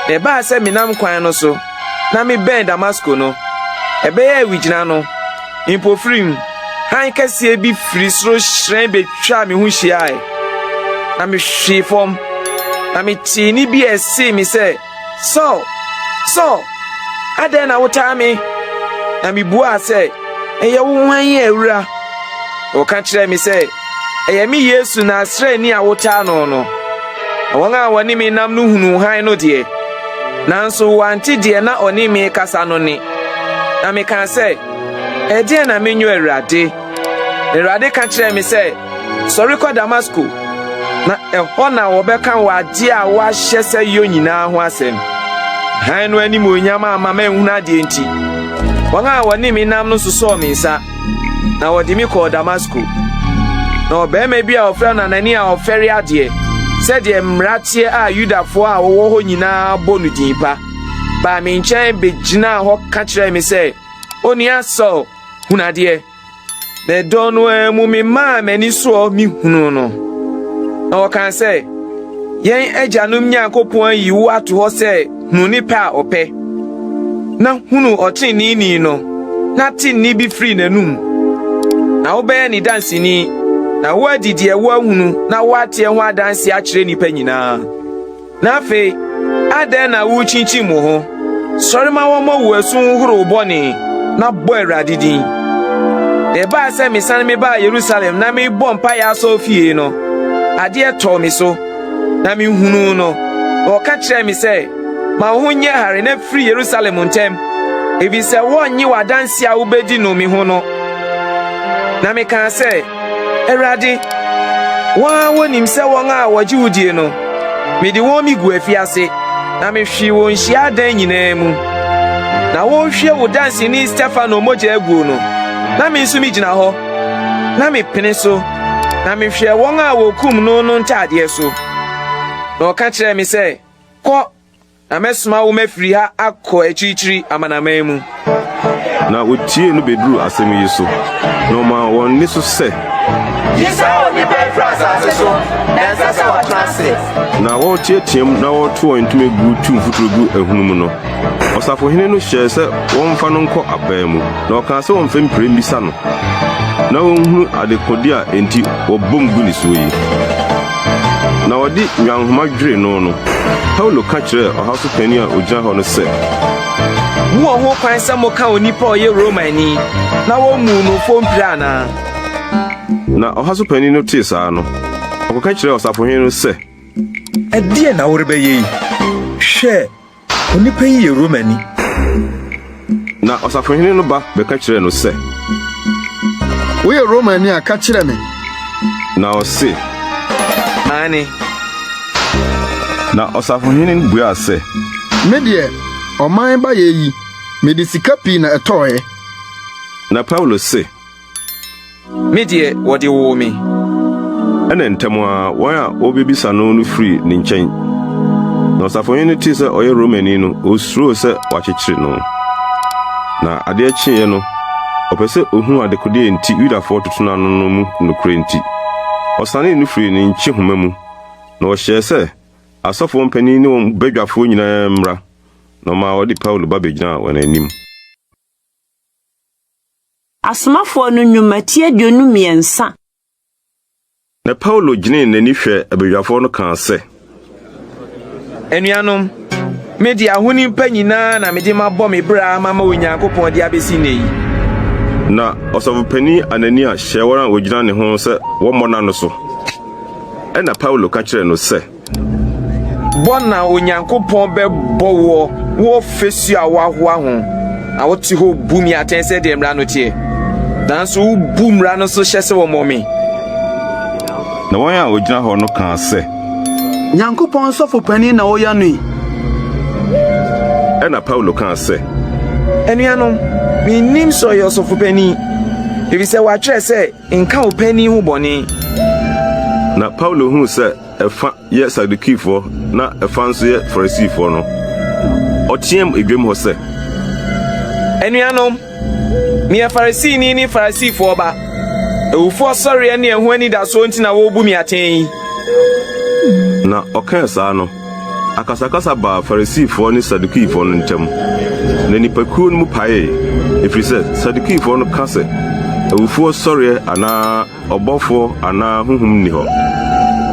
Na ɛbaa sɛ menam kwan no so na mebɛn Damasko no, ɛbɛyɛ awigyina no, mpofirim, hann kɛseɛ bi firi soro hyerɛn betwaa me ho hyiae. Na mehwee fam, na metee nne bi a ɛsee me sɛ, Saul, Saul, adɛn na wotaa me? Na mibuaa sɛ, Ɛyɛ wo hwan, Awura? Na ɔka kyerɛɛ me sɛ, Ɛyɛ me Yesu Nasareni a wotaa no no. Na wɔn a wɔne me nam no hunuu hann no deɛ, nanso wɔante deɛ na ɔne me rekasa no nne. Na mekaa sɛ, Ɛdeɛn na menyɔ, Awurade? Na Awurade ka kyerɛɛ me sɛ, Sɔre kɔ Damasko, na ɛhɔ na wɔbɛka wo adeɛ a wɔahyɛ sɛ yɔ nyinaa ho asɛm. Hann no animuonyam amma manhunu adeɛ nti, wɔn a wɔne me nam no sosɔɔ me nsa, na wɔde me kɔɔ Damasko. Na ɔbarima bi a wɔfrɛ no Anania a ɔfɛre adeɛ, sɛdeɛ mmara teɛ a Yudafoɔ a wɔwɔ hɔ nyinaa bɔ no din pa, baa me nkyɛn bɛgyinaa hɔ ka kyerɛɛ me sɛ, Onua Saul, hunu adeɛ. Na ɛdɔn no ara mu memaa m'ani soɔ mehunuu no. Na ɔkaa sɛ, Yɛn agyanom Nyankopɔn ayi wo ato hɔ sɛ hunu ne pɛ a ɔpɛ, na hunu ɔtreneeni no, na te nne bi firi n'anom. Na wobɛyɛ ne danseni, na woadi deɛ woahunu na woateɛ ho adanse akyerɛ nnipa nyinaa. Na afei, adɛn na worekyinkyim wo ho? Sɔre ma wɔmmɔ wo asu nhohoro wo bɔne, na bɔ Awurade din. Na ɛbaa sɛ mesane mebaa Yerusalem na merebɔ mpaeɛ asɔrefie no, adeɛ tɔɔ me so, na mehunuu no, na ɔka kyerɛɛ me sɛ, Ma wo ho nyɛ hare na firi Yerusalem ntɛm, efisɛ wɔrennye w'adanse a wubedi no me ho no. Na mekaa sɛ, Awurade, wɔn ara wonim sɛ wɔn a wɔgye wo die no, mede wɔn migu afiase, na mehwee wɔn hyia adan nyinaa mu. Na wɔrehwie wo danseni Stefano mogya aguo no, na me nso migyina hɔ, na mepene so, na mehwɛɛ wɔn a wɔkum no no ntaadeɛ so. Na ɔka kyerɛɛ me sɛ, Kɔ, na mɛsoma wo mafiri ha akɔ akyirikyiri amanaman mu. Na wotiee no beduruu asɛm yi so, na ɔmaa wɔn nne so sɛ. Yi saa onipa yi firi asase so, na ɛnsɛ sɛ ɔtena ase. Na wɔreteɛteɛm na wɔreto wɔn ntoma gu tu mfuturu gu ahunum no, ɔsafohene no hyɛɛ sɛ wɔmfa no nkɔ aban mu, na ɔkaa sɛ wɔmfa mpire mmisa no, na onhunu adekode a enti wɔbom gu ne soɔ yi. Na wɔde nnwanhoma dwirii no no, Paulo ka kyerɛɛ ɔha so panyin a ogyina hɔ no sɛ. Mowɔ ho kwan sɛ moka onipa a ɔyɛ Romani na wommuu no fɔ mpire anaa? Na ɔha so panyin no tee saa no, ɔkɔka kyerɛɛ ɔsafohene no sɛ. Ɛdeɛn na worebɛyɛ yi? Hwɛ! Onipa yi yɛ Romani. Na ɔsafohene no ba bɛka kyerɛɛ no sɛ. Woyɛ Romani a, ka kyerɛ me. Na ɔse. Aane. Na ɔsafohene no buaa sɛ. Me deɛ, ɔman bayɛ yi, mede sika pii na ɛtɔeɛ. Na Paulo se. Me deɛ, wɔde woo me. Ɛnna ntɛm ara wɔn a wɔrebebisa no no firii ne nkyɛn. Na ɔsafohene no tee sɛ ɔyɛ Romani no, osuroo sɛ wɔakyekyere no. Na adeɛ kyeeɛ no, ɔpɛ sɛ ohu adekode a enti Yudafoɔ toto no ano no mu nokorɛ nti, ɔsanee no firii ne nkyehoma mu, na ɔhyɛɛ sɛ asɔfoɔ mpanin ne wɔn badwafoɔ nyinaa mmra, na ɔmaa wɔde Paulo ba bɛgyinaa wɔn anim. Asomafoɔ no Nnwuma ti 23. Na Paulo gyenee n'ani hwɛɛ abadwafoɔ no kaa sɛ. Anuanom, me de ahonim pa nyinaa na mede mabɔ me bra mama Onyankopɔn de abesi nnɛ yi. Na Ɔsɔfopanin Anania hyɛɛ wɔn a wɔgyina ne ho sɛ wɔmmɔ n'ano so. Ɛnna Paulo ka kyerɛɛ no sɛ. Bɔ na Onyankopɔn bɛbɔ woɔ wɔ fasuo a woahoa ho, na wote hɔ bu me atɛn sɛdeɛ mmara no teɛ, nanso wobu mmara no so hyɛ sɛ wɔmmɔ me. Na wɔn a wɔgyina hɔ no kaa sɛ. Nyankopɔn sɔfo panin na woyɛ no yi? Ɛnna Paulo kaa sɛ. Anuanom, mennim sɛ ɔyɛ ɔsɔfo panin, efisɛ wɔatwerɛ sɛ, 'Nka wo panin ho bɔne. Na Paulo huu sɛ ɛfã yɛ Sadukifoɔ na ɛfã nso yɛ Farisifoɔ no, ɔteaam dwam hɔ sɛ. Anuanom, meyɛ Farisini ne Farisifoɔ ba. Awufoɔ sɔreɛ ne ɛho anidasoɔ nti na wɔrebu me atɛn yi. Na ɔkaa saa no, akasakasa baa Farisifoɔ ne Sadukifoɔ no ntam, na nnipakuo no mu paee, ɛfiri sɛ Sadukifoɔ no ka sɛ awufoɔ sɔreɛ anaa Ɔbɔfoɔ anaa honhom nni hɔ,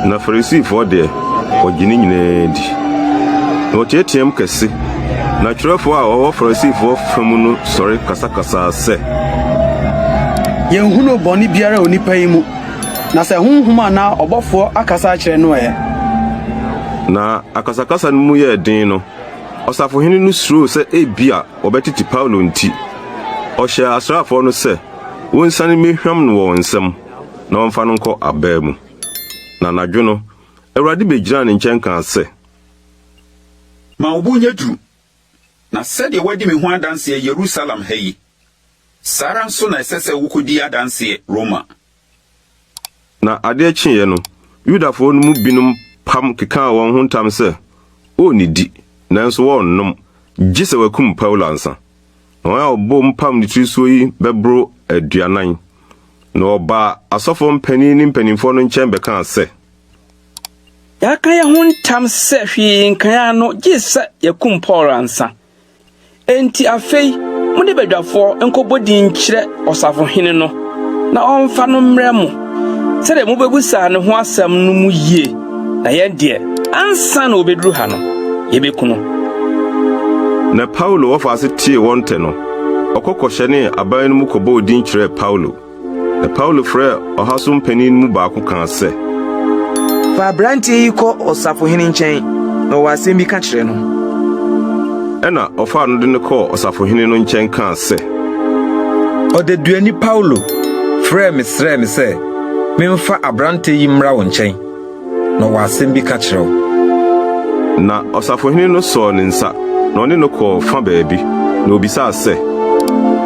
na Farisifoɔ deɛ, wɔgye ne nyinaa di. Na wɔteateaam kɛse, na atwerɛfoɔ a wɔwɔ Farisifoɔ fa mu no sɔre kasakasaa sɛ. Yɛnhunuu bɔne biara onipa yi mu, na sɛ honhom anaa ɔbɔfoɔ akasa akyerɛ no ɛ? Na akasakasa no mu yɛɛ den no, ɔsafohene no suroo sɛ ebia wɔbɛtete Paulo nti, ɔhyɛɛ asraafoɔ no sɛ wonsiane mmehwam no wɔ wɔn nsam na wɔmfa no nkɔ abaa mu. Na anadwo no, Awurade begyinaa ne nkyɛn kaa sɛ. Ma wo bo nyɛ duru, na sɛdeɛ woadi me ho adanseɛ Yerusalem ha yi, saa ara nso na ɛsɛ sɛ wokɔdi adanseɛ Roma. Na adeɛ kyeeɛ no, Yudafoɔ no mu binom pam kekaa wɔn ho ntam sɛ wɔrennidi, nanso wɔrennom, gye sɛ wɔakum Paulo ansa. Na wɔn a wɔboom pam ne tiri soɔ yi bɛboro 40. Na wɔbaa asɔfoɔ mpanin ne mpanimfoɔ no nkyɛn bɛkaa sɛ. Yɛaka yɛn ho ntam sɛ hwee nka yɛn ano gye sɛ yɛakum Paulo ansa. Enti afei mode badwafoɔ nkɔbɔ din nkyerɛ ɔsafohene no na ɔmfa no mmrɛ mo, sɛdeɛ mobɛbisa ne ho asɛm no mu yie, na yɛn deɛ, ansa na ɔbɛduru ha no, yɛbɛku no. Na Paulo wɔfaase tee wɔn ntɛ no, ɔkɔ kɔhyɛnee aban no mu kɔbɔɔ din kyerɛɛ Paulo. Na Paulo frɛɛ ɔha so mpanyin no mu baako kaa sɛ, Fa aberanteɛ yi kɔ ɔsafohene nkyɛn, na ɔwɔ asɛm bi ka kyerɛ no. Ɛnna ɔfaa no de no kɔɔ ɔsafohene no nkyɛn kaa sɛ, Ɔdeduani Paulo frɛɛ me srɛɛ me sɛ memfa aberante yi mmra wo nkyɛn, na ɔwɔ asɛm bi ka kyerɛ wo. Na ɔsafohene no sɔɔ ne nsa, na ɔne no kɔɔ fa baabi, na obisaa sɛ.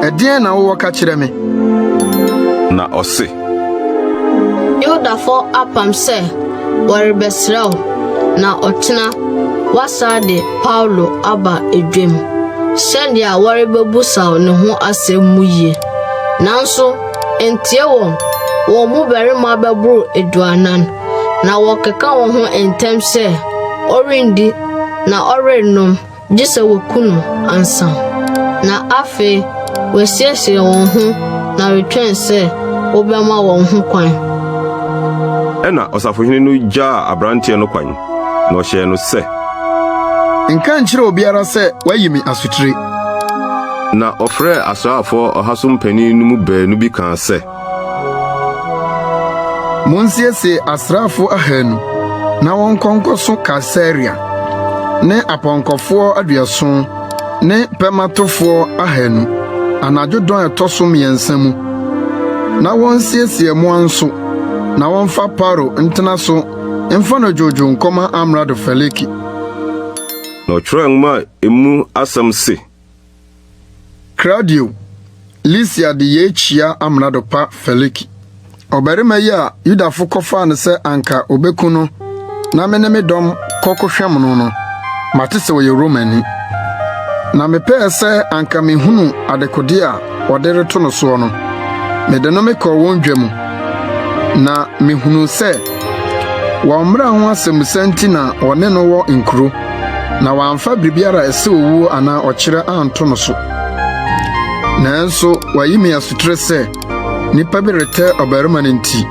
Ɛdeɛn na wowɔ ka kyerɛ me? Na ɔse. Yudafo apam sɛ wɔrebɛsrɛ wo, na ɔkyena woasan de Paulo aba dwam, sɛnea wɔrebebisa ne ho asɛm mu yie. Nanso ntie wɔn, wɔn mu barima bɛboro 40, na wɔkeka wɔn ho ntam sɛ ɔrenni na ɔrennom gye sɛ wɔku no ansa. Na afei wɔasiesie wɔn ho na retwɛn sɛ wobɛma wɔn ho kwan. Ɛnna ɔsafohene no gyaa aberanteɛ no kwan, na ɔhyɛɛ no sɛ. Nka nkyerɛ obiara sɛ woayi me asotire. Na ɔfrɛɛ asraafoɔ ɔha so mpanin no mu baanu bi kaa sɛ. Monsiesie asraafo 200 na wɔnkɔ nkɔso Kaesarea, ne apɔnkɔfoɔ 70 ne pɛmatofoɔ 200 anadwo dɔn a ɛtɔ so mmiɛnsa mu, na wonsiesie mmoa nso, na wɔmfa Paulo ntena so mfa no dwoodwoo nkɔma Amrado Felike. Na ɔtwerɛɛ nwoma a emu asɛm se. Klaudio Lisia de yei kyia amrado pa Felike. Ɔbarima yi a Yudafo kɔfaa no sɛ anka obeku no na me ne me dɔm kɔkohwam no no, mate sɛ ɔyɛ Romani. Na mepɛɛ sɛ anka mehunu adekode a wɔde reto no soɔ no, mede no mekɔɔ wɔn dwa mu, na mehunuu sɛ wɔn mmara ho asɛmmisa nti na wɔne no wɔ nkuro, na wɔamfa biribiara a ɛsɛ owuo anaa ɔkyerɛ anto no so. Nanso wɔayi me asotire sɛ nnipa bi retɛ ɔbarima no nti,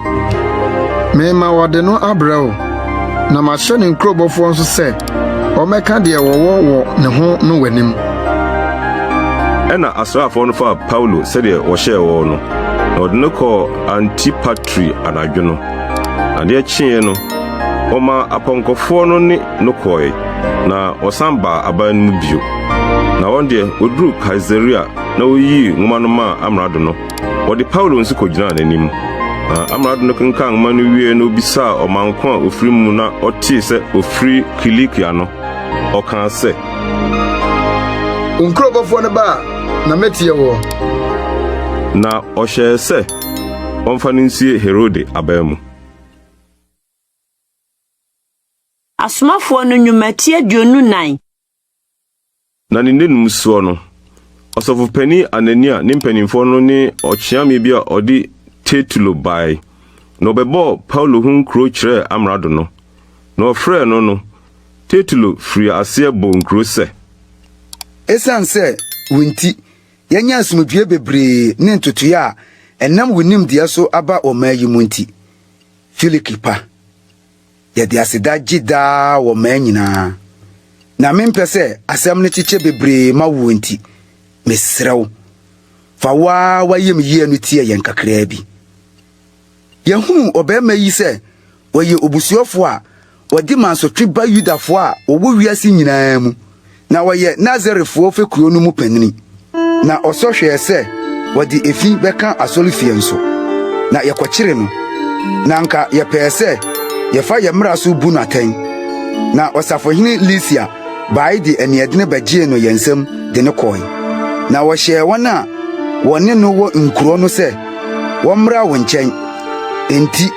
merema wɔde no abrɛ wo, na mahyɛ ne nkurobɔfoɔ nso sɛ wɔmmɛka deɛ wɔwɔ wɔ ne ho no w'anim. Ɛnna asraafoɔ no faa Paulo sɛdeɛ wɔhyɛɛ wɔn no, na wɔde no kɔɔ Antipatri anadwo no. Adeɛ kyeeɛ no, wɔmaa apɔnkɔfoɔ no ne no kɔe, na wɔsan baa aban no mu bio. Na wɔn deɛ, wɔduruu Kaesarea na woyii nwoma no maa amrado no, wɔde Paulo nso kogyinaa n'anim. Na amrado no kenkan nwoma no wiei no obisaa ɔman ko a ofiri mu na ɔtee sɛ ofiri Kilikia no, ɔkaa sɛ. Wo nkurobɔfoɔ no ba a, na mɛtie woɔ. Na ɔhyɛɛ sɛ wɔmfa no nsie Herode aban mu. Asomafoɔ no Nnwuma ti 24. Na ne nnanum soɔ no, Ɔsɔfopanin Anania ne mpanimfoɔ no ne ɔkyeame bi a ɔde Tertulo bae, na ɔbɛbɔɔ Paulo ho nkuro kyerɛɛ amrado no. Na ɔfrɛɛ no no, Tertulo firii aseɛ bɔɔ nkuro sɛ. Esiane sɛ wo nti, yɛanya asomdwoe bebree ne ntotoe a ɛnam wo nimdeɛ so aba ɔman yi mu nti, Felike pa, Yɛde aseda gye daa wɔ mmaa nyinaa. Na mempɛ sɛ asɛm no kyekyɛ bebree ma woɔ nti, mesrɛ wo, fa wo ara w'ayamyie no tie yɛn kakraa bi. Yɛahunu ɔbarima yi sɛ ɔyɛ obusuafoɔ a ɔde mansotwe ba Yudafoɔ a wɔwɔ wiase nyinaa mu, na ɔyɛ Nasarefoɔ fekuo no mu panini. Na ɔsɔ hwɛɛ sɛ wɔde efi bɛka asɔrefie nso, na yɛkɔkyere no. Na anka yɛpɛɛ sɛ yɛfa yɛn mmara so bu no atɛn. Na ɔsafohene Lisia bae de aniɛdene bɛgyee no yɛn nsam de no kɔe. Na wɔhyɛɛ wɔn a wɔne no wɔ nkurow no sɛ wɔmmra wo nkyɛn. Enti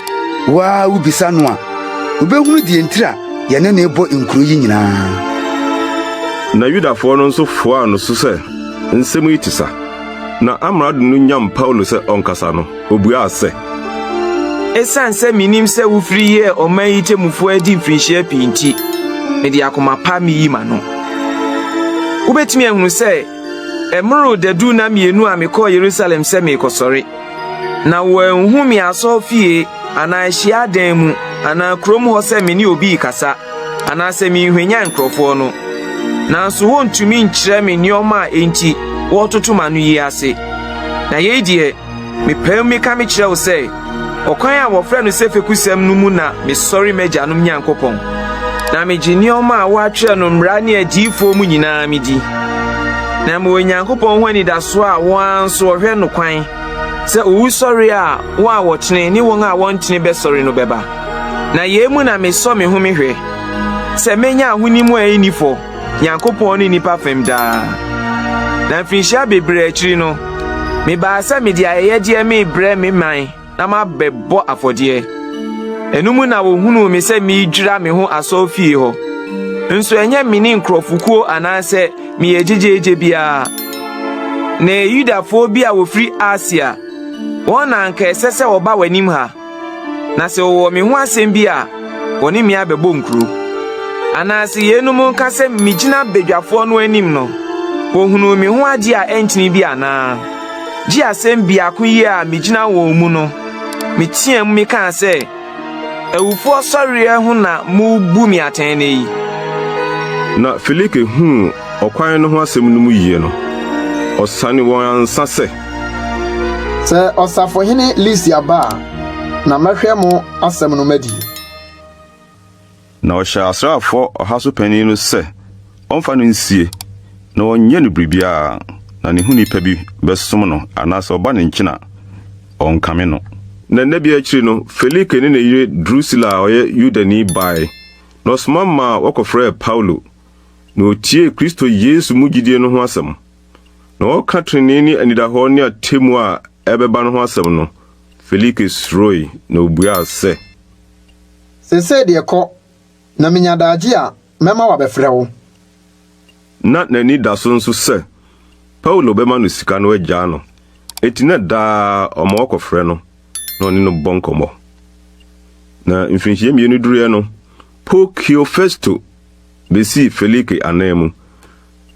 wo ara wubisa no a, wubehunu deɛ ntira yɛne no rebɔ nkuro yi nyinaa. Na Yudafoɔ no nso foaa no so sɛ, Nsɛm yi te sa. Na amrado no nyam Paulo sɛ ɔnkasa no, obuaa sɛ. Esiane sɛ minim sɛ wofiri yɛɛ ɔman yi temmufo adi mfirinhyia pii nti, mede akoma pa miyi m'ano. Wubetumi ahunu sɛ ɛmmoroo dadu nna mmienu a mekɔɔ Yerusalem sɛ merekɔsɔre, na wɔanhu me asɔrefie anaa hyiadan mu anaa kurom hɔ sɛ me ne obi rekasa anaasɛ merehwanyan nkurɔfoɔ no. Nanso wontumi nkyerɛ me nneɛma a enti wɔretoto m'ano yi ase. Na yei deɛ, mepae mu meka mekyerɛ wo sɛ, ɔkwan a wɔfrɛ no sɛ fekusɛm no mu na mesɔre m'agyanom Nyankopɔn, na megye nneɛma a wɔatwerɛ no mmara ne adiyifoɔ mu nyinaa medi. Na mewɔ Onyankopɔn ho anidasoɔ a wɔn ara nso wɔhwɛ no kwan sɛ owusɔre a wɔn a wɔtene ne wɔn a wɔntene bɛsɔre no bɛba. Na yei mu na mesɔ me ho mehwɛ, sɛ menya ahonim a enni fɔ, Nyankopɔn ne nnipa fam daa. Na mfirinhyia bebree akyiri no, mebaa sɛ mede ayɛyɛdeɛ merebrɛ me man na mabɛbɔ afɔdeɛ. Ɛno mu na wɔhunuu me sɛ meredwira me ho asɔrefie hɔ. Nso ɛnyɛ me ne nkurɔfokuo anaasɛ meyɛ gyegyeegye biara. Na ɛyɛ Yudafoɔ bi a wɔfiri Asia, wɔn na anka ɛsɛ sɛ wɔba w'anim ha. Na sɛ wɔwɔ me ho asɛm bi a, wɔne me abɛbɔ nkuro. Anaa sɛ yeinom nka sɛ megyina badwafoɔ no anim no, wɔhunuu me ho adeɛ a ɛntene bi anaa? Gye asɛm biako yi a megyina wɔn mu no, meteaam mekaa sɛ, Awufoɔ sɔreɛ ho na morebu me atɛn nnɛ yi. Na Felike huu Ɔkwan no ho asɛm no mu yiye no, ɔsanee wɔn ansa sɛ. Sɛ Ɔsafohene Lisia ba a, na mɛhwɛ mo asɛm no madi. Na ɔhyɛɛ asraafoɔ ɔha so panin no sɛ ɔmfa no nsie, na ɔnnyɛ no biribiara, na ne ho nipa bi bɛsom no anaasɛ ɔba ne nkyen a, ɔnnkame no. Na nna bi akyiri no, Felike ne ne yere Drusila a ɔyɛ Yudani bae, na ɔsoma maa wɔkɔfrɛɛ Paulo. Na otiee Kristo Yesu mu gyidie no ho asɛm. Na ɔreka trenee ne anidahɔ ne atemmu a ɛbɛba no ho asɛm no, Felike suroe, na obuaa sɛ. Seesei deɛ kɔ, na minya daagye a, mɛma wɔabɛfrɛ wo. Ná n'ani da so nso sɛ Paulo bɛma no sika na wagyaa no, enti na daa ɔma wɔkɔfrɛ no na ɔne no bɔ nkɔmmɔ. Na mfirinhyia mmienu duruiɛ no, Porkio Festo besii Felike ananmu.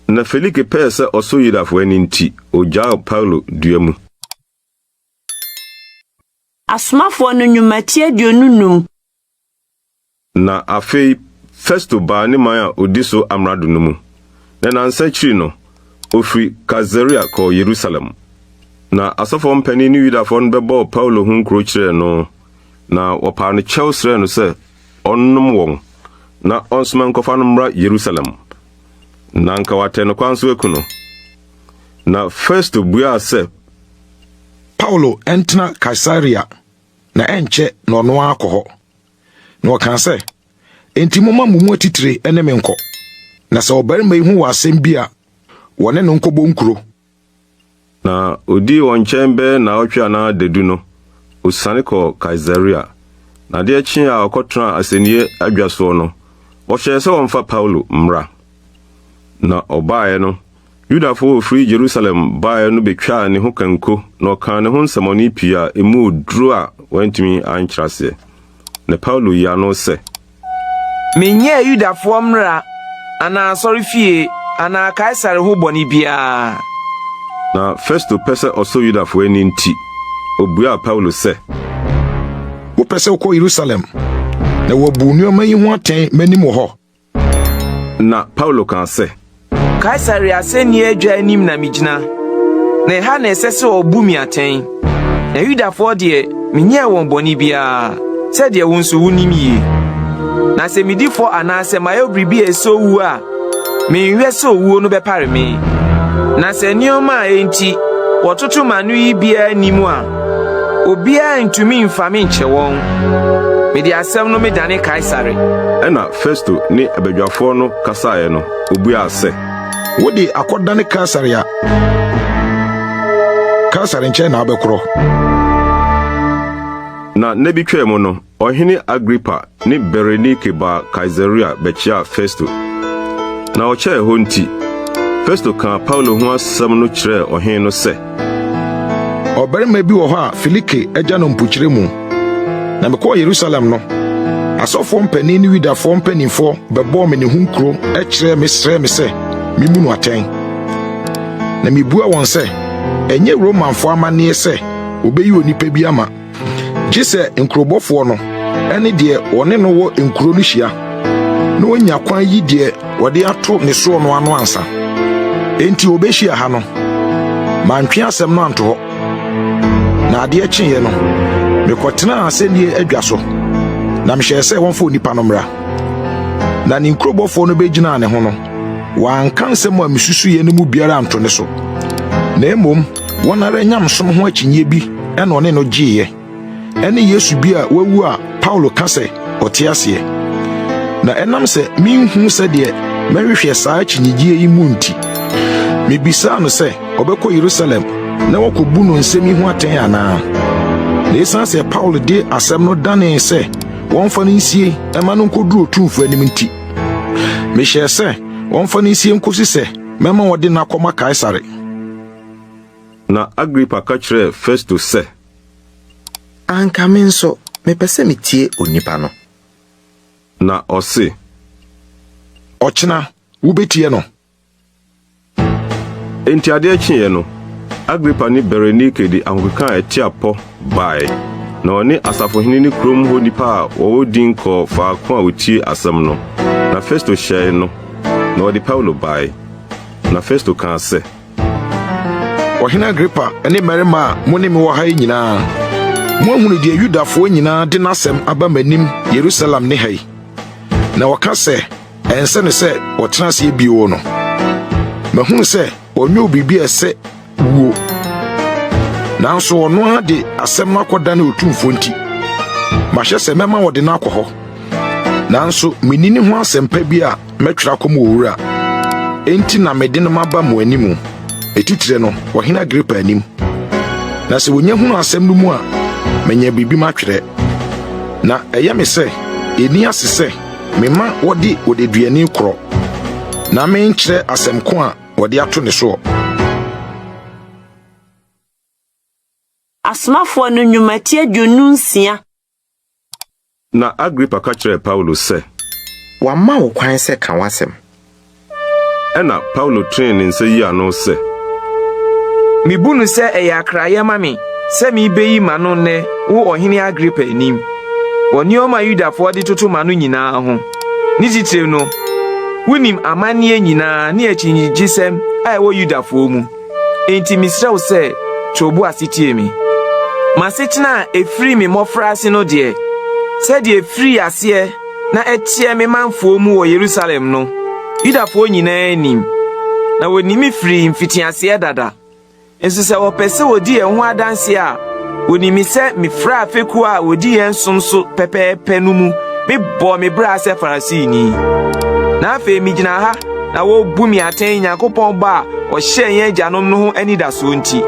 Na Felike pɛɛ sɛ ɔsɔ Yudafo ani nti, ogyaw Paulo dua mu. Asomafoɔ no Nnwuma ti 25. Na afei Festo baa ne man a odi so amrado no mu, na nnansa akyiri no, ofiri Kaesarea kɔɔ Yerusalem. Na asɔfoɔ mpanin ne Yudafoɔ no bɛbɔɔ Paulo ho nkuro kyerɛɛ no, na wɔpaa no kyɛw srɛɛ no sɛ ɔnnom wɔn na ɔnsoma nkɔfa no mmra Yerusalem, na anka wɔatɛn no kwan so aku no. Na Festo buaa sɛ. Paulo ntena Kaesarea, na ɛnkyɛ na ɔno ara akɔ hɔ. Na ɔkaa sɛ, Enti momma mo mu atitire ne me nkɔ, na sɛ ɔbarima yi ho wɔ asɛm bi a, wɔne no nkɔbɔ nkuro. Na odii wɔn nkyɛn bɛyɛ nnaawɔtwe anaa dadu no, osiane kɔɔ Kaesarea. Na adeɛ kyee a ɔkɔtenaa asɛnnie adwa soɔ no, ɔhyɛɛ sɛ wɔmfa Paulo mmra. Na ɔbaeɛ no, Yudafoɔ a wɔfiri Yerusalem baeɛ no bɛtwaa ne ho kanko na wɔkaa ne ho nsɛmmɔne pii a emu duro a wɔantumi ankyerɛ aseɛ. Na Paulo yii ano sɛ. Menyɛɛ Yudafoɔ mmara anaa asɔrefie anaa Kaesare ho bɔne biara. Na Festo pɛ sɛ ɔsɔ Yudafo ani nti, obuaa Paulo sɛ. Wopɛ sɛ wokɔ Yerusalem na wɔabu nneɛma yi ho atɛn m'anim wɔ hɔ? Na Paulo kaa sɛ. Kaesare asɛnni adwa anim na migyina, na ɛha na ɛsɛ sɛ wɔbu me atɛn. Na Yudafoɔ deɛ, menyɛɛ wɔn bɔne biara, sɛdeɛ wo nso wunim yie. Na sɛ midi fɔ anaasɛ mayɛ biribi a ɛsɛ owu a, menhwɛ sɛ owuo no bɛpare me. Na sɛ nneɛma a enti wɔtoto m'ano yi biara nni mu a, Obiara ntumi mfa me nkyɛ wɔn. Mede asɛm no medane Kaesare. Ɛnna Festo ne abadwafoɔ no kasaeɛ no, ɔbuaa sɛ. Wode akɔdane Kaesare a, Kaesare nkyɛn na wobɛkorɔ. Na nna bi twaa mu no, Ɔhene Agripa ne Berenike baa Kaesarea bɛkyiaa Festo. Na ɔkyɛɛ hɔ nti, Festo kaa Paulo ho asɛm no kyerɛɛ ɔhene no sɛ. Ɔbarima bi wɔ hɔ a Felike agya no mpokyerɛ mu. Na mekɔɔ Yerusalem no, asɔfoɔ mpanin ne Yudafoɔ mpanimfoɔ bɛbɔɔ me ne ho nkuro kyerɛɛ me srɛɛ me sɛ memmu no atɛn. Na mebua wɔn sɛ, ɛnyɛ Romanfoɔ amanneɛ sɛ wɔbɛyi onipa bi ama, gye sɛ nkurobɔfoɔ no ne deɛ wɔne no wɔ nkuro no hyia, na wɔnya kwan yi deɛ wɔde ato ne soɔ no ano ansa. Enti wɔbɛhyia ha no, mantwe asɛm no anto hɔ. Na adeɛ kyeeɛ no, mekɔtenaa asɛnnie adwa so, na mehyɛɛ sɛ wɔmfa onipa no mmra. Na ne nkurobɔfoɔ no bɛgyinaa ne ho no, wɔanka nsɛm a mesusuiɛ no mu biara anto ne so, na mmom wɔn ara nyamesom ho akyinnyeɛ bi na ɔne no gyeeɛ, ɛne Yesu bi a wawu a Paulo ka sɛ ɔte aseɛ. Na ɛnam sɛ menhu sɛdeɛ mɛhwehwɛ saa akyinnyegyeɛ yi mu nti, mebisaa no sɛ ɔbɛkɔ Yerusalem na wɔkɔbu no nsɛm yi ho atɛn anaa. Na ɛsiane sɛ Paulo de asɛm no danee sɛ wɔmfa no nsie mma no nkɔduru otumfoɔ anim nti, mehyɛɛ sɛ wɔmfa no nsie nkosi sɛ mɛma wɔde no akɔma Kaesare. Na Agripa ka kyerɛɛ Festo sɛ. Anka me nso, mepɛ sɛ mitie onipa no. Na ɔse. Ɔkyena wubetie no. Enti adeɛ kyeeɛ no, Agripa ne Berenike de ahokeka a ɛte apɔ bae, na wɔne asafohene ne kurom hɔ nnipa a wɔwɔ din kɔɔ faako a wotie asɛm no. Na Festo hyɛe no, na wɔde Paulo bae. Na Festo kaa sɛ. Ɔhene Agripa ne mmarima a mo ne me wɔ ha yi nyinaa, moahunu deɛ Yudafoɔ nyinaa de n'asɛm aba m'anim Yerusalem ne ha yi, na wɔka sɛ ɛnsɛ no sɛ ɔtena aseɛ bio no. Mahunu sɛ ɔnyɛɛ biribi a ɛsɛ wuo. Nanso ɔno ara de asɛm no akɔdane otumfoɔ nti, mahyɛ sɛ mɛma wɔde no akɔ hɔ. Nanso menni ne ho asɛmpa bi a mɛtwerɛ akɔma owura. Enti na mede no maba mo anim, ne titire no, ɔhene Agripa anim. Na sɛ wɔnya hunu asɛm no mu a, manya biribi matwerɛ. Na ɛyɛ me sɛ ɛnni ase sɛ mema wɔde odeduani korɔ, na menkyerɛ asɛm ko a wɔde ato ne soɔ. Asomafoɔ no Nnwuma ti 26. Na Agripa ka kyerɛɛ Paulo sɛ. Wɔama wo kwan sɛ ka w'asɛm. Ɛnna Paulo tenee ne nsa yii ano sɛ. Mibu no sɛ ɛyɛ akraye ma me sɛ mibeyi m'ano nnɛ wo Ɔhene Agripa anim, wɔ nneɛma a Yudafoɔ de toto m'ano nyinaa ho. Ne titiriw no, wunim amanneɛ nyinaa ne akyinnyegyesɛm a ɛwɔ Yudafoɔ mu. Enti mesrɛ wo sɛ to wo bo ase tie me. M'asetena a ɛfiri me mmɔfraase no deɛ, sɛdeɛ ɛfirii aseɛ na ɛteɛ me manfoɔ mu wɔ Yerusalem no, Yudafoɔ nyinaa nim, na wɔnim me firi mfitiaseɛ dada. Nso sɛ wɔpɛ sɛ wɔdi yɛn ho adanseɛ a, wɔnim me sɛ mefraa fekuo a wɔdi yɛn som so pɛpɛɛpɛ no mu mebɔɔ me bra sɛ Farisini. Na afei megyina ha na wɔrebu me atɛn Nyankopɔn bɔ a ɔhyɛɛ yɛn agyanom no ho anidasoɔ nti.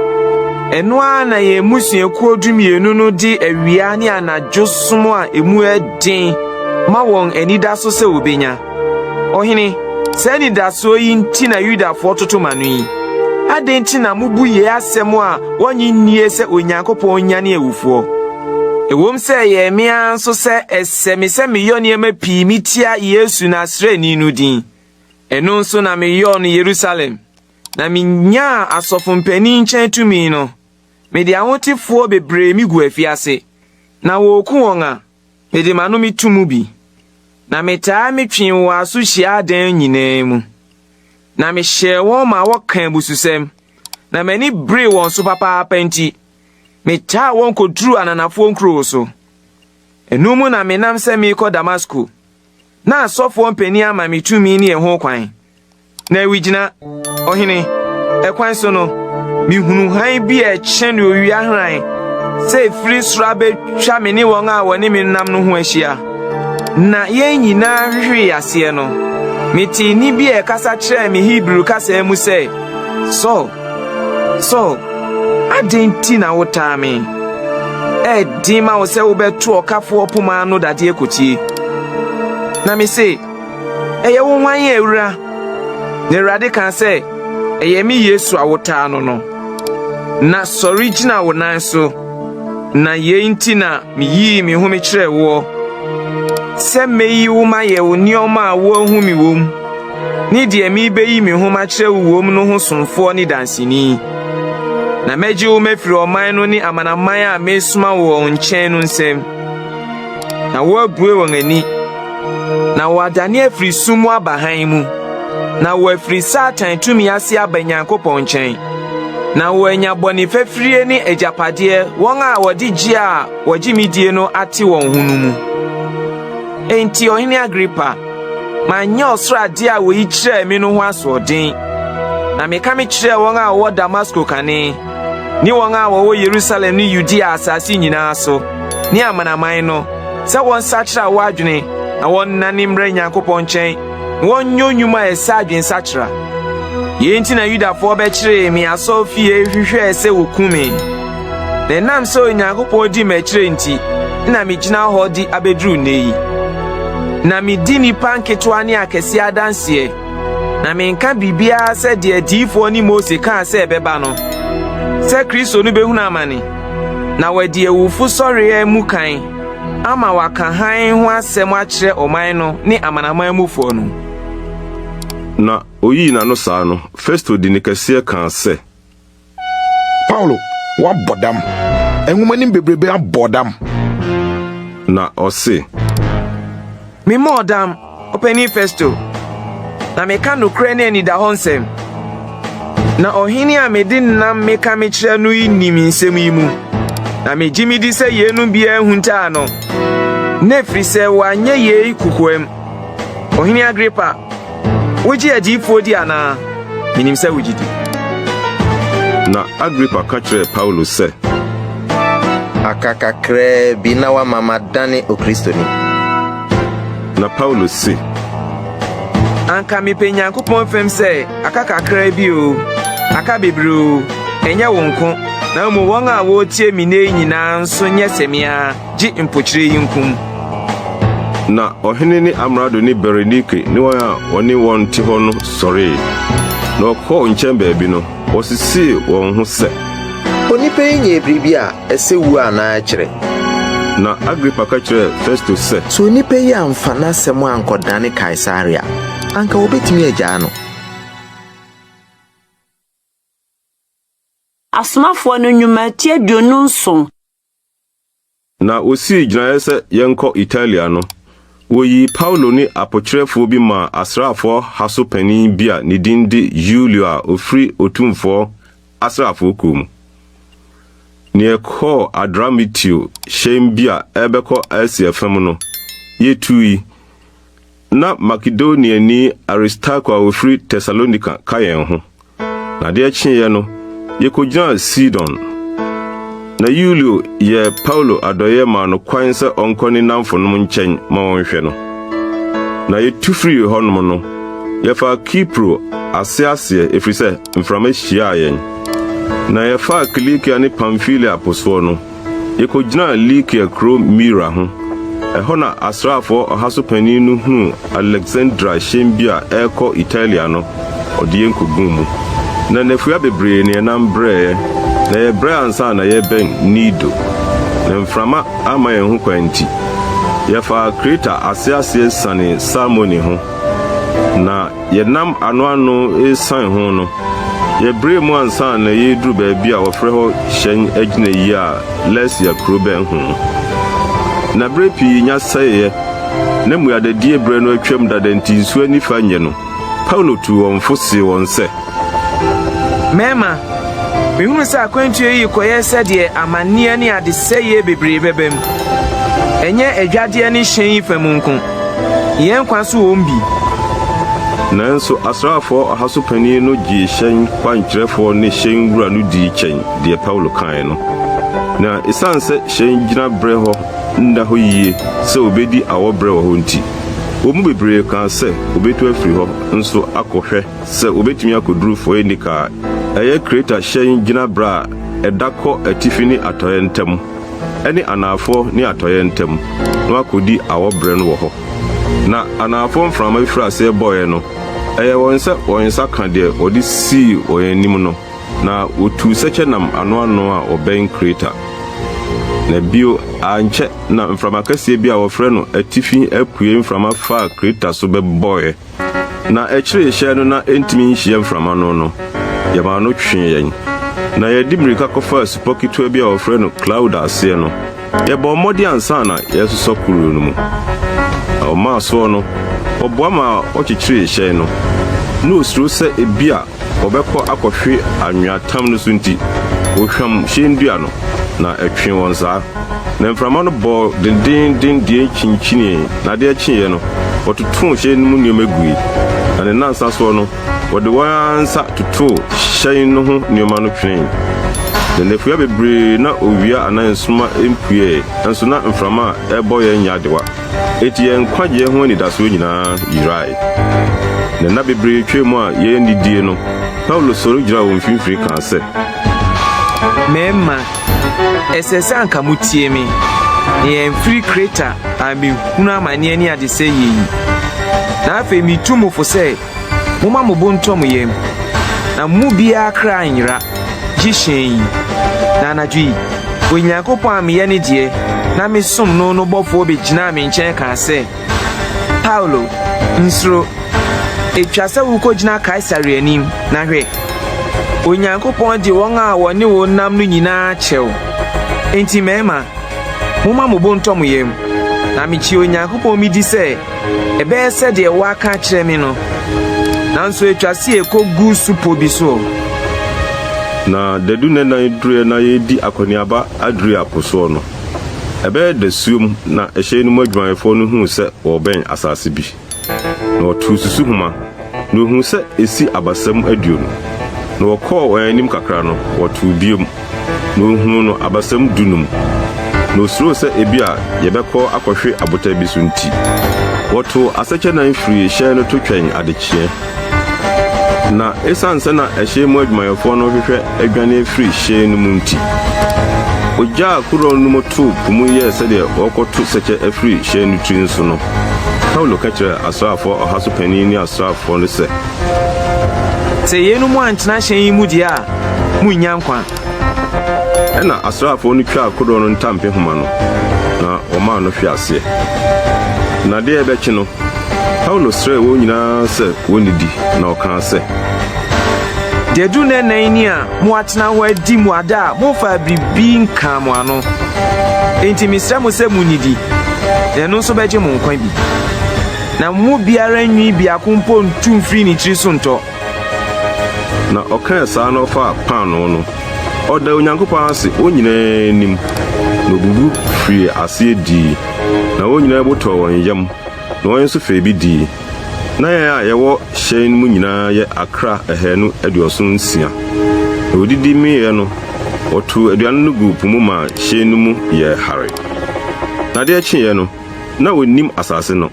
Ɛno ara na yɛn mmusuakuo dumienu no de awia ne anadwo som a emu yɛ den ma wɔn anidaso sɛ wɔbɛnya. Ɔhene, saa anidasoɔ yi nti na Yudafoɔ toto m'ano yi. Adɛn nti na mubu yei asɛm a wɔnnye nnie sɛ Onyankopɔn nyane awufoɔ? Ɛwom sɛ ɛyɛɛ me ara nso sɛ ɛsɛ me sɛ meyɔ nneɛma pii metia Yesu Nasareni no din. Ɛno nso na meyɔɔ no Yerusalem, na minyaa asɔfo mpanyin nkyɛn tumi no, mede ahotefoɔ bebree miguu afiase, na wɔreku wɔn a, mede m'ano meto mu bi. Na metaa metwee wɔn aso hyiadan nyinaa mu, na mehyɛɛ wɔn ma wɔkaa abususɛm, na m'ani beree wɔn so papaapa nti, metaa wɔn koduruu ananafoɔ nkurow so. Ɛno mu na menam sɛ merekɔ Damasko. Na asɔfoɔ mpanin ama me tumi ne ɛho kwan. Na awigyina, ɔhene, ɛkwan so no, mehunu hann bi a ɛkyɛn owia hran sɛ ɛfiri soro abɛtwa me ne wɔn a wɔne me nam no ho ahyia. Na yɛn nyinaa hwehwee aseɛ no, metee nne bi a ɛkasa kyerɛɛ me Hebri kasa mu sɛ, Saul, Saul, adɛn nti na wotaa me? Ɛyɛ den ma wo sɛ wobɛto ɔkafoɔ poma ano dadeɛ kotie. Na mise, Ɛyɛ wo hwan, Awura? Na Awurade kaa sɛ, Ɛyɛ me Yesu a wotaa no no. Na sɔre gyina wo nan so. Na yei nti na miyii me ho mekyerɛɛ woɔ, sɛ meyi wo mayɛ wo nneɛma a woahu me wɔ mu, ne deɛ merebeyi me ho makyerɛ wo wom no ho somfoɔ ne danseni. Na mɛgye wo mafiri ɔman no ne amanaman a meresoma wo wɔn nkyɛn no nsam, na woabue wɔn ani, na wɔadane afiri sum mu aba hann mu, na wɔafiri Satan tumi ase aba Nyankopɔn nkyɛn, na wɔanya bɔne fafirie ne agyapadeɛ wɔn a wɔde gye a wɔgye me die no ate wɔn ho no mu. Enti Ɔhene Agripa, manyɛ ɔsoro ade a woyi kyerɛɛ me no ho asoɔden, na meka mekyerɛɛ wɔn a wɔwɔ Damasko kane, ne wɔn a wɔwɔ Yerusalem ne Yudea asase nyinaa so, ne amanaman no, sɛ wɔnsakyera wɔn adwene na wɔnnane mmra Nyankopɔn nkyɛn na wɔnyɛ nnwuma a ɛsɛ adwensakyera. Yei nti na Yudafoɔ bɛkyeree me asɔrefie hwehwɛɛ sɛ wɔku me. Na ɛnam sɛ Onyankopɔn di m'akyire nti na megyina hɔ de abɛduru nnɛ yi. Na medi nnipa nketewa ne akɛseɛ adanseɛ, na menka biribiara sɛ deɛ adiyifoɔ ne Mose kaa sɛ ɛbɛba no, sɛ Kristo no bɛhunu amane, na wadi awufo sɔreɛ mu kan ama waka hann ho asɛm akyerɛ ɔman no ne amanaman mufoɔ no. Na oyii n'ano saa no, Festo de nne kɛseɛ kaa sɛ. Paulo, woabɔ dam! Nwomanim bebrebe abɔ dam! Na ɔse. Memmɔɔ dam, Ɔpanin Festo, na meka nokorɛ ne anidahɔ nsɛm. Na ɔhene a mede nnam meka mekyerɛ no yi nim nsɛm yi mu, na megye medi sɛ yeinom biara nhuntaa no, na ɛfiri sɛ wanyɛ yei kokoam. Ɔhene Agripa, Wogye adiyifoɔ di anaa? Menim sɛ wogye di. Na Agripa ka kyerɛɛ Paulo sɛ. Aka kakraa bi na woama madane Okristoni. Na Paulo se. Anka mepɛ Nyankopɔn fam sɛ aka kakraa bi oo, aka bebree oo, ɛnyɛ wo nko, na mmom wɔn a wɔretie me nnɛ yi nyinaa nso nyɛ sɛ me ara. gye mpokyerɛ yi nko mu. Na ɔhene ne amrado ne Berenike ne wɔn a wɔne wɔn te hɔ no sɔree, na wɔkɔɔ nkyɛn baabi no, wɔsisii wɔn ho sɛ. Onipa yi nyɛɛ biribi a ɛsɛ wu anaa ɛkyerɛ. Na Agripa ka kyerɛɛ Festo sɛ. Sɛ onipa yi amfa n'asɛm ankɔdane Kaesare a, anka wɔbɛtumi agyaa no. Asomafoɔ no Nnwuma ti 27. Na wosii gyinaeɛ sɛ yɛnkɔ Italia no, woyii Paulo ne apokyerɛfoɔ bi maa asraafoɔ ha so panin bi a ne din de Yulio a ɔfiri otumfoɔ asraafoɔ kuo mu. Na yɛkɔɔ Adramitio hyɛn bi a ɛrebɛkɔ Asia fam no, yɛtui. Ná Makedoniani Aristarko a ɔfiri Tesalonika ka yɛn ho. Na adeɛ kyeeɛ no, yɛkɔgyinaa Sidon. Na Yulio yɛɛ Paulo adɔeɛ maa no kwan sɛ ɔnkɔ ne nnamfonom nkyɛn ma wɔnhwɛ no. Na yɛtu firii hɔnom no, yɛfaa Kipro aseaseɛ, ɛfiri sɛ mframa hyiaa yɛn. Na yɛfaa Kilikia ne Pamfilia po soɔ no, Yekogyinaa Likia kurow Mira ho. Ɛhɔ na asraafoɔ ɔha so panin no hunuu Aleksandria hyɛn bi a ɛrekɔ Italia no, ɔde yɛn koguu mu. Na nnafua bebree na yɛnam brɛeɛ, na yɛbrɛɛ ansa na yɛrebɛn Nido. Na mframa amma yɛn ho kwan nti, yɛfaa Kreta aseaseɛ sianee Salmone ho. Na Yɛnam ano ano resian ho no, yɛbrɛɛ mu ansa na yɛreduru baabi a wɔfrɛ hɔ Hyɛn Agyinayi a Lasea kuro bɛn ho. Na berɛ pii nya sɛeɛ, na mmuadadie berɛ no atwam dada nti nsuo ani fa nyɛ no, Paulo tuu wɔn fo see wɔn sɛ. Mmarima, mehunu sɛ akwantuo yi rekɔyɛ sɛdeɛ amanneɛ ne adesɛeɛ bebree bɛba mu, ɛnyɛ adwadeɛ ne hyɛn yi fa mu nko. Yɛn nkwa nso wom bi. Nanso asraafoɔ ɔha so panin no gyee hyɛn kwankyerɛfoɔ ne hyɛn wura no dii kyɛn deɛ Paulo kaeɛ no. Na ɛsiane sɛ hyɛn gyinaberɛ hɔ nna hɔ yie sɛ wɔbɛdi awɔ berɛ wɔ hɔ nti, wɔn mu bebree kaa sɛ wɔbɛtu afiri hɔ nso akɔhwɛ sɛ wɔbɛtumi akɔduru Foinika a ɛyɛ Kreta hyɛn gyinaberɛ a ɛda kɔ atifi ne atɔeɛ ntam. ne anaafoɔ ne atɔeɛ ntam, na wɔakɔdi awɔ berɛ no wɔ hɔ. Na anaafoɔ mframa firii aseɛ bɔeɛ no, ɛyɛɛ wɔn sɛ wɔn nsa ka deɛ wɔde sii wɔn anim no, na wɔtuu sɛkyɛ nam anoano a wɔbɛn Kreta. Na bio, ankyɛ na mframa kɛseɛ bi a wɔfrɛ no Atifi Apuei Mframa faa Kreta so bɛbɔeɛ. Na ɛkyeree hyɛn no na entumi nhyia mframa no no, yɛmaa no twee yɛn. Na yɛde mmirika kɔfaa supɔ ketewa bi a wɔfrɛ no Klauda aseɛ no, yɛbɔɔ mmɔden ansa na yɛresosɔ korow no mu. Na wɔmaa soɔ no, wɔboa maa wɔkyekyeree hyɛn no. Na osuro sɛ ebia wɔbɛkɔ akɔhwe anweatam no so nti, wɔhwam hyɛn dua no, na ɛtwee wɔn saa. Na mframa no bɔɔ dendeenden deɛ kyinkyinii, na adeɛ kyeeɛ no, wɔtotoo hyɛn no mu nneɛma gui. Na ne nnansa soɔ no, wɔde wɔn ara nsa totoo hyɛn no ho nneɛma no twenee. Na nnafua bebree na owia anaa nsoromma mpueeɛ, nso na mframa a ɛrebɔ yɛn nyɛ adewa. Enti yɛn nkwagyeɛ ho anidasoɔ nyinaa yerae. Na nna bebree twaam a yɛannidie no, Paulo sɔre gyinaa wɔn mfimfini kaa sɛ. Mmarima, ɛsɛ sɛ anka motie me, na yɛamfiri Kreta ammɛhunu amanneɛ ne adesɛeɛ yi. Na afei metu mo fo sɛ momma mo bo ntɔ mo yam, na mo mu biara kra nyera, gye hyɛn yi. Na anadwo yi, Onyankopɔn a meyɛ ne deɛ na mesom no no bɔfoɔ bɛgyinaa me nkyɛn kaa sɛ, Paulo, nsuro. Etwa sɛ wukogyina Kaesare anim, na hwɛ! Onyankopɔn de wɔn a wɔne wo nam no nyinaa kyɛ wo. Enti mmarima, momma mo bo ntɔ mo yam, na mikyi Onyankopɔn midi sɛ ɛbɛyɛ sɛdeɛ wɔaka akyerɛ me no. Nanso etwa sɛ yekogu supɔ bi so. Na dadu nnanan duruiɛ na yɛredi akɔneaba Adria po soɔ no, Ɛbɛyɛ dasuom na hyɛn no mu adwumayɛfoɔ no huu sɛ wɔrebɛn asase bi. Na wɔtoo susuhoma, na wɔhuu sɛ ɛsi abasam 20. Na wɔkɔɔ wɔn anim kakra no, wɔtoo bio, na wɔhunuu no abasam dunum. Na wɔsuroo sɛ ebia yɛbɛkɔ akɔhwe abotan bi so nti, wɔtoo asɛkyɛ nan firii hyɛn no to twɛn adekyeɛ. Na esiane sɛ na ɛhyɛn mu adwumayɛfoɔ no rehwehwɛ adwane afiri hyɛn no mu nti, ogyaa kodoɔ no mu too po mu yɛɛ sɛdeɛ wɔrekɔto sɛkyɛ afiri hyɛn no tiri so no. Paulo ka kyerɛɛ asraafoɔ ɔha so panin ne asraafoɔ no sɛ. Sɛ yeinom antena hyɛn yi mu deɛ a, morennya nkwa. Ɛnna asraafoɔ no twaa kodoɔ no ntampehoma no, na wɔmaa no hwee aseɛ. Na adeɛ rebɛkye no, Paulo srɛɛ wɔn nyinaa sɛ wonnidi, na ɔkaa sɛ. Dadu nnɛnnan ni a moatena hɔ adi mmuada a momfaa biribi nkaa mo ano. Enti mesrɛ mo sɛ munnidi, na ɛno nso bɛgye mo nkwa bi. Na mo mu biara nwi biako mpo ntu mfiri ne tiri so ntɔ. Na ɔkaa saa na ɔfaa paanoo no, ɔdaa Onyankopɔn ase wɔn nyinaa anim, na obubu firii aseɛ dii. Na wɔn nyinaa bo tɔɔ wɔn yam. Na wɔn nso faa bi dii. Ná yɛn a yɛwɔ hyɛn no mu nyinaa yɛ akra 276. Na wodidi meeɛ no, wɔtoo aduane no guu po mu maa hyɛn no mu yɛɛ hare. Na adeɛ kyeeɛ no, na wɔnnim asase no,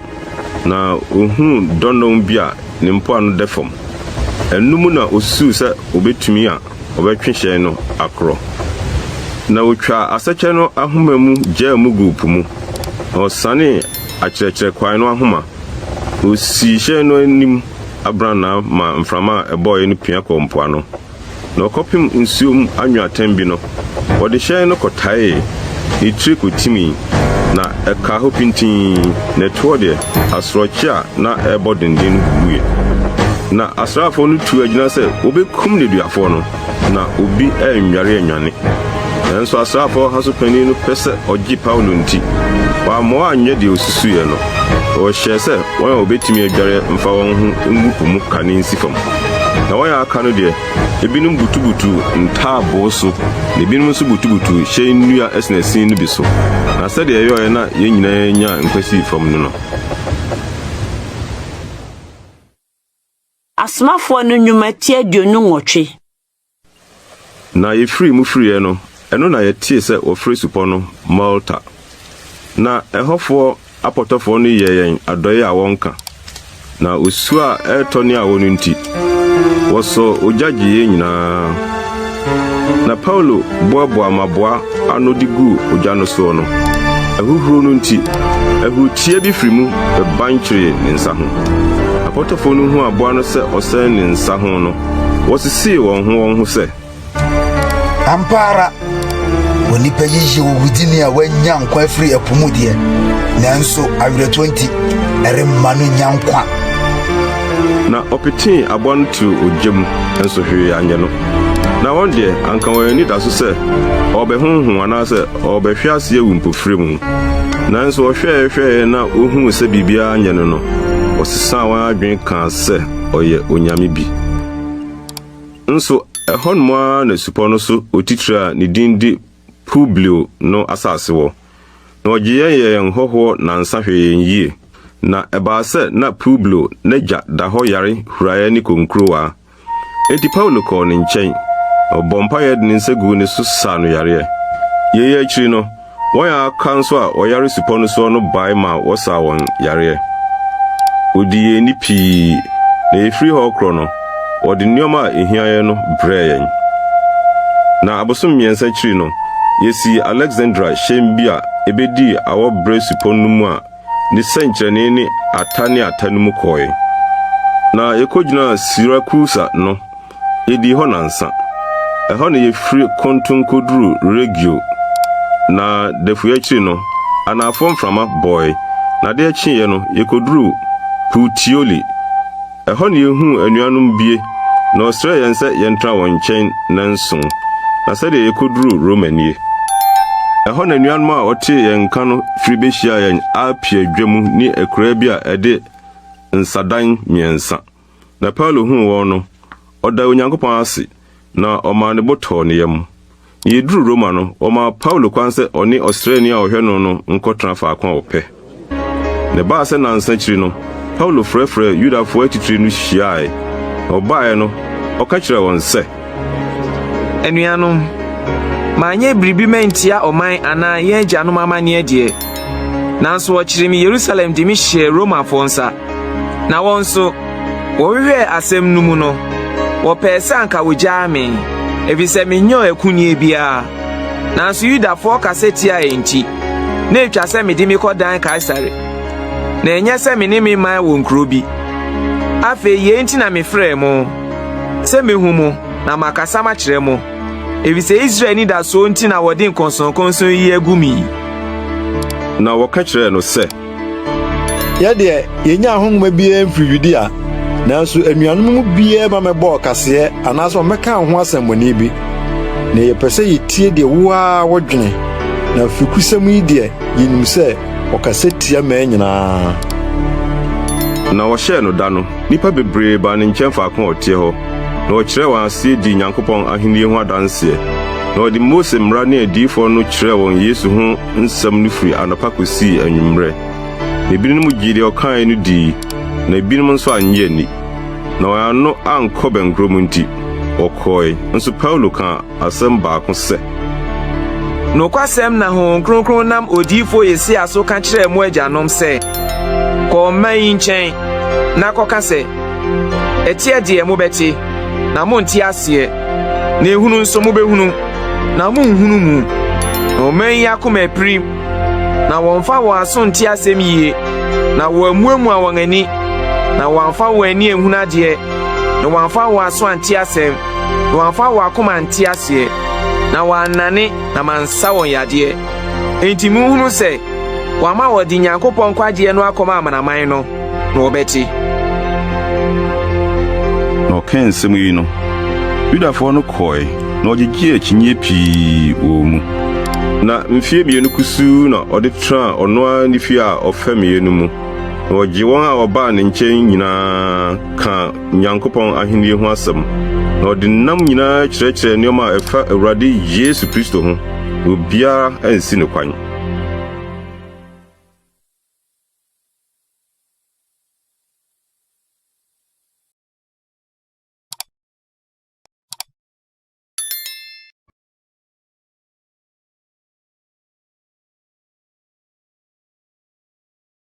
na wɔhunuu dɔnnɔn bi a ne mpoano da fam. Ɛno mu na wɔsusuu sɛ wɔbɛtumi a wɔbɛtwe hyɛn no akorɔ. Na wɔtwaa asɛkyɛ no ahoma mu gyaa mu guu po mu, na wɔsanee akyerɛkyerɛkwan no ahoma, na wɔsii hyɛn no anim abrannaa maa mframa a ɛbɔeɛ no pia kɔɔ mpoano. Na wɔkɔpem nsuom anweatam bi no, wɔde hyɛn no kɔtaee, ne tiri kɔtimii, na ɛkaa hɔ pintinn, na ɛtoɔ deɛ, asorɔkye a na ɛrebɔ denden no bubuiɛ. Na asraafoɔ no tuu agyina sɛ wɔbɛkum nneduafoɔ no, na obi annware annwane. Nanso asraafoɔ ha so panin no pɛ sɛ ɔgye Paulo nti, wammoa anyɛ deɛ ɔsusuiɛ no, na ɔhyɛɛ sɛ wɔn a wɔbɛtumi adware mfa wɔn ho ngu po mu kane nsi fam. Na wɔn a aka no deɛ, ebinom butubutuu ntaaboo so, na ebinom nso butubutuu hyɛn nnua asinasin no bi so, na sɛdeɛ ɛyɔeɛ na yɛn nyinaa nyaa nkwa sii fam no no. Asomafoɔ no Nnwuma ti 28. Na yefirii mu firiiɛ no, ɛno na yɛtee sɛ wɔfrɛ supɔ no Malta. Na ɛhɔfoɔ apɔtɔfoɔ no yɛɛ yɛn adɔeɛ a wɔnka, na osuo a ɛretɔ ne awɔ no nti, wɔsɔɔ ogya gyee yɛn nyinaa. Na Paulo boaboaa mmaboa ano de guu ogya no soɔ no, ahuhuro no nti, ahurukyia bi firi mu bɛban kyeree ne nsa ho. Apɔtɔfoɔ no huu aboa no sɛ ɔsɛn ne nsa ho no, wɔsesee wɔn ho wɔn ho sɛ. Ampa ara, Onipa yi yɛ owudini a wanya nkwa afiri ɛpo mu deɛ, nanso awerɛtoɔ nti, ɛremma no nnya nkwa. Na ɔpetee aboa no too ogya mu, nso hwee anyɛ no. Na wɔn deɛ, anka wɔn ani da so sɛ ɔrebɛhonhon anaasɛ ɔrebɛhwe ase awu mpofirim. Nanso wɔhwɛe hwɛe na wohuu sɛ biribiara anyɛ no no, wɔsesaa wɔn adwene kaa sɛ ɔyɛ onyame bi. Nso ɛhɔnom ara na supɔw no so otitire a ne din de Publio no asase wɔ. Na ɔgyee yɛn yɛɛ yɛn hɔhoɔ nnansa hwɛɛ yɛn yie. Na ɛbaa sɛ na Publio n'agya da hɔ yare huraeɛ ne konkurowa. Enti Paulo kɔɔ ne nkyɛn, na ɔbɔɔ mpaeɛ de ne nsa guu ne so saa no yareɛ. Yei akyiri no, wɔn a aka nso a wɔyare supɔ no soɔ no bae maa wɔsaa wɔn yareɛ. Wɔdii yɛn ni pii, na yɛfiri hɔ rekorɔ no, wɔde nneɛma a ɛhia yɛn no brɛɛ yɛn. Na abosom mmiɛnsa akyiri no, yɛsii Aleksandria hyɛn bi a ɛbɛdii awɔ berɛ supɔ no mu a ne sɛnkyerɛnne ne ata ne ata no mu kɔe. Na yekogyinaa Sirakusa no, yedii hɔ nnansa. Ɛhɔ na yefiri konton koduruu Regio, na dafua akyiri no, anaafoɔ mframa bɔe, na adeɛ kyeeɛ no, yekoduruu Puteoli. Ɛhɔ na yehuu anuanom bie, na wɔsrɛɛ yɛn sɛ yɛntena wɔn nkyɛn nnanson. Na sɛdeɛ yekoduruu Roma nie. Ɛhɔ na anuanom a wɔtee yɛn nka no firi behyiaa yɛn Apia dwa mu ne akuraa bi a ɛde nsadan mmiɛnsa. Na Paulo huu wɔn no, ɔdaa Onyankopɔn ase, na ɔmaa ne bo tɔɔ ne yam. Na yeduruu Roma no, wɔmaa Paulo kwan sɛ ɔne ɔsraani a ɔhwɛ no no nkɔtena faako a ɔpɛ. Na ɛbaa sɛ nnansa akyiri no, Paulo frɛfrɛɛ Yudafo atitiriw no hyiae, na wɔbae no, ɔka kyerɛɛ wɔn sɛ. Anuanom, manyɛ biribi mantia ɔman anaa yɛn agyanom amanneɛ deɛ, nanso wɔkyeree me Yerusalem de me hyɛɛ Romafoɔ nsa. Na wɔn nso, wɔhwehwɛɛ asɛm no mu no, wɔpɛɛ sɛ anka wogyaa me, efisɛ menyɛɛ akunnie biara. Nanso Yudafoɔ kasa tiaeɛ nti, na etwa sɛ mede me kɔdan Kaesare, na ɛnyɛ sɛ me ne me man wɔ nkuro bi. Afei yei nti na mefrɛɛ mo, sɛ mehu mo na makasa makyerɛ mo, efisɛ Israel anidasoɔ nti na wɔde nkɔnsɔnkɔnsɔn yi agu me yi. Na wɔka kyerɛɛ no sɛ. Yɛ deɛ, yɛnyaa ho nwoma biara mfiri Yudea, nanso anuanom mu biara mma mmɛbɔɔ kaseɛ anaasɛ wɔmmɛkaa wo ho asɛmmɔne bi. Na yɛpɛ sɛ yɛtie deɛ wo ara wodwene, na fekusɛm yi deɛ, yɛnim sɛ wɔkasa tia mmaa nyinaa. Na wɔhyɛɛ no da no, nnipa bebree baa ne nkyɛn faako a ɔteɛ hɔ, na ɔkyerɛɛ wɔn aseɛ dii Nyankopɔn ahennie ho adanseɛ. Na ɔde Mose mmara ne adiyifoɔ no kyerɛɛ wɔn Yesu ho nsɛm no firi anɔpa kosii anwummerɛ. Na ebinom gyee deɛ ɔkaeɛ no dii, na ebinom nso annye anni. Na wɔn ano ankɔ bɛnkorɔ mu nti, wɔkɔe. Nso Paulo kaa asɛm baako sɛ. Nokwasɛm na Honhom Kronkron nam odiyifo Yesaia so ka kyerɛɛ mo agyanom sɛ, 'Kɔ ɔman yi nkyɛn, na kɔka sɛ, Ɛteɛ deɛ mobɛte, na monte aseɛ, na ehunu nso mobɛhunu, na monhunu mu. Na ɔman yi akoma apirim, na wɔmfa wɔn aso nte asɛm yie, na wɔamuamua wɔn ani, na wɔamfa wɔn ani anhunu adeɛ, na wɔamfa wɔn aso ante asɛm, na wɔamfa wɔn akoma ante aseɛ, na wɔannane na mansa wɔn yadeɛ. Enti monhunu sɛ wɔama wɔde Nyankopɔn nkwagyeɛ no akɔma amanaman no, na wɔbɛte. Na ɔkaa nsɛm yi no, Yudafoɔ no kɔe, na wɔgyegyee akyinnyeɛ pii wɔ wɔn mu. Na mfeɛ mmienu kusuu na ɔde tenaa ɔno ara ne fie a ɔfɛmeeɛ no mu, na ɔgyee wɔn a wɔbaa ne nkyɛn nyinaa kaa Nyankopɔn ahennie ho asɛm, na ɔde nnam nyinaa kyerɛkyerɛɛ nneɛma a ɛfa Awurade Yesu Kristo ho, na obiara ansi no kwan.